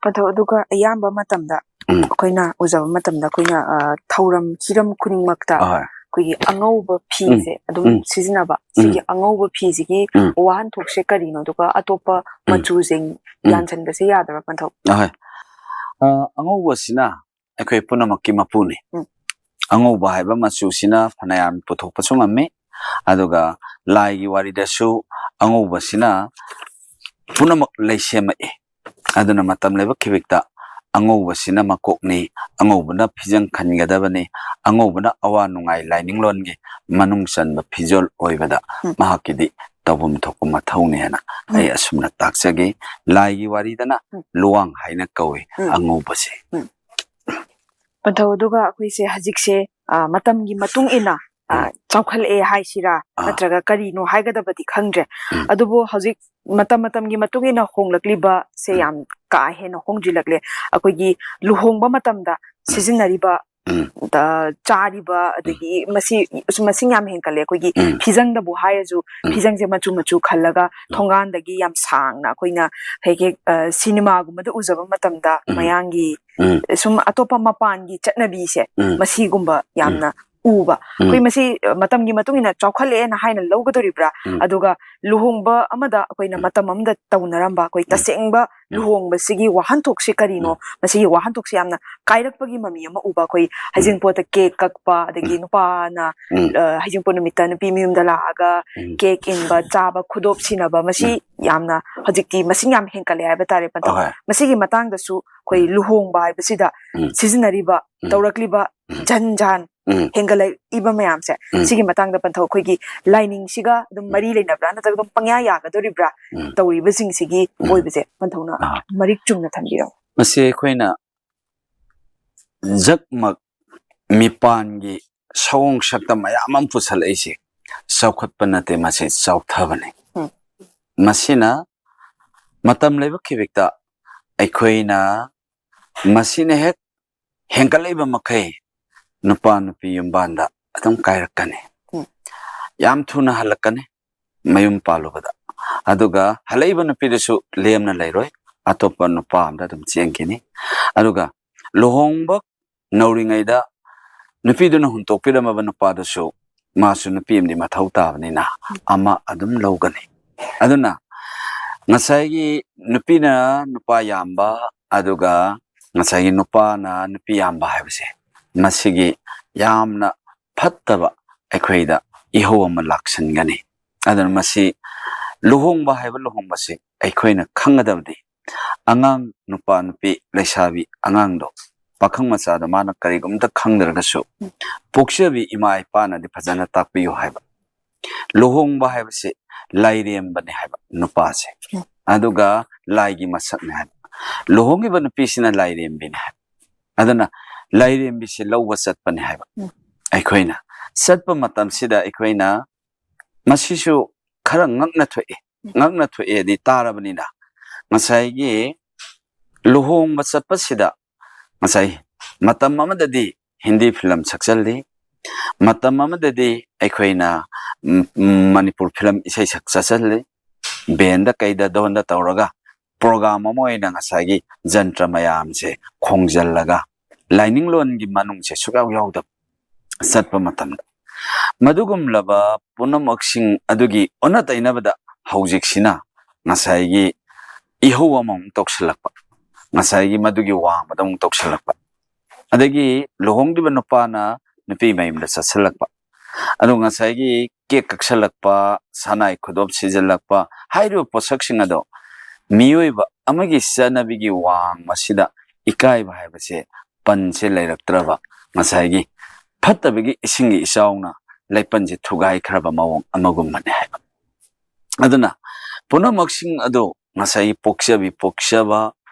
ꯄꯟꯊꯧ, ꯑꯗꯨꯒ ꯑꯌꯥꯝꯕ ꯃꯇꯝꯗ ꯎꯝ꯫ ꯑꯩꯈꯣꯏꯅ ꯎꯖꯕ ꯃꯇꯝꯗ ꯑꯩꯈꯣꯏꯅ, ꯑ, ꯊꯧꯔꯝ ꯍꯤꯔꯝ ꯈꯨꯗꯤꯡꯃꯛꯇ ꯑꯍꯣꯏ꯫ ꯑꯩꯈꯣꯏꯒꯤ ꯑꯉꯧꯕ ꯐꯤꯁꯦ ꯑꯗꯨꯝ ꯎꯝ꯫ ꯁꯤꯖꯤꯟꯅꯕ, ꯎꯝ꯫ ꯁꯤꯒꯤ ꯑꯉꯧꯕ ꯐꯤꯁꯤꯒꯤ ꯎꯝ꯫ ꯋꯥꯍꯟꯊꯣꯛꯁꯦ ꯀꯔꯤꯅꯣ? ꯑꯗꯨꯒ ꯑꯇꯣꯞꯄ ꯎꯝ꯫ ꯃꯆꯨꯁꯤꯡ ꯎꯝ꯫ ꯌꯥꯟꯁꯤꯟꯕꯁꯦ ꯌꯥꯗꯕ꯭ꯔꯥ ꯄꯟꯊꯧ? ꯑꯍꯣꯏ꯫ ꯑ, ꯑꯉꯧꯕꯁꯤꯅ ꯑꯩꯈꯣꯏ ꯄꯨꯝꯅꯃꯛꯀꯤ ꯃꯄꯨꯅꯤ꯫ ꯎꯝ꯫ ꯑꯉꯧꯕ ꯍꯥꯏꯕ ꯃꯆꯨꯁꯤꯅ ꯐꯅꯌꯥꯝ ꯄꯨꯊꯣꯛꯄꯁꯨ ꯉꯝꯃꯤ, ꯑꯗꯨꯒ ꯂꯥꯏꯒꯤ ꯋꯥꯔꯤꯗꯁꯨ ꯑꯉꯧꯕꯁꯤꯅ ꯄꯨꯝꯅꯃꯛ ꯂꯩꯁꯦꯝꯃꯛꯏ꯫ ꯑꯗꯨꯅ ꯃꯇꯝ ꯂꯩꯕ ꯈꯤꯕꯤꯛꯇ ꯑꯉꯧꯕꯁꯤꯅ ꯃꯀꯣꯛꯅꯤ, ꯑꯉꯧꯕꯅ ꯐꯤꯖꯪ ꯈꯟꯒꯗꯕꯅꯤ, ꯑꯉꯧꯕꯅ ꯑꯋꯥ ꯅꯨꯡꯉꯥꯏ ꯂꯥꯏꯅꯤꯡꯂꯣꯟꯒꯤ ꯃꯅꯨꯡ ꯆꯟꯕ ꯐꯤꯖꯣꯜ ꯑꯣꯏꯕꯗ ꯎꯝ꯫ ꯃꯍꯥꯛꯀꯤꯗꯤ ꯇꯧꯐꯝ ꯊꯣꯛꯄ ꯃꯊꯧꯅꯤ ꯍꯥꯏꯅ ꯎꯝ꯫ ꯑꯩ ꯑꯁꯨꯝꯅ ꯇꯥꯛꯆꯒꯦ꯫ ꯂꯥꯏꯒꯤ ꯋꯥꯔꯤꯗꯅ ꯎꯝ꯫ ꯂꯨꯋꯥꯡ ꯍꯥꯏꯅ ꯀꯧꯏ ꯎꯝ꯫ ꯑꯉꯧꯕꯁꯦ꯫ ꯎꯝ꯫ ꯄꯟꯊꯧ, ꯑꯗꯨꯒ ꯑꯩꯈꯣꯏꯁꯦ ꯍꯧꯖꯤꯛꯁꯦ, ꯑ, ꯃꯇꯝꯒꯤ ꯃꯇꯨꯡ ꯏꯟꯅ, ꯑ, ꯎꯝ꯫ ꯆꯥꯎꯈꯠꯂꯛꯑꯦ ꯍꯥꯏꯁꯤꯔꯥ, ꯑꯥ꯫ ꯅꯠꯇ꯭ꯔꯒ ꯀꯔꯤꯅꯣ ꯍꯥꯏꯒꯗꯕꯗꯤ ꯈꯪꯗ꯭ꯔꯦ꯫ ꯎꯝ꯫ ꯑꯗꯨꯕꯨ ꯍꯧꯖꯤꯛ ꯃꯇꯝ ꯃꯇꯝꯒꯤ ꯃꯇꯨꯡ ꯏꯟꯅ ꯍꯣꯡꯂꯛꯂꯤꯕꯁꯦ ꯎꯝ꯫ ꯌꯥꯝ ꯀꯥ ꯍꯦꯟꯅ ꯍꯣꯡꯖꯤꯜꯂꯛꯂꯦ꯫ ꯑꯩꯈꯣꯏꯒꯤ ꯂꯨꯍꯣꯡꯕ ꯃꯇꯝꯗ ꯎꯝ꯫ ꯁꯤꯖꯤꯟꯅꯔꯤꯕ, ꯎꯝ꯫ ꯑ, ꯆꯥꯔꯤꯕ, ꯎꯝ꯫ ꯑꯗꯒꯤ ꯃꯁꯤ ꯃꯁꯤꯡ ꯌꯥꯝ ꯍꯦꯟꯒꯠꯂꯦ꯫ ꯑꯩꯈꯣꯏꯒꯤ ꯎꯝ꯫ ꯐꯤꯖꯪꯗꯕꯨ ꯍꯥꯏꯔꯁꯨ, ꯎꯝ꯫ ꯐꯤꯖꯪꯁꯦ ꯃꯆꯨ ꯃꯆꯨ ꯈꯜꯂꯒ ꯎꯝ꯫ ꯊꯣꯡꯒꯥꯟꯗꯒꯤ ꯌꯥꯝ ꯁꯥꯡꯅ ꯑꯩꯈꯣꯏꯅ ꯍꯦꯛ ꯍꯦꯛ, ꯑ, ꯁꯤꯅꯦꯃꯥꯒꯨꯝꯕꯗ ꯎꯖꯕ ꯃꯇꯝꯗ ꯎꯝ꯫ ꯃꯌꯥꯡꯒꯤ ꯎꯝ꯫ ꯁꯨꯝ ꯑꯇꯣꯞꯄ ꯃꯄꯥꯟꯒꯤ ꯆꯠꯅꯕꯤꯁꯦ ꯎꯝ꯫ ꯃꯁꯤꯒꯨꯝꯕ ꯎꯝ꯫ ꯌꯥꯝꯅ ꯎꯕ꯫ ꯎꯝ꯫ ꯑꯩꯈꯣꯏ ꯃꯁꯤ, ꯑ, ꯃꯇꯝꯒꯤ ꯃꯇꯨꯡ ꯏꯟꯅ ꯆꯥꯎꯈꯠꯂꯛꯑꯦꯅ ꯍꯥꯏꯅ ꯂꯧꯒꯗꯣꯔꯤꯕ꯭ꯔꯥ? ꯎꯝ꯫ ꯑꯗꯨꯒ ꯂꯨꯍꯣꯡꯕ ꯑꯃꯗ ꯑꯩꯈꯣꯏꯅ ꯎꯝ꯫ ꯃꯇꯝ ꯑꯃꯗ ꯇꯧꯅꯔꯝꯕ ꯑꯩꯈꯣꯏ ꯎꯝ꯫ ꯇꯁꯦꯡꯕ ꯎꯝ꯫ ꯂꯨꯍꯣꯡꯕꯁꯤꯒꯤ ꯋꯥꯍꯟꯊꯣꯛꯁꯦ ꯀꯔꯤꯅꯣ? ꯎꯝ꯫ ꯃꯁꯤꯒꯤ ꯋꯥꯍꯟꯊꯣꯛꯁꯦ ꯌꯥꯝꯅ ꯀꯥꯏꯔꯛꯄꯒꯤ ꯃꯃꯤ ꯑꯃ ꯎꯕ꯫ ꯑꯩꯈꯣꯏ ꯎꯝ꯫ ꯍꯩꯖꯤꯡꯄꯣꯠꯇ ꯀꯦꯛ ꯀꯛꯄ, ꯑꯗꯒꯤ ꯎꯝ꯫ ꯅꯨꯄꯥꯅ, ꯎꯝ꯫ ꯑ, ꯍꯩꯖꯤꯡꯄꯣꯠ ꯅꯨꯃꯤꯠꯇ ꯅꯨꯄꯤ ꯃꯌꯨꯝꯗ ꯂꯥꯛꯑꯒ ꯎꯝ꯫ ꯀꯦꯛ ꯏꯟꯕ, ꯆꯥꯕ, ꯈꯨꯗꯣꯞ ꯁꯤꯟꯅꯕ, ꯃꯁꯤ ꯎꯝ꯫ ꯌꯥꯝꯅ ꯍꯧꯖꯤꯛꯇꯤ ꯃꯁꯤꯡ ꯌꯥꯝ ꯍꯦꯟꯒꯠꯂꯦ ꯍꯥꯏꯕ ꯇꯥꯔꯦ, ꯄꯟꯊꯧ꯫ ꯑꯍꯣꯏ꯫ ꯃꯁꯤꯒꯤ ꯃꯇꯥꯡꯗꯁꯨ ꯑꯩꯈꯣꯏ ꯎꯝ꯫ ꯂꯨꯍꯣꯡꯕ ꯍꯥꯏꯕꯁꯤꯗ ꯎꯝ꯫ ꯁꯤꯖꯤꯟꯅꯔꯤꯕ, ꯎꯝ꯫ ꯇꯧꯔꯛꯂꯤꯕ ꯎꯝ꯫ ꯖꯟ ꯖꯥꯟ ꯎꯝ꯫ ꯍꯦꯟꯒꯠꯂꯛꯏꯕ ꯃꯌꯥꯝꯁꯦ, ꯎꯝ꯫ ꯁꯤꯒꯤ ꯃꯇꯥꯡꯗ ꯄꯟꯊꯧ, ꯑꯩꯈꯣꯏꯒꯤ ꯂꯥꯏꯅꯤꯡꯁꯤꯒ ꯑꯗꯨꯝ ꯎꯝ꯫ ꯃꯔꯤ ꯂꯩꯅꯕ꯭ꯔꯥ, ꯅꯠꯇ꯭ꯔꯒ ꯑꯗꯨꯝ ꯄꯪꯌꯥ ꯌꯥꯒꯗꯣꯔꯤꯕ꯭ꯔꯥ? ꯎꯝ꯫ ꯇꯧꯔꯤꯕꯁꯤꯡꯁꯤꯒꯤ ꯎꯝ꯫ ꯑꯣꯏꯕꯁꯦ ꯄꯟꯊꯧꯅ ꯑꯥ꯫ ꯃꯔꯤꯛ ꯆꯨꯝꯅ ꯊꯝꯕꯤꯔꯛꯑꯣ꯫ ꯃꯁꯤ ꯑꯩꯈꯣꯏꯅ ꯖꯛꯃꯛ ꯃꯤꯄꯥꯟꯒꯤ ꯁꯑꯣꯡ ꯁꯛꯇꯝ ꯃꯌꯥꯝ ꯑꯃ ꯄꯨꯁꯜꯂꯛꯏꯁꯦ ꯆꯥꯎꯈꯠꯄ ꯅꯠꯇꯦ, ꯃꯁꯤ ꯆꯥꯎꯊꯕꯅꯤ꯫ ꯎꯝ꯫ ꯃꯁꯤꯅ ꯃꯇꯝ ꯂꯩꯕ ꯈꯤꯕꯤꯛꯇ ꯑꯩꯈꯣꯏꯅ ꯃꯁꯤꯅ ꯍꯦꯛ ꯍꯦꯟꯒꯠꯂꯛꯏꯕ ꯃꯈꯩ ꯅꯨꯄꯥ ꯅꯨꯄꯤ ꯌꯨꯝꯕꯥꯟꯗ ꯑꯗꯨꯝ ꯀꯥꯏꯔꯛꯀꯅꯤ꯫ ꯎꯝ꯫ ꯌꯥꯝ ꯊꯨꯅ ꯍꯜꯂꯛꯀꯅꯤ ꯃꯌꯨꯝ ꯄꯥꯜꯂꯨꯕꯗ꯫ ꯑꯗꯨꯒ ꯍꯜꯂꯛꯏꯕ ꯅꯨꯄꯤꯗꯨꯁꯨ ꯂꯦꯝꯅ ꯂꯩꯔꯣꯏ, ꯑꯇꯣꯞꯄ ꯅꯨꯄꯥ ꯑꯃꯗ ꯑꯗꯨꯝ ꯆꯦꯟꯈꯤꯅꯤ꯫ ꯑꯗꯨꯒ ꯂꯨꯍꯣꯡꯕ ꯅꯧꯔꯤꯉꯩꯗ ꯅꯨꯄꯤꯗꯨꯅ ꯍꯨꯟꯇꯣꯛꯄꯤꯔꯝꯃꯕ ꯅꯨꯄꯥꯗꯨꯁꯨ ꯃꯥꯁꯨ ꯅꯨꯄꯤ ꯑꯃꯗꯤ ꯃꯊꯧ ꯇꯥꯕꯅꯤꯅ ꯑꯃ ꯑꯗꯨꯝ ꯂꯧꯒꯅꯤ꯫ ꯑꯗꯨꯅ ꯉꯁꯥꯏꯒꯤ ꯅꯨꯄꯤꯅ ꯅꯨꯄꯥ ꯌꯥꯝꯕ, ꯑꯗꯨꯒ ꯉꯁꯥꯏꯒꯤ ꯅꯨꯄꯥꯅ ꯅꯨꯄꯤ ꯌꯥꯝꯕ ꯍꯥꯏꯕꯁꯦ, ꯃꯁꯤꯒꯤ ꯌꯥꯝꯅ ꯐꯠꯇꯕ ꯑꯩꯈꯣꯏꯗ ꯏꯍꯧ ꯑꯃ ꯂꯥꯛꯁꯟꯒꯅꯤ꯫ ꯑꯗꯨꯅ ꯃꯁꯤ ꯂꯨꯍꯣꯡꯕ ꯍꯥꯏꯕ ꯂꯨꯍꯣꯡꯕꯁꯤ ꯑꯩꯈꯣꯏꯅ ꯈꯪꯒꯗꯕꯗꯤ, ꯑꯉꯥꯡ ꯅꯨꯄꯥ, ꯅꯨꯄꯤ, ꯂꯩꯁꯥꯕꯤ, ꯑꯉꯥꯡꯗꯣ, ꯄꯥꯈꯪ ꯃꯆꯥꯗꯣ ꯃꯥꯅ ꯀꯔꯤꯒꯨꯝꯇ ꯈꯪꯗ꯭ꯔꯒꯁꯨ, ꯄꯣꯛꯆꯕꯤ ꯏꯃꯥ ꯏꯄꯥꯅꯗꯤ ꯐꯖꯅ ꯇꯥꯛꯄꯤꯌꯨ ꯍꯥꯏꯕ꯫ ꯂꯨꯍꯣꯡꯕ ꯍꯥꯏꯕꯁꯤ ꯂꯥꯏꯔꯦꯝꯕꯅꯤ ꯍꯥꯏꯕ ꯅꯨꯄꯥꯁꯦ, ꯑꯗꯨꯒ ꯂꯥꯏꯒꯤ ꯃꯁꯛꯅꯤ ꯍꯥꯏꯕ꯫ ꯂꯨꯍꯣꯡꯉꯤꯕ ꯅꯨꯄꯤꯁꯤꯅ ꯂꯥꯏꯔꯦꯝꯕꯤꯅꯤ ꯍꯥꯏꯕ꯫ ꯑꯗꯨꯅ ꯂꯥꯏꯔꯦꯝꯕꯤꯁꯤ ꯂꯧꯕ ꯆꯠꯄꯅꯤ ꯍꯥꯏꯕ꯫ ꯑꯩꯈꯣꯏꯅ ꯆꯠꯄ ꯃꯇꯝꯁꯤꯗ ꯑꯩꯈꯣꯏꯅ, ꯃꯁꯤꯁꯨ ꯈꯔ ꯉꯛꯅ ꯊꯣꯛꯑꯦ꯫ ꯉꯛꯅ ꯊꯣꯛꯑꯦꯗꯤ ꯇꯥꯔꯕꯅꯤꯅ, ꯉꯁꯥꯏꯒꯤ ꯂꯨꯍꯣꯡꯕ ꯆꯠꯄꯁꯤꯗ, ꯉꯁꯥꯏ ꯃꯇꯝ ꯑꯃꯗꯗꯤ ꯍꯤꯟꯗꯤ ꯐꯤꯂꯝ ꯁꯛꯆꯜꯂꯤ, ꯃꯇꯝ ꯑꯃꯗꯗꯤ ꯑꯩꯈꯣꯏꯅ, ꯎꯝ, ꯎꯝ, ꯃꯅꯤꯄꯨꯔ ꯐꯤꯂꯝ ꯏꯁꯩ ꯁꯛ ꯆꯠꯆꯜꯂꯤ, ꯕꯦꯟꯗ ꯀꯩꯗ ꯗꯣꯟꯗ ꯇꯧꯔꯒ ꯄ꯭ꯔꯣꯒ꯭ꯔꯥꯝ ꯑꯃ ꯑꯣꯏꯅ ꯉꯁꯥꯏꯒꯤ ꯖꯟꯇ꯭ꯔ ꯃꯌꯥꯝꯁꯦ ꯈꯣꯡꯖꯜꯂꯒ ꯂꯥꯏꯅꯤꯡꯂꯣꯟꯒꯤ ꯃꯅꯨꯡꯁꯦ ꯁꯨꯛꯌꯥꯎ ꯌꯥꯎꯗꯕ ꯆꯠꯄ ꯃꯇꯝꯗ, ꯃꯗꯨꯒꯨꯝꯂꯕ ꯄꯨꯝꯅꯃꯛꯁꯤꯡ ꯑꯗꯨꯒꯤ ꯑꯣꯟꯅ ꯇꯩꯅꯕꯗ ꯍꯧꯖꯤꯛꯁꯤꯅ ꯉꯁꯥꯏꯒꯤ ꯏꯍꯧ ꯑꯃꯃꯨꯛ ꯇꯧꯁꯤꯜꯂꯛꯄ, ꯉꯁꯥꯏꯒꯤ ꯃꯗꯨꯒꯤ ꯋꯥꯡꯃꯗ ꯑꯃꯨꯛ ꯇꯧꯁꯤꯜꯂꯛꯄ, ꯑꯗꯒꯤ ꯂꯨꯍꯣꯡꯗ꯭ꯔꯤꯕ ꯅꯨꯄꯥꯅ ꯅꯨꯄꯤ ꯃꯌꯨꯝꯗ ꯆꯠꯁꯤꯜꯂꯛꯄ, ꯑꯗꯨ ꯉꯁꯥꯏꯒꯤ ꯀꯦꯛ ꯀꯛꯁꯜꯂꯛꯄ, ꯁꯅꯥꯏ ꯈꯨꯗꯣꯞ ꯁꯤꯖꯤꯜꯂꯛꯄ ꯍꯥꯏꯔꯤꯕ ꯄꯣꯠꯁꯛꯁꯤꯡ ꯑꯗꯣ ꯃꯤꯑꯣꯏꯕ ꯑꯃꯒꯤ ꯆꯠꯅꯕꯤꯒꯤ ꯋꯥꯡꯃꯁꯤꯗ ꯏꯀꯥꯏꯕ ꯍꯥꯏꯕꯁꯦ, ꯄꯟꯁꯦ ꯂꯩꯔꯛꯇ꯭ꯔꯕ, ꯉꯁꯥꯏꯒꯤ ꯐꯠꯇꯕꯒꯤ ꯏꯁꯤꯡꯒꯤ ꯏꯆꯥꯎꯅ ꯂꯩꯄꯟꯁꯦ ꯊꯨꯒꯥꯏꯈ꯭ꯔꯕ ꯃꯑꯣꯡ ꯑꯃꯒꯨꯝꯕꯅꯦ ꯍꯥꯏꯕ꯫ ꯑꯗꯨꯅ ꯄꯨꯝꯅꯃꯛꯁꯤꯡ ꯑꯗꯨ ꯉꯁꯥꯏꯒꯤ ꯄꯣꯛꯆꯕꯤ ꯄꯣꯛꯆꯕ,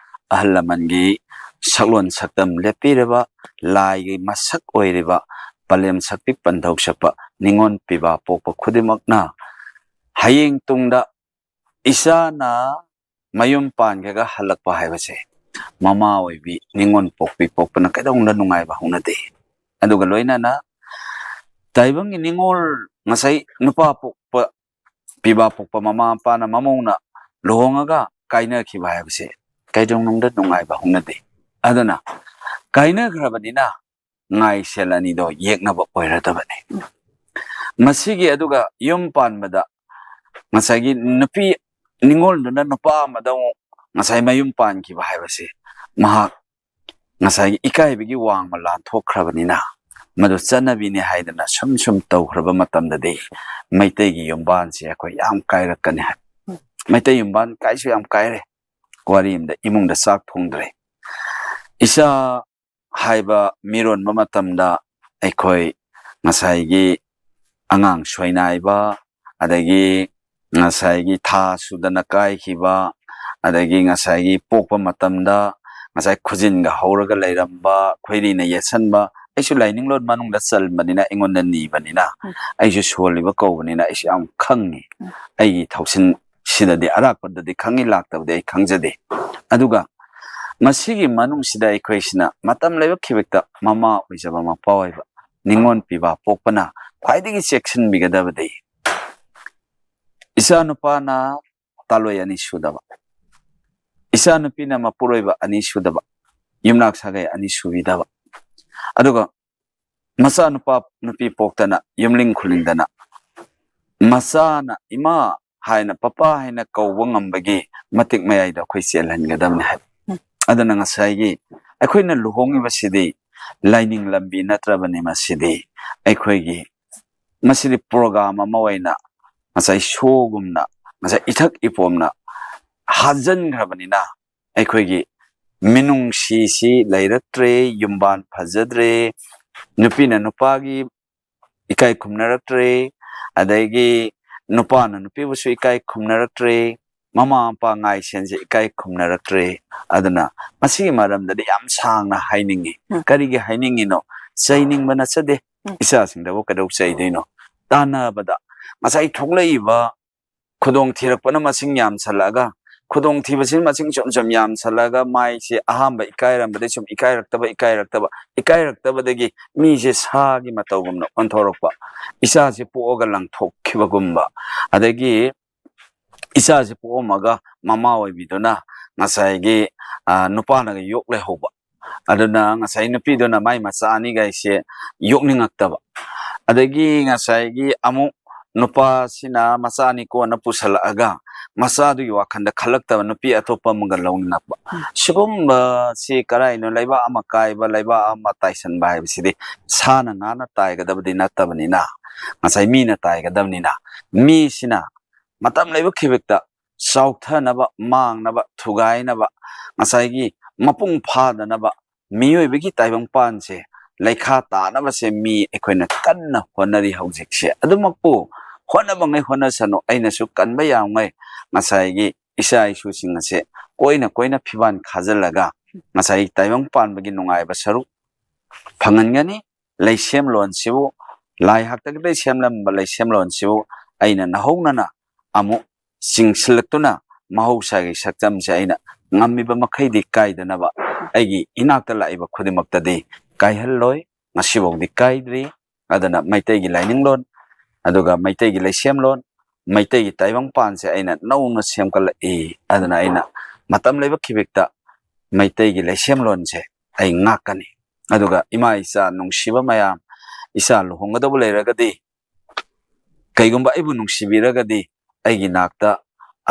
ꯑꯍꯜ ꯂꯃꯟꯒꯤ ꯁꯛꯂꯣꯟ ꯁꯛꯇꯝ ꯂꯦꯞꯄꯤꯔꯕ, ꯂꯥꯏꯒꯤ ꯃꯁꯛ ꯑꯣꯏꯔꯤꯕ ꯄꯂꯦꯝ ꯁꯛꯄꯤ ꯄꯟꯊꯧ ꯁꯛꯄ ꯅꯤꯉꯣꯜ ꯄꯤꯕꯥ ꯄꯣꯛꯄ ꯈꯨꯗꯤꯡꯃꯛꯅ ꯍꯌꯦꯡ ꯇꯨꯡꯗ ꯏꯆꯥꯅ ꯃꯌꯨꯝ ꯄꯥꯟꯈ꯭ꯔꯒ ꯍꯜꯂꯛꯄ ꯍꯥꯏꯕꯁꯦ ꯃꯃꯥ ꯑꯣꯏꯕꯤ ꯅꯤꯉꯣꯜ ꯄꯣꯛꯄꯤ ꯄꯣꯛꯄꯅ ꯀꯩꯗꯧꯅꯨꯡꯗ ꯅꯨꯡꯉꯥꯏꯕ ꯍꯧꯅꯗꯦ꯫ ꯑꯗꯨꯒ ꯂꯣꯏꯅꯅ ꯇꯥꯏꯕꯪꯒꯤ ꯅꯤꯉꯣꯜ, ꯉꯁꯥꯏ ꯅꯨꯄꯥ ꯄꯣꯛꯄ, ꯄꯤꯕꯥ ꯄꯣꯛꯄ ꯃꯃꯥ ꯃꯄꯥꯅ ꯃꯃꯧꯅ ꯂꯨꯍꯣꯡꯉꯒ ꯀꯥꯏꯅꯈꯤꯕ ꯍꯥꯏꯕꯁꯦ ꯀꯩꯗꯧꯅꯨꯡꯗ ꯅꯨꯡꯉꯥꯏꯕ ꯍꯧꯅꯗꯦ꯫ ꯑꯗꯨꯅ ꯀꯥꯏꯅꯈ꯭ꯔꯕꯅꯤꯅ ꯉꯥꯏꯁꯦꯜ ꯑꯅꯤꯗꯣ ꯌꯦꯛꯅꯕ ꯑꯣꯏꯔꯗꯕꯅꯤ꯫ ꯃꯁꯤꯒꯤ ꯑꯗꯨꯒ ꯌꯨꯝ ꯄꯥꯟꯕꯗ ꯉꯁꯥꯏꯒꯤ ꯅꯨꯄꯤ ꯅꯤꯉꯣꯜꯗꯨꯅ ꯅꯨꯄꯥ ꯑꯃꯗ ꯑꯃꯨꯛ ꯉꯁꯥꯏ ꯃꯌꯨꯝ ꯄꯥꯟꯈꯤꯕ ꯍꯥꯏꯕꯁꯦ, ꯃꯍꯥꯛ ꯉꯁꯥꯏꯒꯤ ꯏꯀꯥꯏꯕꯒꯤ ꯋꯥꯡꯃ ꯂꯥꯟꯊꯣꯛꯈ꯭ꯔꯕꯅꯤꯅ ꯃꯗꯨ ꯆꯠꯅꯕꯤꯅꯤ ꯍꯥꯏꯗꯅ ꯁꯨꯝ ꯁꯨꯝ ꯇꯧꯈ꯭ꯔꯕ ꯃꯇꯝꯗꯗꯤ ꯃꯩꯇꯩꯒꯤ ꯌꯨꯝꯕꯥꯟꯁꯦ ꯑꯩꯈꯣꯏ ꯌꯥꯝ ꯀꯥꯏꯔꯛꯀꯅꯤ ꯍꯥꯏ꯫ ꯃꯩꯇꯩ ꯌꯨꯝꯕꯥꯟ ꯀꯥꯏꯁꯨ ꯌꯥꯝ ꯀꯥꯏꯔꯦ꯫ ꯋꯥꯔꯤ ꯑꯃꯗ ꯏꯃꯨꯡꯗ ꯆꯥꯛ ꯊꯣꯡꯗ꯭ꯔꯦ꯫ ꯏꯆꯥ ꯍꯥꯏꯕ ꯃꯤꯔꯣꯟꯕ ꯃꯇꯝꯗ ꯑꯩꯈꯣꯏ ꯉꯁꯥꯏꯒꯤ ꯑꯉꯥꯡ ꯁꯣꯏꯅꯥꯏꯕ, ꯑꯗꯒꯤ ꯉꯁꯥꯏꯒꯤ ꯊꯥ ꯁꯨꯗꯅ ꯀꯥꯏꯈꯤꯕ, ꯑꯗꯒꯤ ꯉꯁꯥꯏꯒꯤ ꯄꯣꯛꯄ ꯃꯇꯝꯗ ꯉꯁꯥꯏ ꯈꯨꯖꯤꯟꯒ ꯍꯧꯔꯒ ꯂꯩꯔꯝꯕ, ꯈꯣꯏꯔꯤꯅ ꯌꯦꯠꯁꯟꯕ, ꯑꯩꯁꯨ ꯂꯥꯏꯅꯤꯡꯂꯣꯟ ꯃꯅꯨꯡꯗ ꯆꯟꯕꯅꯤꯅ, ꯑꯩꯉꯣꯟꯗ ꯅꯤꯕꯅꯤꯅ, ꯎꯝ꯫ ꯑꯩꯁꯨ ꯁꯣꯜꯂꯤꯕ ꯀꯧꯕꯅꯤꯅ ꯑꯩꯁꯨ ꯌꯥꯝ ꯈꯪꯉꯤ꯫ ꯎꯝ꯫ ꯑꯩꯒꯤ ꯊꯧꯁꯤꯟꯁꯤꯗꯗꯤ ꯑꯔꯥꯛꯄꯗꯗꯤ ꯈꯪꯉꯤ, ꯂꯥꯛꯇꯕꯗꯤ ꯑꯩ ꯈꯪꯖꯗꯦ꯫ ꯑꯗꯨꯒ ꯃꯁꯤꯒꯤ ꯃꯅꯨꯡꯁꯤꯗ ꯑꯩꯈꯣꯏꯁꯤꯅ ꯃꯇꯝ ꯂꯥꯏꯕꯛ ꯈꯤꯕꯦꯛꯇ ꯃꯃꯥ ꯑꯣꯏꯖꯕ, ꯃꯄꯥ ꯑꯣꯏꯕ, ꯅꯤꯉꯣꯜ ꯄꯤꯕ ꯄꯣꯛꯄꯅ ꯈ꯭ꯋꯥꯏꯗꯒꯤ ꯆꯦꯛꯁꯤꯟꯕꯤꯒꯗꯕꯗꯤ, ꯏꯆꯥ ꯅꯨꯄꯥꯅ ꯇꯥꯂꯣꯏ ꯑꯅꯤ ꯁꯨꯗꯕ, ꯏꯆꯥ ꯅꯨꯄꯤꯅ ꯃꯄꯨꯔꯣꯏꯕ ꯑꯅꯤ ꯁꯨꯗꯕ, ꯌꯨꯝꯅꯥꯛ ꯁꯥꯒꯩ ꯑꯅꯤ ꯁꯨꯕꯤꯗꯕ, ꯑꯗꯨꯒ ꯃꯆꯥ ꯅꯨꯄꯥ ꯅꯨꯄꯤ ꯄꯣꯛꯇꯅ ꯌꯨꯝꯂꯤꯡ ꯈꯨꯂꯤꯡꯗꯅ ꯃꯆꯥꯅ ꯏꯃꯥ ꯍꯥꯏꯅ, ꯄꯄꯥ ꯍꯥꯏꯅ ꯀꯧꯕ ꯉꯝꯕꯒꯤ ꯃꯇꯤꯛ ꯃꯌꯥꯏꯗ ꯑꯩꯈꯣꯏ ꯆꯦꯜꯍꯟꯒꯗꯕꯅꯤ ꯍꯥꯏꯕ꯫ ꯎꯝ꯫ ꯑꯗꯨꯅ ꯉꯁꯥꯏꯒꯤ ꯑꯩꯈꯣꯏꯅ ꯂꯨꯍꯣꯡꯉꯤꯕꯁꯤꯗꯤ ꯂꯥꯏꯅꯤꯡ ꯂꯝꯕꯤ ꯅꯠꯇ꯭ꯔꯕꯅꯤ꯫ ꯃꯁꯤꯗꯤ ꯑꯩꯈꯣꯏꯒꯤ, ꯃꯁꯤꯗꯤ ꯄ꯭ꯔꯣꯒ꯭ꯔꯥꯝ ꯑꯃ ꯑꯣꯏꯅ ꯉꯁꯥꯏ ꯁꯣꯒꯨꯝꯅ, ꯉꯁꯥꯏ ꯏꯊꯛ ꯏꯄꯣꯝꯅ ꯍꯥꯖꯤꯟꯈ꯭ꯔꯕꯅꯤꯅ ꯑꯩꯈꯣꯏꯒꯤ ꯃꯤꯅꯨꯡꯁꯤꯁꯤ ꯂꯩꯔꯛꯇ꯭ꯔꯦ, ꯌꯨꯝꯕꯥꯟ ꯐꯖꯗ꯭ꯔꯦ, ꯅꯨꯄꯤꯅ ꯅꯨꯄꯥꯒꯤ ꯏꯀꯥꯏ ꯈꯨꯝꯅꯔꯛꯇ꯭ꯔꯦ, ꯑꯗꯒꯤ ꯅꯨꯄꯥꯅ ꯅꯨꯄꯤꯕꯨꯁꯨ ꯏꯀꯥꯏ ꯈꯨꯝꯅꯔꯛꯇ꯭ꯔꯦ, ꯃꯃꯥ ꯃꯄꯥ ꯉꯥꯏ ꯁꯦꯟꯁꯦ ꯏꯀꯥꯏ ꯈꯨꯝꯅꯔꯛꯇ꯭ꯔꯦ꯫ ꯑꯗꯨꯅ ꯃꯁꯤꯒꯤ ꯃꯔꯝꯗꯗꯤ ꯌꯥꯝ ꯁꯥꯡꯅ ꯍꯥꯏꯅꯤꯡꯉꯤ꯫ ꯎꯝ꯫ ꯀꯔꯤꯒꯤ ꯍꯥꯏꯅꯤꯡꯉꯤꯅꯣ? ꯆꯩꯅꯤꯡꯕ ꯅꯠꯆꯗꯦ꯫ ꯎꯝ꯫ ꯏꯆꯥꯁꯤꯡꯗꯕꯨ ꯀꯩꯗꯧ ꯆꯩꯗꯣꯏꯅꯣ? ꯇꯥꯟꯅꯕꯗ ꯉꯁꯥꯏ ꯊꯣꯛꯂꯛꯏꯕ ꯈꯨꯗꯣꯡ ꯊꯤꯔꯛꯄꯅ ꯃꯁꯤꯡ ꯌꯥꯝꯁꯜꯂꯛꯑꯒ, ꯈꯨꯗꯣꯡ ꯊꯤꯕꯁꯤꯅ ꯃꯁꯤꯡ ꯁꯨꯝ ꯁꯨꯝ ꯌꯥꯝꯁꯜꯂꯛꯑꯒ, ꯃꯥꯏꯁꯦ ꯑꯍꯥꯟꯕ ꯏꯀꯥꯏꯔꯝꯕꯗꯒꯤ ꯁꯨꯝ ꯏꯀꯥꯏꯔꯛꯇꯕ, ꯏꯀꯥꯏꯔꯛꯇꯕ, ꯏꯀꯥꯏꯔꯛꯇꯕꯗꯒꯤ ꯃꯤꯁꯦ ꯁꯥꯒꯤ ꯃꯇꯧꯒꯨꯝꯅ ꯑꯣꯟꯊꯣꯔꯛꯄ, ꯏꯆꯥꯁꯦ ꯄꯣꯛꯑꯒ ꯂꯪꯊꯣꯛꯈꯤꯕꯒꯨꯝꯕ, ꯑꯗꯒꯤ ꯏꯆꯥꯁꯦ ꯄꯣꯛꯑꯝꯃꯒ ꯃꯃꯥ ꯑꯣꯏꯕꯤꯗꯨꯅ ꯉꯁꯥꯏꯒꯤ, ꯑ, ꯅꯨꯄꯥꯅꯒ ꯌꯣꯛ ꯂꯩꯍꯧꯕ, ꯑꯗꯨꯅ ꯉꯁꯥꯏ ꯅꯨꯄꯤꯗꯨꯅ ꯃꯥꯏ ꯃꯆꯥ ꯑꯅꯤꯒꯥꯏꯁꯦ ꯌꯣꯛꯅꯤꯡꯉꯛꯇꯕ, ꯑꯗꯒꯤ ꯉꯁꯥꯏꯒꯤ ꯑꯃꯨꯛ ꯅꯨꯄꯥꯁꯤꯅ ꯃꯆꯥ ꯑꯅꯤ ꯀꯣꯟꯅ ꯄꯨꯁꯜꯂꯛꯑꯒ ꯃꯆꯥꯗꯨꯒꯤ ꯋꯥꯈꯜꯗ ꯈꯜꯂꯛꯇꯕ, ꯅꯨꯄꯤ ꯑꯇꯣꯞꯄ ꯑꯃꯒ ꯂꯧꯅꯤꯡꯂꯛꯄ꯫ ꯎꯝ꯫ ꯁꯤꯒꯨꯝꯕꯁꯤ ꯀꯔꯥꯏꯅꯣ? ꯂꯩꯕꯥꯛ ꯑꯃ ꯀꯥꯏꯕ, ꯂꯩꯕꯥꯛ ꯑꯃ ꯇꯥꯏꯁꯟꯕ ꯍꯥꯏꯕꯁꯤꯗꯤ ꯁꯥꯅ ꯉꯥꯅ ꯇꯥꯏꯒꯗꯕꯗꯤ ꯅꯠꯇꯕꯅꯤꯅ, ꯉꯁꯥꯏ ꯃꯤꯅ ꯇꯥꯏꯒꯗꯕꯅꯤꯅ, ꯃꯤꯁꯤꯅ ꯃꯇꯝ ꯂꯩꯕ ꯈꯤꯕꯤꯛꯇ ꯆꯥꯎꯊꯅꯕ, ꯃꯥꯡꯅꯕ, ꯊꯨꯒꯥꯏꯅꯕ, ꯉꯁꯥꯏꯒꯤ ꯃꯄꯨꯡ ꯐꯥꯗꯅꯕ, ꯃꯤꯑꯣꯏꯕꯒꯤ ꯇꯥꯏꯕꯪꯄꯥꯟꯁꯦ ꯂꯩꯈꯥ ꯇꯥꯅꯕꯁꯦ ꯃꯤ ꯑꯩꯈꯣꯏꯅ ꯀꯟꯅ ꯍꯣꯠꯅꯔꯤ ꯍꯧꯖꯤꯛꯁꯦ꯫ ꯑꯗꯨꯃꯛꯄꯨ ꯍꯣꯠꯅꯕꯉꯩ ꯍꯣꯠꯅꯁꯅꯨ, ꯑꯩꯅꯁꯨ ꯀꯟꯕ ꯌꯥꯝꯉꯩ ꯉꯁꯥꯏꯒꯤ ꯏꯆꯥ ꯏꯁꯨꯁꯤꯡ ꯑꯁꯦ ꯀꯣꯏꯅ ꯀꯣꯏꯅ ꯐꯤꯕꯥꯟ ꯈꯥꯖꯤꯜꯂꯒ ꯉꯁꯥꯏꯒꯤ ꯇꯥꯏꯕꯪ ꯄꯥꯟꯕꯒꯤ ꯅꯨꯡꯉꯥꯏꯕ ꯁꯔꯨꯛ ꯐꯪꯍꯟꯒꯅꯤ꯫ ꯂꯩꯁꯦꯝꯂꯣꯟꯁꯤꯕꯨ, ꯂꯥꯏ ꯍꯥꯛꯇꯛꯇꯒꯤ ꯁꯦꯝꯂꯝꯕ ꯂꯩꯁꯦꯝꯂꯣꯟꯁꯤꯕꯨ ꯑꯩꯅ ꯅꯧꯍꯧꯅꯅ ꯑꯃꯨꯛ ꯆꯤꯡꯁꯤꯜꯂꯛꯇꯨꯅ ꯃꯍꯧꯁꯥꯒꯤ ꯁꯛꯇꯝꯁꯦ ꯑꯩꯅ ꯉꯝꯃꯤꯕ ꯃꯈꯩꯗꯤ ꯀꯥꯏꯗꯅꯕ ꯑꯩꯒꯤ ꯏꯅꯥꯛꯇ ꯂꯥꯛꯏꯕ ꯈꯨꯗꯤꯡꯃꯛꯇꯗꯤ ꯀꯥꯏꯍꯜꯂꯣꯏ꯫ ꯉꯁꯤꯐꯥꯎꯗꯤ ꯀꯥꯏꯗ꯭ꯔꯤ꯫ ꯑꯗꯨꯅ ꯃꯩꯇꯩꯒꯤ ꯂꯥꯏꯅꯤꯡꯂꯣꯟ, ꯑꯗꯨꯒ ꯃꯩꯇꯩꯒꯤ ꯂꯩꯁꯦꯝꯂꯣꯟ, ꯃꯩꯇꯩꯒꯤ ꯇꯥꯏꯕꯪꯄꯥꯟꯁꯦ ꯑꯩꯅ ꯅꯧꯅ ꯁꯦꯝꯒꯠꯂꯛꯏ꯫ ꯑꯗꯨꯅ ꯑꯩꯅ ꯃꯇꯝ ꯂꯩꯕ ꯈꯤꯕꯤꯛꯇ ꯃꯩꯇꯩꯒꯤ ꯂꯩꯁꯦꯝꯂꯣꯟꯁꯦ ꯑꯩ ꯉꯥꯛꯀꯅꯤ꯫ ꯑꯗꯨꯒ ꯏꯃꯥ ꯏꯆꯥ ꯅꯨꯡꯁꯤꯕ ꯃꯌꯥꯝ, ꯏꯆꯥ ꯂꯨꯍꯣꯡꯒꯗꯧꯕ ꯂꯩꯔꯒꯗꯤ, ꯀꯩꯒꯨꯝꯕ ꯑꯩꯕꯨ ꯅꯨꯡꯁꯤꯕꯤꯔꯒꯗꯤ ꯑꯩꯒꯤ ꯅꯥꯛꯇ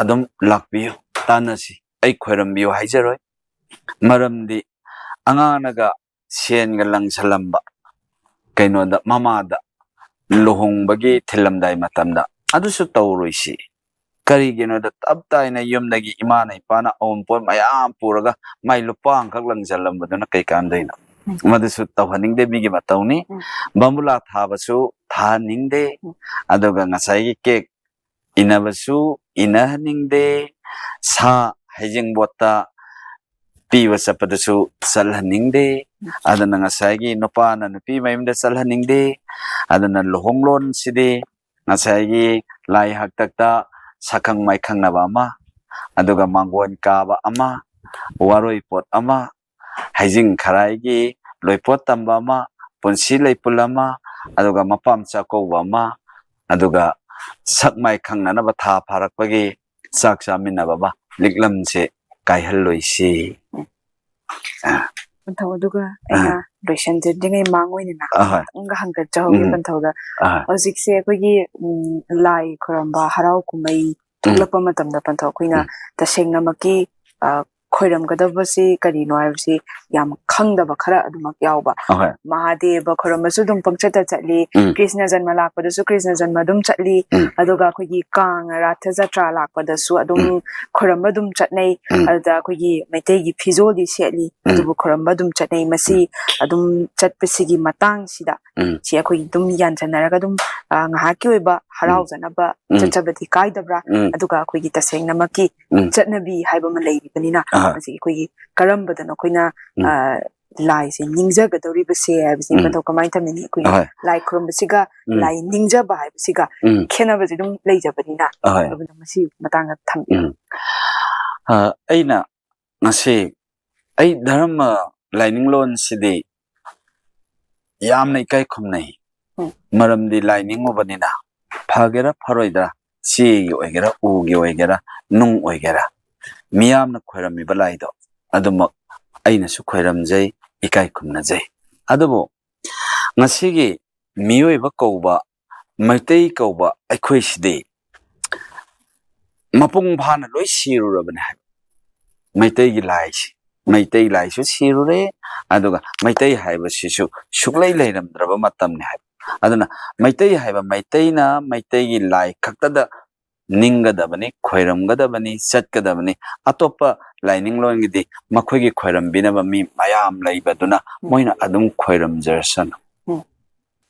ꯑꯗꯨꯝ ꯂꯥꯛꯄꯤꯌꯨ, ꯇꯥꯟꯅꯁꯤ, ꯑꯩ ꯈꯣꯏꯔꯝꯕꯤꯌꯨ ꯍꯥꯏꯖꯔꯣꯏ꯫ ꯃꯔꯝꯗꯤ ꯑꯉꯥꯡꯅꯒ ꯁꯦꯟꯒ ꯂꯪꯁꯜꯂꯝꯕ, ꯀꯩꯅꯣꯗ, ꯃꯃꯥꯗ ꯂꯨꯍꯣꯡꯕꯒꯤ ꯊꯤꯜꯂꯝꯗꯥꯏ ꯃꯇꯝꯗ ꯑꯗꯨꯁꯨ ꯇꯧꯔꯣꯏꯁꯤ꯫ ꯀꯔꯤꯒꯤꯅꯣꯗ, ꯇꯞ ꯇꯥꯏꯅ ꯌꯨꯝꯗꯒꯤ ꯏꯃꯥꯅ ꯏꯄꯥꯅ ꯑꯋꯨꯟꯄꯣꯠ ꯃꯌꯥꯝ ꯄꯨꯔꯒ ꯃꯥꯏ ꯂꯨꯄꯥ ꯑꯃꯈꯛ ꯂꯪꯁꯤꯜꯂꯝꯕꯗꯨꯅ ꯀꯩ ꯀꯥꯟꯗꯣꯏꯅꯣ? ꯎꯝ꯫ ꯃꯗꯨꯁꯨ ꯇꯧꯍꯟꯅꯤꯡꯗꯦ, ꯃꯤꯒꯤ ꯃꯇꯧꯅꯤ꯫ ꯎꯝ꯫ ꯕꯝꯕꯨꯂꯥ ꯊꯥꯕꯁꯨ ꯊꯥꯍꯟꯅꯤꯡꯗꯦ꯫ ꯎꯝ꯫ ꯑꯗꯨꯒ ꯉꯁꯥꯏꯒꯤ ꯀꯦꯛ ꯏꯟꯅꯕꯁꯨ ꯏꯟꯅꯍꯟꯅꯤꯡꯗꯦ꯫ ꯁꯥ ꯍꯩꯖꯤꯡꯕꯣꯠꯇ ꯄꯤꯕ ꯆꯠꯄꯗꯁꯨ ꯆꯠꯍꯟꯅꯤꯡꯗꯦ꯫ ꯑꯗꯨꯅ ꯉꯁꯥꯏꯒꯤ ꯅꯨꯄꯥꯅ ꯅꯨꯄꯤ ꯃꯌꯨꯝꯗ ꯆꯠꯍꯟꯅꯤꯡꯗꯦ꯫ ꯑꯗꯨꯅ ꯂꯨꯍꯣꯡꯂꯣꯟꯁꯤꯗꯤ ꯉꯁꯥꯏꯒꯤ ꯂꯥꯏ ꯍꯥꯛꯇꯛꯇ ꯁꯛꯈꯪ ꯃꯥꯏꯈꯪꯅꯕ ꯑꯃ, ꯑꯗꯨꯒ ꯃꯥꯡꯒꯣꯟ ꯀꯥꯕ ꯑꯃ, ꯋꯥꯔꯣꯏ ꯄꯣꯠ ꯑꯃ, ꯍꯩꯖꯤꯡ ꯈꯔꯥꯏꯒꯤ ꯂꯣꯏꯄꯣꯠ ꯇꯝꯕ ꯑꯃ, ꯄꯨꯟꯁꯤ ꯂꯩꯄꯨꯜ ꯑꯃ, ꯑꯗꯨꯒ ꯃꯄꯥꯝ ꯆꯥꯛꯀꯧꯕ ꯑꯃ, ꯑꯗꯨꯒ ꯁꯛ ꯃꯥꯏ ꯈꯪꯅꯅꯕ ꯊꯥ ꯐꯥꯔꯛꯄꯒꯤ ꯆꯥꯛ ꯆꯥꯃꯤꯟꯅꯕ ꯑꯃ, ꯂꯤꯛꯂꯝꯁꯦ ꯀꯥꯏꯍꯜꯂꯣꯏꯁꯤ꯫ ꯑ꯫ ꯄꯟꯊꯧ, ꯑꯗꯨꯒ ꯑꯩꯅ ꯑ꯫ ꯂꯣꯏꯁꯤꯟꯖꯗ꯭ꯔꯤꯉꯩ ꯃꯥꯡ ꯑꯣꯏꯅ ꯑꯍꯣꯏ꯫ ꯑꯃꯒ ꯍꯪꯒꯠꯆꯍꯧꯒꯦ ꯎꯝ꯫ ꯄꯟꯊꯧꯗ꯫ ꯑꯍꯣꯏ꯫ ꯍꯧꯖꯤꯛꯁꯦ ꯑꯩꯈꯣꯏꯒꯤ, ꯎꯝ, ꯂꯥꯏ ꯈꯨꯔꯝꯕ, ꯍꯔꯥꯎ ꯀꯨꯝꯍꯩ ꯎꯝ꯫ ꯊꯣꯛꯂꯛꯄ ꯃꯇꯝꯗ ꯄꯟꯊꯧ ꯑꯩꯈꯣꯏꯅ ꯎꯝ꯫ ꯇꯁꯦꯡꯅꯃꯛꯀꯤ, ꯑ, ꯈꯣꯏꯔꯝꯒꯗꯕꯁꯤ ꯀꯔꯤꯅꯣ ꯍꯥꯏꯕꯁꯤ ꯌꯥꯝ ꯈꯪꯗꯕ ꯈꯔ ꯑꯗꯨꯃꯛ ꯌꯥꯎꯕ꯫ ꯑꯍꯣꯏ꯫ ꯃꯍꯥꯗꯦꯕ ꯈꯣꯏꯔꯝꯕꯁꯨ ꯑꯗꯨꯝ ꯄꯪꯆꯠꯇ ꯆꯠꯂꯤ, ꯎꯝ꯫ ꯀ꯭ꯔꯤꯁꯅ ꯖꯟꯃ ꯂꯥꯛꯄꯗꯁꯨ ꯀ꯭ꯔꯤꯁꯅ ꯖꯟꯃ ꯑꯗꯨꯝ ꯆꯠꯂꯤ, ꯎꯝ꯫ ꯑꯗꯨꯒ ꯑꯩꯈꯣꯏꯒꯤ ꯀꯥꯡ ꯔꯥꯊ ꯖꯇ꯭ꯔꯥ ꯂꯥꯛꯄꯗꯁꯨ ꯑꯗꯨꯝ ꯎꯝ꯫ ꯈꯣꯏꯔꯝꯕ ꯑꯗꯨꯝ ꯆꯠꯅꯩ꯫ ꯎꯝ꯫ ꯑꯗꯨꯗ ꯑꯩꯈꯣꯏꯒꯤ ꯃꯩꯇꯩꯒꯤ ꯐꯤꯖꯣꯜꯗꯤ ꯁꯦꯠꯂꯤ, ꯎꯝ꯫ ꯑꯗꯨꯕꯨ ꯈꯣꯏꯔꯝꯕ ꯑꯗꯨꯝ ꯆꯠꯅꯩ꯫ ꯃꯁꯤ ꯎꯝ꯫ ꯑꯗꯨꯝ ꯆꯠꯄꯁꯤꯒꯤ ꯃꯇꯥꯡꯁꯤꯗ ꯎꯝ꯫ ꯁꯤ ꯑꯩꯈꯣꯏ ꯑꯗꯨꯝ ꯌꯥꯟꯁꯟꯅꯔꯒ ꯑꯗꯨꯝ, ꯑ, ꯉꯥꯏꯍꯥꯛꯀꯤ ꯑꯣꯏꯕ ꯎꯝ꯫ ꯍꯔꯥꯎꯖꯅꯕ ꯎꯝ꯫ ꯆꯠꯆꯕꯗꯤ ꯀꯥꯏꯗꯕ꯭ꯔꯥ? ꯎꯝ꯫ ꯑꯗꯨꯒ ꯑꯩꯈꯣꯏꯒꯤ ꯇꯁꯦꯡꯅꯃꯛꯀꯤ ꯎꯝ꯫ ꯆꯠꯅꯕꯤ ꯍꯥꯏꯕ ꯑꯃ ꯂꯩꯔꯤꯕꯅꯤꯅ, ꯑꯍꯣꯏ꯫ ꯃꯁꯤ ꯑꯩꯈꯣꯏꯒꯤ ꯀꯔꯝꯕꯗꯅꯣ ꯑꯩꯈꯣꯏꯅ, ꯎꯝ꯫ ꯑ, ꯂꯥꯏꯁꯦ ꯅꯤꯡꯖꯒꯗꯧꯔꯤꯕꯁꯦ ꯍꯥꯏꯕꯁꯤ ꯎꯝ꯫ ꯄꯟꯊꯧ ꯀꯃꯥꯏꯅ ꯊꯝꯃꯤꯅꯤ? ꯑꯩꯈꯣꯏꯒꯤ ꯑꯍꯣꯏ꯫ ꯂꯥꯏ ꯈꯨꯔꯨꯝꯕꯁꯤꯒ ꯎꯝ꯫ ꯂꯥꯏ ꯅꯤꯡꯖꯕ ꯍꯥꯏꯕꯁꯤꯒ ꯎꯝ꯫ ꯈꯦꯠꯅꯕꯁꯤ ꯑꯗꯨꯝ ꯂꯩꯖꯕꯅꯤꯅ, ꯑꯍꯣꯏ꯫ ꯑꯗꯨꯅ ꯃꯁꯤ ꯃꯇꯥꯡꯗ ꯊꯝꯕꯤꯌꯨ꯫ ꯎꯝ꯫ ꯑ, ꯑꯩꯅ ꯉꯁꯤ ꯑꯩ ꯙꯔꯃ ꯂꯥꯏꯅꯤꯡꯂꯣꯟꯁꯤꯗꯤ ꯌꯥꯝꯅ ꯏꯀꯥꯏ ꯈꯨꯝꯅꯩ꯫ ꯎꯝ꯫ ꯃꯔꯝꯗꯤ ꯂꯥꯏ ꯅꯤꯡꯉꯨꯕꯅꯤꯅ ꯐꯒꯦꯔꯥ ꯐꯔꯣꯏꯗ꯭ꯔꯥ, ꯆꯦꯒꯤ ꯑꯣꯏꯒꯦꯔꯥ, ꯎꯒꯤ ꯑꯣꯏꯒꯦꯔꯥ, ꯅꯨꯡ ꯑꯣꯏꯒꯦꯔꯥ, ꯃꯤꯌꯥꯝꯅ ꯈꯣꯏꯔꯝꯃꯤꯕ ꯂꯥꯏꯗꯣ ꯑꯗꯨꯃꯛ ꯑꯩꯅꯁꯨ ꯈꯣꯏꯔꯝꯖꯩ, ꯏꯀꯥꯏ ꯈꯨꯝꯅꯖꯩ꯫ ꯑꯗꯨꯕꯨ ꯉꯁꯤꯒꯤ ꯃꯤꯑꯣꯏꯕ ꯀꯧꯕ, ꯃꯩꯇꯩ ꯀꯧꯕ ꯑꯩꯈꯣꯏꯁꯤꯗꯤ ꯃꯄꯨꯡ ꯐꯥꯅ ꯂꯣꯏ ꯁꯤꯔꯨꯔꯕꯅꯦ ꯍꯥꯏꯕ꯫ ꯃꯩꯇꯩꯒꯤ ꯂꯥꯏꯁꯤ, ꯃꯩꯇꯩ ꯂꯥꯏꯁꯨ ꯁꯤꯔꯨꯔꯦ, ꯑꯗꯨꯒ ꯃꯩꯇꯩ ꯍꯥꯏꯕꯁꯤꯁꯨ ꯁꯨꯛꯂꯩ ꯂꯩꯔꯝꯗ꯭ꯔꯕ ꯃꯇꯝꯅꯤ ꯍꯥꯏꯕ꯫ ꯑꯗꯨꯅ ꯃꯩꯇꯩ ꯍꯥꯏꯕ ꯃꯩꯇꯩꯅ ꯃꯩꯇꯩꯒꯤ ꯂꯥꯏ ꯈꯛꯇꯗ ꯅꯤꯡꯒꯗꯕꯅꯤ, ꯈꯣꯏꯔꯝꯒꯗꯕꯅꯤ, ꯆꯠꯀꯗꯕꯅꯤ꯫ ꯑꯇꯣꯞꯄ ꯂꯥꯏꯅꯤꯡꯂꯣꯟꯒꯤꯗꯤ ꯃꯈꯣꯏꯒꯤ ꯈꯣꯏꯔꯝꯕꯤꯅꯕ ꯃꯤ ꯃꯌꯥꯝ ꯂꯩꯕꯗꯨꯅ ꯎꯝ꯫ ꯃꯣꯏꯅ ꯑꯗꯨꯝ ꯈꯣꯏꯔꯝꯖꯔꯁꯅꯨ꯫ ꯎꯝ꯫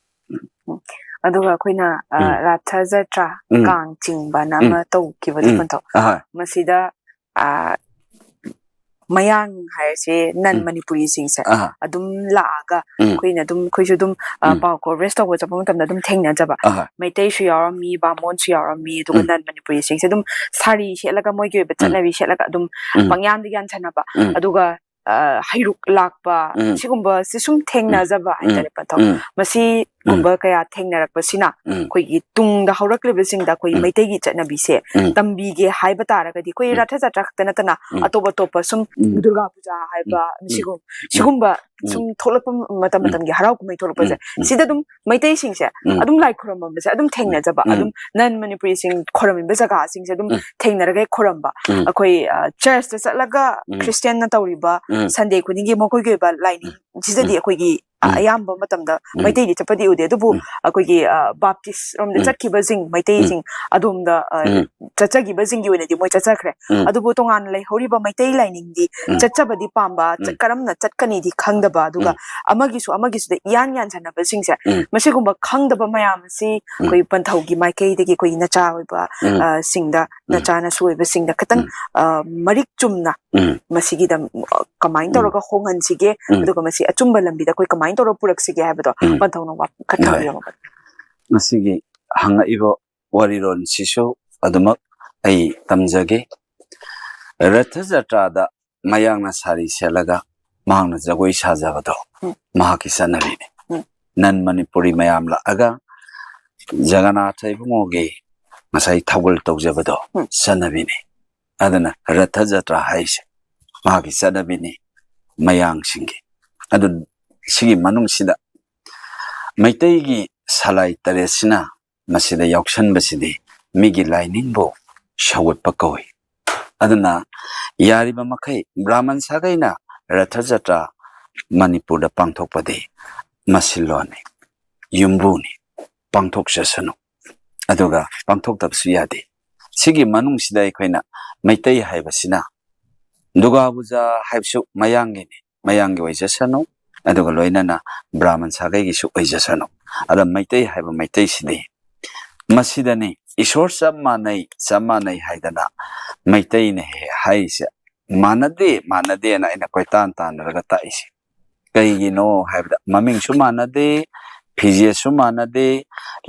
ꯎꯝ꯫ ꯑꯗꯨꯒ ꯑꯩꯈꯣꯏꯅ, ꯑ, ꯎꯝ꯫ ꯔꯥꯊ ꯖꯇ꯭ꯔꯥ, ꯎꯝ꯫ ꯀꯥꯡ ꯆꯤꯡꯕꯅ ꯎꯝ꯫ ꯑꯃ ꯇꯧꯈꯤꯕꯗꯣ ꯎꯝ꯫ ꯄꯟꯊꯧ꯫ ꯑꯍꯣꯏ꯫ ꯃꯁꯤꯗ, ꯑ, ꯃꯌꯥꯡ ꯍꯥꯏꯔꯁꯦ, ꯅꯟ ꯎꯝ꯫ ꯃꯅꯤꯄꯨꯔꯤꯁꯤꯡꯁꯦ ꯑꯍꯣꯏ꯫ ꯑꯗꯨꯝ ꯂꯥꯛꯑꯒ ꯎꯝ꯫ ꯑꯩꯈꯣꯏꯅ ꯑꯗꯨꯝ, ꯑꯩꯈꯣꯏꯁꯨ ꯑꯗꯨꯝ, ꯑ, ꯎꯝ꯫ ꯄꯥꯎ ꯀꯣꯚꯔꯦꯖ ꯇꯧꯕ ꯆꯠꯄ ꯃꯇꯝꯗ ꯑꯗꯨꯝ ꯊꯦꯡꯅꯖꯕ꯫ ꯑꯍꯣꯏ꯫ ꯃꯩꯇꯩꯁꯨ ꯌꯥꯎꯔꯝꯃꯤ, ꯕꯥꯃꯣꯟꯁꯨ ꯌꯥꯎꯔꯝꯃꯤ, ꯑꯗꯨꯒ ꯎꯝ꯫ ꯅꯟ ꯃꯅꯤꯄꯨꯔꯤꯁꯤꯡꯁꯦ ꯑꯗꯨꯝ ꯁꯥꯔꯤ ꯁꯦꯠꯂꯒ, ꯃꯣꯏꯒꯤ ꯑꯣꯏꯕ ꯎꯝ꯫ ꯆꯠꯅꯕꯤ ꯁꯦꯠꯂꯒ ꯑꯗꯨꯝ ꯎꯝ꯫ ꯄꯪꯌꯥꯟꯗ ꯌꯥꯟꯁꯟꯅꯕ꯫ ꯎꯝ꯫ ꯑꯗꯨꯒ, ꯑ, ꯍꯩꯔꯨꯛ ꯂꯥꯛꯄ, ꯎꯝ꯫ ꯁꯤꯒꯨꯝꯕꯁꯦ ꯁꯨꯝ ꯎꯝ꯫ ꯊꯦꯡꯅꯖꯕ ꯎꯝ꯫ ꯍꯥꯏꯇꯥꯔꯦ ꯄꯟꯊꯧ꯫ ꯎꯝ꯫ ꯃꯁꯤ ꯀꯨꯝꯕ ꯀꯌꯥ ꯊꯦꯡꯅꯔꯛꯄꯁꯤꯅ ꯎꯝ꯫ ꯑꯩꯈꯣꯏꯒꯤ ꯇꯨꯡꯗ ꯍꯧꯔꯛꯂꯤꯕꯁꯤꯡꯗ ꯑꯩꯈꯣꯏꯒꯤ ꯎꯝ꯫ ꯃꯩꯇꯩꯒꯤ ꯆꯠꯅꯕꯤꯁꯦ ꯎꯝ꯫ ꯇꯝꯕꯤꯒꯦ ꯍꯥꯏꯕ ꯇꯥꯔꯒꯗꯤ ꯑꯩꯈꯣꯏ ꯎꯝ꯫ ꯔꯊ ꯖꯇ꯭ꯔꯥ ꯈꯛꯇ ꯅꯠꯇꯅ ꯎꯝ꯫ ꯑꯇꯣꯞ ꯑꯇꯣꯞꯄ ꯁꯨꯝ ꯎꯝ꯫ ꯗꯨꯔꯒꯥ ꯄꯨꯖꯥ ꯍꯥꯏꯕ ꯎꯝ꯫ ꯁꯤꯒꯨꯝ-, ꯎꯝ꯫ ꯁꯤꯒꯨꯝꯕ ꯎꯝ꯫ ꯁꯨꯝ ꯊꯣꯛꯂꯛꯄ ꯃꯇꯝ ꯎꯝ꯫ ꯃꯇꯝꯒꯤ ꯍꯔꯥꯎ ꯀꯨꯝꯍꯩ ꯊꯣꯛꯂꯛꯄꯁꯦ ꯎꯝ꯫ ꯎꯝ꯫ ꯁꯤꯗ ꯑꯗꯨꯝ ꯃꯩꯇꯩꯁꯤꯡꯁꯦ ꯎꯝ꯫ ꯑꯗꯨꯝ ꯂꯥꯏ ꯈꯨꯔꯨꯝꯕꯁꯦ ꯑꯗꯨꯝ ꯊꯦꯡꯅꯖꯕ, ꯎꯝ꯫ ꯑꯗꯨꯝ ꯅꯟ ꯃꯅꯤꯄꯨꯔꯤꯁꯤꯡ ꯈꯨꯔꯨꯝꯃꯤꯕ ꯖꯒꯥꯁꯤꯡꯁꯦ ꯑꯗꯨꯝ ꯎꯝ꯫ ꯊꯦꯡꯅꯔꯒ ꯍꯦꯛ ꯈꯨꯔꯨꯝꯕ꯫ ꯎꯝ꯫ ꯑꯩꯈꯣꯏ, ꯑ, ꯆꯔꯆꯇ ꯆꯠꯂꯒ ꯎꯝ꯫ ꯈ꯭ꯔꯤꯁꯇꯤꯌꯥꯟꯅ ꯇꯧꯔꯤꯕ ꯎꯝ꯫ ꯁꯟꯗꯦ ꯈꯨꯗꯤꯡꯒꯤ ꯃꯈꯣꯏꯒꯤ ꯑꯣꯏꯕ ꯂꯥꯏꯅꯤꯡ ꯎꯝ꯫ ꯁꯤꯗꯗꯤ ꯎꯝ꯫ ꯑꯩꯈꯣꯏꯒꯤ ꯎꯝ꯫ ꯑꯌꯥꯝꯕ ꯃꯇꯝꯗ ꯎꯝ꯫ ꯃꯩꯇꯩꯗꯤ ꯆꯠꯄꯗꯤ ꯎꯗꯦ, ꯑꯗꯨꯕꯨ ꯎꯝ꯫ ꯑꯩꯈꯣꯏꯒꯤ, ꯑ, ꯕꯥꯞꯇꯤꯁ ꯔꯣꯝꯗ ꯎꯝ꯫ ꯆꯠꯈꯤꯕꯁꯤꯡ ꯎꯝ꯫ ꯃꯩꯇꯩꯁꯤꯡ ꯑꯗꯣꯝꯗ, ꯑ, ꯎꯝ꯫ ꯆꯠꯆꯈꯤꯕꯁꯤꯡꯒꯤ ꯑꯣꯏꯅꯗꯤ ꯃꯣꯏ ꯆꯠꯆꯈ꯭ꯔꯦ꯫ ꯎꯝ꯫ ꯑꯗꯨꯕꯨ ꯇꯣꯉꯥꯟꯅ ꯂꯩꯍꯧꯔꯤꯕ ꯃꯩꯇꯩ ꯂꯥꯏꯅꯤꯡꯗꯤ ꯎꯝ꯫ ꯆꯠꯆꯕꯗꯤ ꯄꯥꯝꯕ, ꯆꯠ-, ꯎꯝ꯫ ꯀꯔꯝꯅ ꯆꯠꯀꯅꯤꯗꯤ ꯈꯪꯗꯕ, ꯑꯗꯨꯒ ꯎꯝ꯫ ꯑꯃꯒꯤꯁꯨ ꯑꯃꯒꯤꯁꯨꯗ ꯏꯌꯥꯟ ꯌꯥꯟꯁꯤꯟꯅꯕꯁꯤꯡꯁꯦ, ꯎꯝ꯫ ꯃꯁꯤꯒꯨꯝꯕ ꯈꯪꯗꯕ ꯃꯌꯥꯝ ꯑꯁꯤ ꯎꯝ꯫ ꯑꯩꯈꯣꯏ ꯄꯟꯊꯧꯒꯤ ꯃꯥꯏꯀꯩꯗꯒꯤ ꯑꯩꯈꯣꯏꯒꯤ ꯅꯆꯥ ꯑꯣꯏꯕ, ꯎꯝ꯫ ꯑ, ꯁꯤꯡꯗ, ꯎꯝ꯫ ꯅꯆꯥ ꯅꯁꯨ ꯑꯣꯏꯕꯁꯤꯡꯗ ꯈꯤꯇꯪ, ꯎꯝ꯫ ꯑ, ꯃꯔꯤꯛ ꯆꯨꯝꯅ ꯎꯝ꯫ ꯃꯁꯤꯒꯤꯗ, ꯑ, ꯀꯃꯥꯏꯅ ꯎꯝ꯫ ꯇꯧꯔꯒ ꯍꯣꯡꯍꯟꯁꯤꯒꯦ, ꯎꯝ꯫ ꯑꯗꯨꯒ ꯃꯁꯤ ꯑꯆꯨꯝꯕ ꯂꯝꯕꯤꯗ ꯑꯩꯈꯣꯏ ꯀꯃꯥꯏꯅ ꯇꯧꯔꯒ ꯄꯨꯔꯛꯁꯤꯒꯦ ꯍꯥꯏꯕꯗꯣ ꯎꯝ꯫ ꯄꯟꯊꯧꯅ ꯋꯥꯐꯝ ꯈꯔ ꯍꯣꯏ꯫ ꯊꯝꯕꯤꯔꯝꯃꯕꯅꯤ꯫ ꯉꯁꯤꯒꯤ ꯍꯪꯉꯛꯏꯕ ꯋꯥꯔꯤꯔꯣꯜꯁꯤꯁꯨ ꯑꯗꯨꯃꯛ ꯑꯩ ꯇꯝꯖꯒꯦ꯫ ꯔꯊ ꯖꯇ꯭ꯔꯥꯗ ꯃꯌꯥꯡꯅ ꯁꯥꯔꯤ ꯁꯦꯠꯂꯒ ꯃꯍꯥꯛꯅ ꯖꯒꯣꯏ ꯁꯥꯖꯕꯗꯣ ꯎꯝ꯫ ꯃꯍꯥꯛꯀꯤ ꯆꯠꯅꯕꯤꯅꯤ꯫ ꯎꯝ꯫ ꯅꯟ ꯃꯅꯤꯄꯨꯔꯤ ꯃꯌꯥꯝ ꯂꯥꯛꯑꯒ ꯖꯒꯅꯥꯊ ꯏꯕꯨꯡꯉꯣꯒꯤ ꯉꯁꯥꯏ ꯊꯧꯒꯜ ꯇꯧꯖꯕꯗꯣ ꯎꯝ꯫ ꯆꯠꯅꯕꯤꯅꯤ꯫ ꯑꯗꯨꯅ ꯔꯊ ꯖꯇ꯭ꯔꯥ ꯍꯥꯏꯁꯦ ꯃꯍꯥꯛꯀꯤ ꯆꯠꯅꯕꯤꯅꯤ ꯃꯌꯥꯡꯁꯤꯡꯒꯤ꯫ ꯑꯗꯨ ꯁꯤꯒꯤ ꯃꯅꯨꯡꯁꯤꯗ ꯃꯩꯇꯩꯒꯤ ꯁꯂꯥꯏ ꯇꯔꯦꯠꯁꯤꯅ ꯃꯁꯤꯗ ꯌꯥꯎꯁꯟꯕꯁꯤꯗꯤ ꯃꯤꯒꯤ ꯂꯥꯏꯅꯤꯡꯕꯨ ꯁꯧꯒꯠꯄ ꯀꯧꯏ꯫ ꯑꯗꯨꯅ ꯌꯥꯔꯤꯕ ꯃꯈꯩ ꯕ꯭ꯔꯥꯍꯃꯟ ꯁꯥꯒꯩꯅ ꯔꯊ ꯖꯇ꯭ꯔꯥ ꯃꯅꯤꯄꯨꯔꯗ ꯄꯥꯡꯊꯣꯛꯄꯗꯤ ꯃꯁꯤ ꯂꯣꯟꯅꯤ, ꯌꯨꯝꯕꯨꯅꯤ, ꯄꯥꯡꯊꯣꯛꯆꯁꯅꯨ꯫ ꯑꯗꯨꯒ ꯄꯥꯡꯊꯣꯛꯇꯕꯁꯨ ꯌꯥꯗꯦ꯫ ꯁꯤꯒꯤ ꯃꯅꯨꯡꯁꯤꯗ ꯑꯩꯈꯣꯏꯅ ꯃꯩꯇꯩ ꯍꯥꯏꯕꯁꯤꯅ ꯗꯨꯔꯒꯥ ꯄꯨꯖꯥ ꯍꯥꯏꯕꯁꯨ ꯃꯌꯥꯡꯒꯤꯅꯤ, ꯃꯌꯥꯡꯒꯤ ꯑꯣꯏꯖꯁꯅꯨ, ꯑꯗꯨꯒ ꯂꯣꯏꯅꯅ ꯕ꯭ꯔꯥꯍꯃꯟ ꯁꯥꯒꯩꯒꯤꯁꯨ ꯑꯣꯏꯖꯁꯅꯨ꯫ ꯑꯗ ꯃꯩꯇꯩ ꯍꯥꯏꯕ ꯃꯩꯇꯩꯁꯤꯗꯤ ꯃꯁꯤꯗꯅꯤ ꯏꯁꯣꯔ ꯆꯞ ꯃꯥꯟꯅꯩ, ꯆꯞ ꯃꯥꯟꯅꯩ ꯍꯥꯏꯗꯅ ꯃꯩꯇꯩꯅ ꯍꯦꯛ ꯍꯥꯏꯔꯤꯁꯦ꯫ ꯃꯥꯟꯅꯗꯦ, ꯃꯥꯟꯅꯗꯦꯅ ꯑꯩꯅ ꯀꯣꯏꯇꯥꯟ ꯇꯥꯟꯅꯔꯒ ꯇꯥꯛꯏꯁꯦ꯫ ꯀꯩꯒꯤꯅꯣ ꯍꯥꯏꯕꯗ ꯃꯃꯤꯡꯁꯨ ꯃꯥꯟꯅꯗꯦ, ꯐꯤꯖꯦꯠꯁꯨ ꯃꯥꯟꯅꯗꯦ,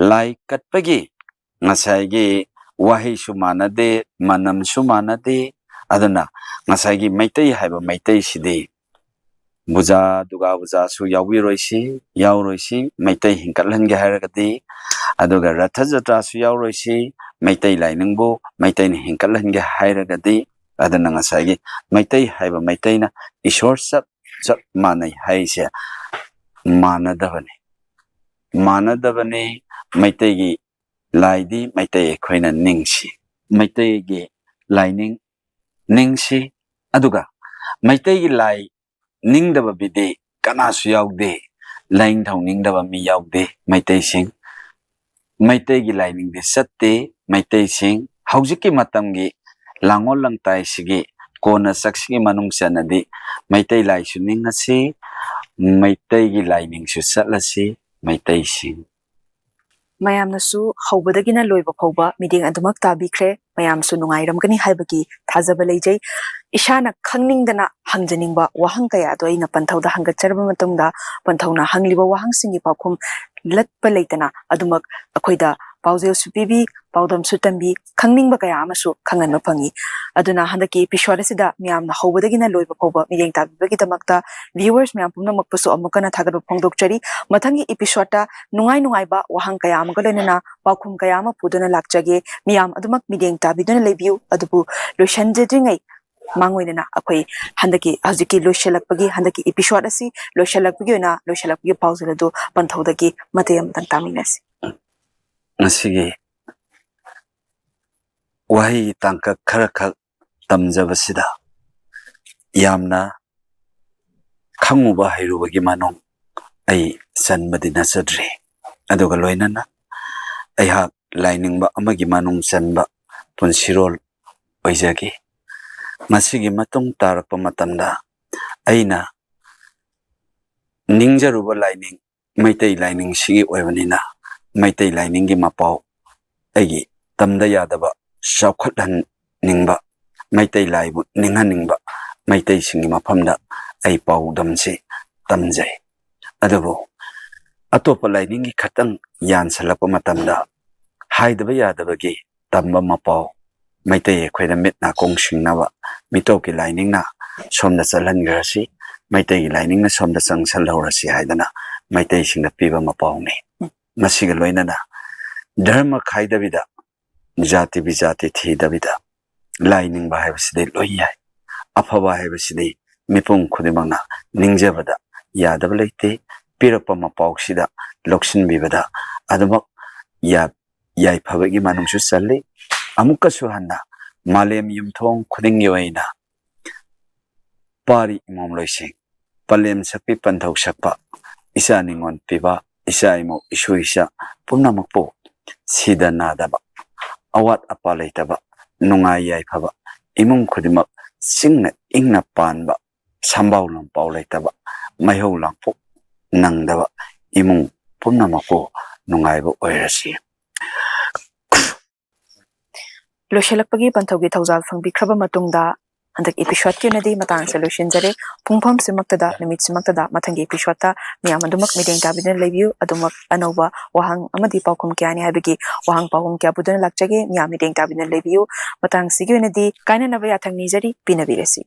ꯂꯥꯏ ꯀꯠꯄꯒꯤ ꯉꯁꯥꯏꯒꯤ ꯋꯥꯍꯩꯁꯨ ꯃꯥꯟꯅꯗꯦ, ꯃꯅꯝꯁꯨ ꯃꯥꯟꯅꯗꯦ꯫ ꯑꯗꯨꯅ ꯉꯁꯥꯏꯒꯤ ꯃꯩꯇꯩ ꯍꯥꯏꯕ ꯃꯩꯇꯩꯁꯤꯗꯤ ꯕꯨꯖꯥ, ꯗꯨꯔꯒꯥ ꯕꯨꯖꯥꯁꯨ ꯌꯥꯎꯕꯤꯔꯣꯏꯁꯤ, ꯌꯥꯎꯔꯣꯏꯁꯤ, ꯃꯩꯇꯩ ꯍꯤꯡꯀꯠꯍꯟꯒꯦ ꯍꯥꯏꯔꯒꯗꯤ꯫ ꯑꯗꯨꯒ ꯔꯊ ꯖꯇ꯭ꯔꯥꯁꯨ ꯌꯥꯎꯔꯣꯏꯁꯤ, ꯃꯩꯇꯩ ꯂꯥꯏꯅꯤꯡꯕꯨ ꯃꯩꯇꯩꯅ ꯍꯤꯡꯀꯠꯍꯟꯒꯦ ꯍꯥꯏꯔꯒꯗꯤ꯫ ꯑꯗꯨꯅ ꯉꯁꯥꯏꯒꯤ ꯃꯩꯇꯩ ꯍꯥꯏꯕ ꯃꯩꯇꯩꯅ ꯏꯁꯣꯔ ꯆꯞ ꯆꯞ ꯃꯥꯟꯅꯩ ꯍꯥꯏꯔꯤꯁꯦ ꯃꯥꯟꯅꯗꯕꯅꯤ꯫ ꯃꯥꯟꯅꯗꯕꯅꯤ꯫ ꯃꯩꯇꯩꯒꯤ ꯂꯥꯏꯗꯤ ꯃꯩꯇꯩ ꯑꯩꯈꯣꯏꯅ ꯅꯤꯡꯁꯤ꯫ ꯃꯩꯇꯩꯒꯤ ꯂꯥꯏꯅꯤꯡ ꯅꯤꯡꯁꯤ꯫ ꯑꯗꯨꯒ ꯃꯩꯇꯩꯒꯤ ꯂꯥꯏ ꯅꯤꯡꯗꯕ ꯃꯤꯗꯤ ꯀꯅꯥꯁꯨ ꯌꯥꯎꯗꯦ꯫ ꯂꯥꯏꯅꯤꯡꯊꯧ ꯅꯤꯡꯗꯕ ꯃꯤ ꯌꯥꯎꯗꯦ ꯃꯩꯇꯩꯁꯤꯡ꯫ ꯃꯩꯇꯩꯒꯤ ꯂꯥꯏꯅꯤꯡꯗꯤ ꯆꯠꯇꯦ ꯃꯩꯇꯩꯁꯤꯡ꯫ ꯍꯧꯖꯤꯛꯀꯤ ꯃꯇꯝꯒꯤ ꯂꯥꯡꯑꯣꯜ ꯂꯥꯡꯇꯥꯏꯁꯤꯒꯤ ꯀꯣꯟꯅ ꯆꯛꯁꯤꯒꯤ ꯃꯅꯨꯡ ꯆꯟꯅꯗꯤ ꯃꯩꯇꯩ ꯂꯥꯏꯁꯨ ꯅꯤꯡꯉꯁꯤ, ꯃꯩꯇꯩꯒꯤ ꯂꯥꯏꯅꯤꯡꯁꯨ ꯆꯠꯂꯁꯤ ꯃꯩꯇꯩꯁꯤꯡ꯫ ꯃꯌꯥꯝꯅꯁꯨ ꯍꯧꯕꯗꯒꯤꯅ ꯂꯣꯏꯕ ꯐꯥꯎꯕ ꯃꯤꯠꯌꯦꯡ ꯑꯗꯨꯃꯛ ꯇꯥꯕꯤꯈ꯭ꯔꯦ꯫ ꯃꯌꯥꯝꯁꯨ ꯅꯨꯡꯉꯥꯏꯔꯝꯒꯅꯤ ꯍꯥꯏꯕꯒꯤ ꯊꯥꯖꯕ ꯂꯩꯖꯩ꯫ ꯏꯁꯥꯅ ꯈꯪꯅꯤꯡꯗꯅ ꯍꯪꯖꯅꯤꯡꯕ ꯋꯥꯍꯪ ꯀꯌꯥꯗꯣ ꯑꯩꯅ ꯄꯟꯊꯧꯗ ꯍꯪꯒꯠꯆꯔꯕ ꯃꯇꯨꯡꯗ, ꯄꯟꯊꯧꯅ ꯍꯪꯂꯤꯕ ꯋꯥꯍꯪꯁꯤꯡꯒꯤ ꯄꯥꯎꯈꯨꯝ ꯂꯠꯄ ꯂꯩꯇꯅ ꯑꯗꯨꯃꯛ ꯑꯩꯈꯣꯏꯗ ꯄꯥꯎꯖꯦꯜꯁꯨ ꯄꯤꯕꯤ, ꯄꯥꯎꯗꯝꯁꯨ ꯇꯝꯕꯤ, ꯈꯪꯅꯤꯡꯕ ꯀꯌꯥ ꯑꯃꯁꯨ ꯈꯪꯍꯟꯕ ꯐꯪꯉꯤ꯫ ꯑꯗꯨꯅ ꯍꯟꯗꯛꯀꯤ episode ꯑꯁꯤꯗ ꯃꯤꯌꯥꯝꯅ ꯍꯧꯕꯗꯒꯤꯅ ꯂꯣꯏꯕ ꯐꯥꯎꯕ ꯃꯤꯠꯌꯦꯡ ꯇꯥꯕꯤꯕꯒꯤꯗꯃꯛꯇ viewers ꯃꯌꯥꯝ ꯄꯨꯝꯅꯃꯛꯄꯨꯁꯨ ꯑꯃꯨꯛ ꯍꯟꯅ ꯊꯥꯒꯠꯄ ꯐꯣꯡꯗꯣꯛꯆꯔꯤ꯫ ꯃꯊꯪꯒꯤ episode ꯅꯨꯡꯉꯥꯏ ꯅꯨꯡꯉꯥꯏꯕ ꯋꯥꯍꯪ ꯀꯌꯥ ꯑꯃꯒ ꯂꯣꯏꯅꯅ ꯄꯥꯎꯈꯨꯝ ꯀꯌꯥ ꯑꯃ ꯄꯨꯗꯨꯅ ꯂꯥꯛꯆꯒꯦ꯫ ꯃꯤꯌꯥꯝ ꯑꯗꯨꯃꯛ ꯃꯤꯠꯌꯦꯡ ꯇꯥꯕꯤꯗꯨꯅ ꯂꯩꯕꯤꯌꯨ꯫ ꯑꯗꯨꯕꯨ ꯂꯣꯏꯁꯤꯟꯖꯗ꯭ꯔꯤꯉꯩ ꯃꯥꯡꯑꯣꯏꯅꯅ ꯑꯩꯈꯣꯏ ꯍꯟꯗꯛꯀꯤ, ꯍꯧꯖꯤꯛꯀꯤ ꯂꯣꯏꯁꯤꯜꯂꯛꯄꯒꯤ, ꯍꯟꯗꯛꯀꯤ episode ꯑꯁꯤ ꯂꯣꯏꯁꯤꯜꯂꯛꯄꯒꯤ ꯑꯣꯏꯅ ꯂꯣꯏꯁꯤꯜꯂꯛꯄꯒꯤ ꯄꯥꯎꯖꯦꯜ ꯑꯗꯨ ꯄꯟꯊꯧꯗꯒꯤ ꯃꯇꯦꯛ ꯑꯃꯇꯪ ꯇꯥꯃꯤꯟꯅꯁꯤ꯫ ꯉꯁꯤꯒꯤ ꯋꯥꯍꯩꯒꯤ ꯇꯥꯡꯀꯛ ꯈꯔꯈꯛ ꯇꯝꯖꯕꯁꯤꯗ ꯌꯥꯝꯅ ꯈꯪꯉꯨꯕ ꯍꯩꯔꯨꯕꯒꯤ ꯃꯅꯨꯡ ꯑꯩ ꯆꯟꯕꯗꯤ ꯅꯠꯆꯗ꯭ꯔꯤ꯫ ꯑꯗꯨꯒ ꯂꯣꯏꯅꯅ ꯑꯩꯍꯥꯛ ꯂꯥꯏꯅꯤꯡꯕ ꯑꯃꯒꯤ ꯃꯅꯨꯡ ꯆꯟꯕ ꯄꯨꯟꯁꯤꯔꯣꯜ ꯑꯣꯏꯖꯈꯤ꯫ ꯃꯁꯤꯒꯤ ꯃꯇꯨꯡ ꯇꯥꯔꯛꯄ ꯃꯇꯝꯗ ꯑꯩꯅ ꯅꯤꯡꯖꯔꯨꯕ ꯂꯥꯏꯅꯤꯡ ꯃꯩꯇꯩ ꯂꯥꯏꯅꯤꯡꯁꯤꯒꯤ ꯑꯣꯏꯕꯅꯤꯅ, ꯃꯩꯇꯩ ꯂꯥꯏꯅꯤꯡꯒꯤ ꯃꯄꯥꯎ ꯑꯩꯒꯤ ꯇꯝꯗ ꯌꯥꯗꯕ, ꯆꯥꯎꯈꯠꯍꯟꯅꯤꯡꯕ, ꯃꯩꯇꯩ ꯂꯥꯏꯕꯨ ꯅꯤꯡꯍꯟꯅꯤꯡꯕ ꯃꯩꯇꯩꯁꯤꯡꯒꯤ ꯃꯐꯝꯗ ꯑꯩ ꯄꯥꯎꯗꯝꯁꯤ ꯇꯝꯖꯩ꯫ ꯑꯗꯨꯕꯨ ꯑꯇꯣꯞꯄ ꯂꯥꯏꯅꯤꯡꯒꯤ ꯈꯛꯇꯪ ꯌꯥꯟꯁꯤꯜꯂꯛꯄ ꯃꯇꯝꯗ ꯍꯥꯏꯗꯕ ꯌꯥꯗꯕꯒꯤ ꯇꯝꯕ ꯃꯄꯥꯎ ꯃꯩꯇꯩ ꯑꯩꯈꯣꯏꯅ ꯃꯤꯠ ꯅꯥꯀꯣꯡ ꯁꯤꯡꯅꯕ ꯃꯤꯇꯣꯞꯀꯤ ꯂꯥꯏꯅꯤꯡꯅ ꯁꯣꯝꯗ ꯆꯠꯍꯟꯈ꯭ꯔꯁꯤ꯫ ꯃꯩꯇꯩꯒꯤ ꯂꯥꯏꯅꯤꯡꯅ ꯁꯣꯝꯗ ꯆꯪꯁꯜꯍꯧꯔꯁꯤ ꯍꯥꯏꯗꯅ ꯃꯩꯇꯩꯁꯤꯡꯗ ꯄꯤꯕ ꯃꯄꯥꯎꯅꯤ꯫ ꯃꯁꯤꯒ ꯂꯣꯏꯅꯅ ꯙꯔꯃ ꯈꯥꯏꯗꯕꯤꯗ, ꯖꯥꯇꯤ ꯕꯤꯖꯥꯇꯤ ꯊꯤꯗꯕꯤꯗ ꯂꯥꯏ ꯅꯤꯡꯕ ꯍꯥꯏꯕꯁꯤꯗꯤ ꯂꯣꯏ ꯌꯥꯏ꯫ ꯑꯐꯕ ꯍꯥꯏꯕꯁꯤꯗꯤ ꯃꯤꯄꯨꯝ ꯈꯨꯗꯤꯡꯃꯛꯅ ꯅꯤꯡꯖꯕꯗ ꯌꯥꯗꯕ ꯂꯩꯇꯦ꯫ ꯄꯤꯔꯛꯄ ꯃꯄꯥꯎꯁꯤꯗ ꯂꯧꯁꯤꯟꯕꯤꯕꯗ ꯑꯗꯨꯃꯛ ꯌꯥ-, ꯌꯥꯏꯐꯕꯒꯤ ꯃꯅꯨꯡꯁꯨ ꯆꯜꯂꯤ꯫ ꯑꯃꯨꯛꯀꯁꯨ ꯍꯟꯅ ꯃꯥꯂꯦꯝ ꯌꯨꯝꯊꯣꯡ ꯈꯨꯗꯤꯡꯒꯤ ꯑꯣꯏꯅ ꯄꯥꯔꯤ ꯏꯃꯣꯝꯂꯣꯏꯁꯤꯡ, ꯄꯂꯦꯝ ꯁꯛꯄꯤ ꯄꯟꯊꯧ ꯁꯛꯄ, ꯏꯆꯥ ꯅꯤꯉꯣꯜ ꯄꯤꯕ, ꯏꯆꯥ ꯏꯃꯧ ꯏꯁꯨ ꯏꯆꯥ ꯄꯨꯝꯅꯃꯛꯄꯨ ꯁꯤꯗ ꯅꯥꯗꯕ, ꯑꯋꯥꯠ ꯑꯄꯥ ꯂꯩꯇꯕ, ꯅꯨꯡꯉꯥꯏ ꯌꯥꯏꯐꯕ, ꯏꯃꯨꯡ ꯈꯨꯗꯤꯡꯃꯛ ꯆꯤꯡꯅ ꯏꯪꯅ ꯄꯥꯟꯕ, ꯁꯝꯕꯥꯎ ꯂꯝꯄꯥꯎ ꯂꯩꯇꯕ, ꯃꯩꯍꯧ ꯂꯥꯡꯄꯣꯛ ꯅꯪꯗꯕ ꯏꯃꯨꯡ ꯄꯨꯝꯅꯃꯛꯄꯨ ꯅꯨꯡꯉꯥꯏꯕ ꯑꯣꯏꯔꯁꯤ꯫ ꯂꯣꯏꯁꯤꯜꯂꯛꯄꯒꯤ ꯄꯟꯊꯧꯒꯤ ꯊꯧꯖꯥꯜ ꯐꯪꯕꯤꯈ꯭ꯔꯕ ꯃꯇꯨꯡꯗ ꯍꯟꯗꯛ episodeꯀꯤ ꯑꯣꯏꯅꯗꯤ ꯃꯇꯥꯡꯁꯦ ꯂꯣꯏꯁꯤꯟꯖꯔꯦ꯫ ꯄꯨꯡꯐꯝꯁꯤꯃꯛꯇꯗ, ꯅꯨꯃꯤꯠꯁꯤꯃꯛꯇꯗ ꯃꯊꯪꯒꯤ episodeꯇ ꯃꯤꯌꯥꯝ ꯑꯗꯨꯃꯛ ꯃꯤꯠꯌꯦꯡ ꯇꯥꯕꯤꯗꯨꯅ ꯂꯩꯕꯤꯌꯨ꯫ ꯑꯗꯨꯃꯛ ꯑꯅꯧꯕ ꯋꯥꯍꯪ ꯑꯃꯗꯤ ꯄꯥꯎꯈꯨꯝ ꯀꯌꯥꯅꯤ ꯍꯥꯏꯕꯒꯤ ꯋꯥꯍꯪ ꯄꯥꯎꯈꯨꯝ ꯀꯌꯥ ꯄꯨꯗꯨꯅ ꯂꯥꯛꯆꯒꯦ꯫ ꯃꯤꯌꯥꯝ ꯃꯤꯠꯌꯦꯡ ꯇꯥꯕꯤꯗꯨꯅ ꯂꯩꯕꯤꯌꯨ꯫ ꯃꯇꯥꯡꯁꯤꯒꯤ ꯑꯣꯏꯅꯗꯤ ꯀꯥꯏꯅꯅꯕ ꯌꯥꯊꯪ ꯅꯤꯖꯔꯤ, ꯄꯤꯅꯕꯤꯔꯁꯤ꯫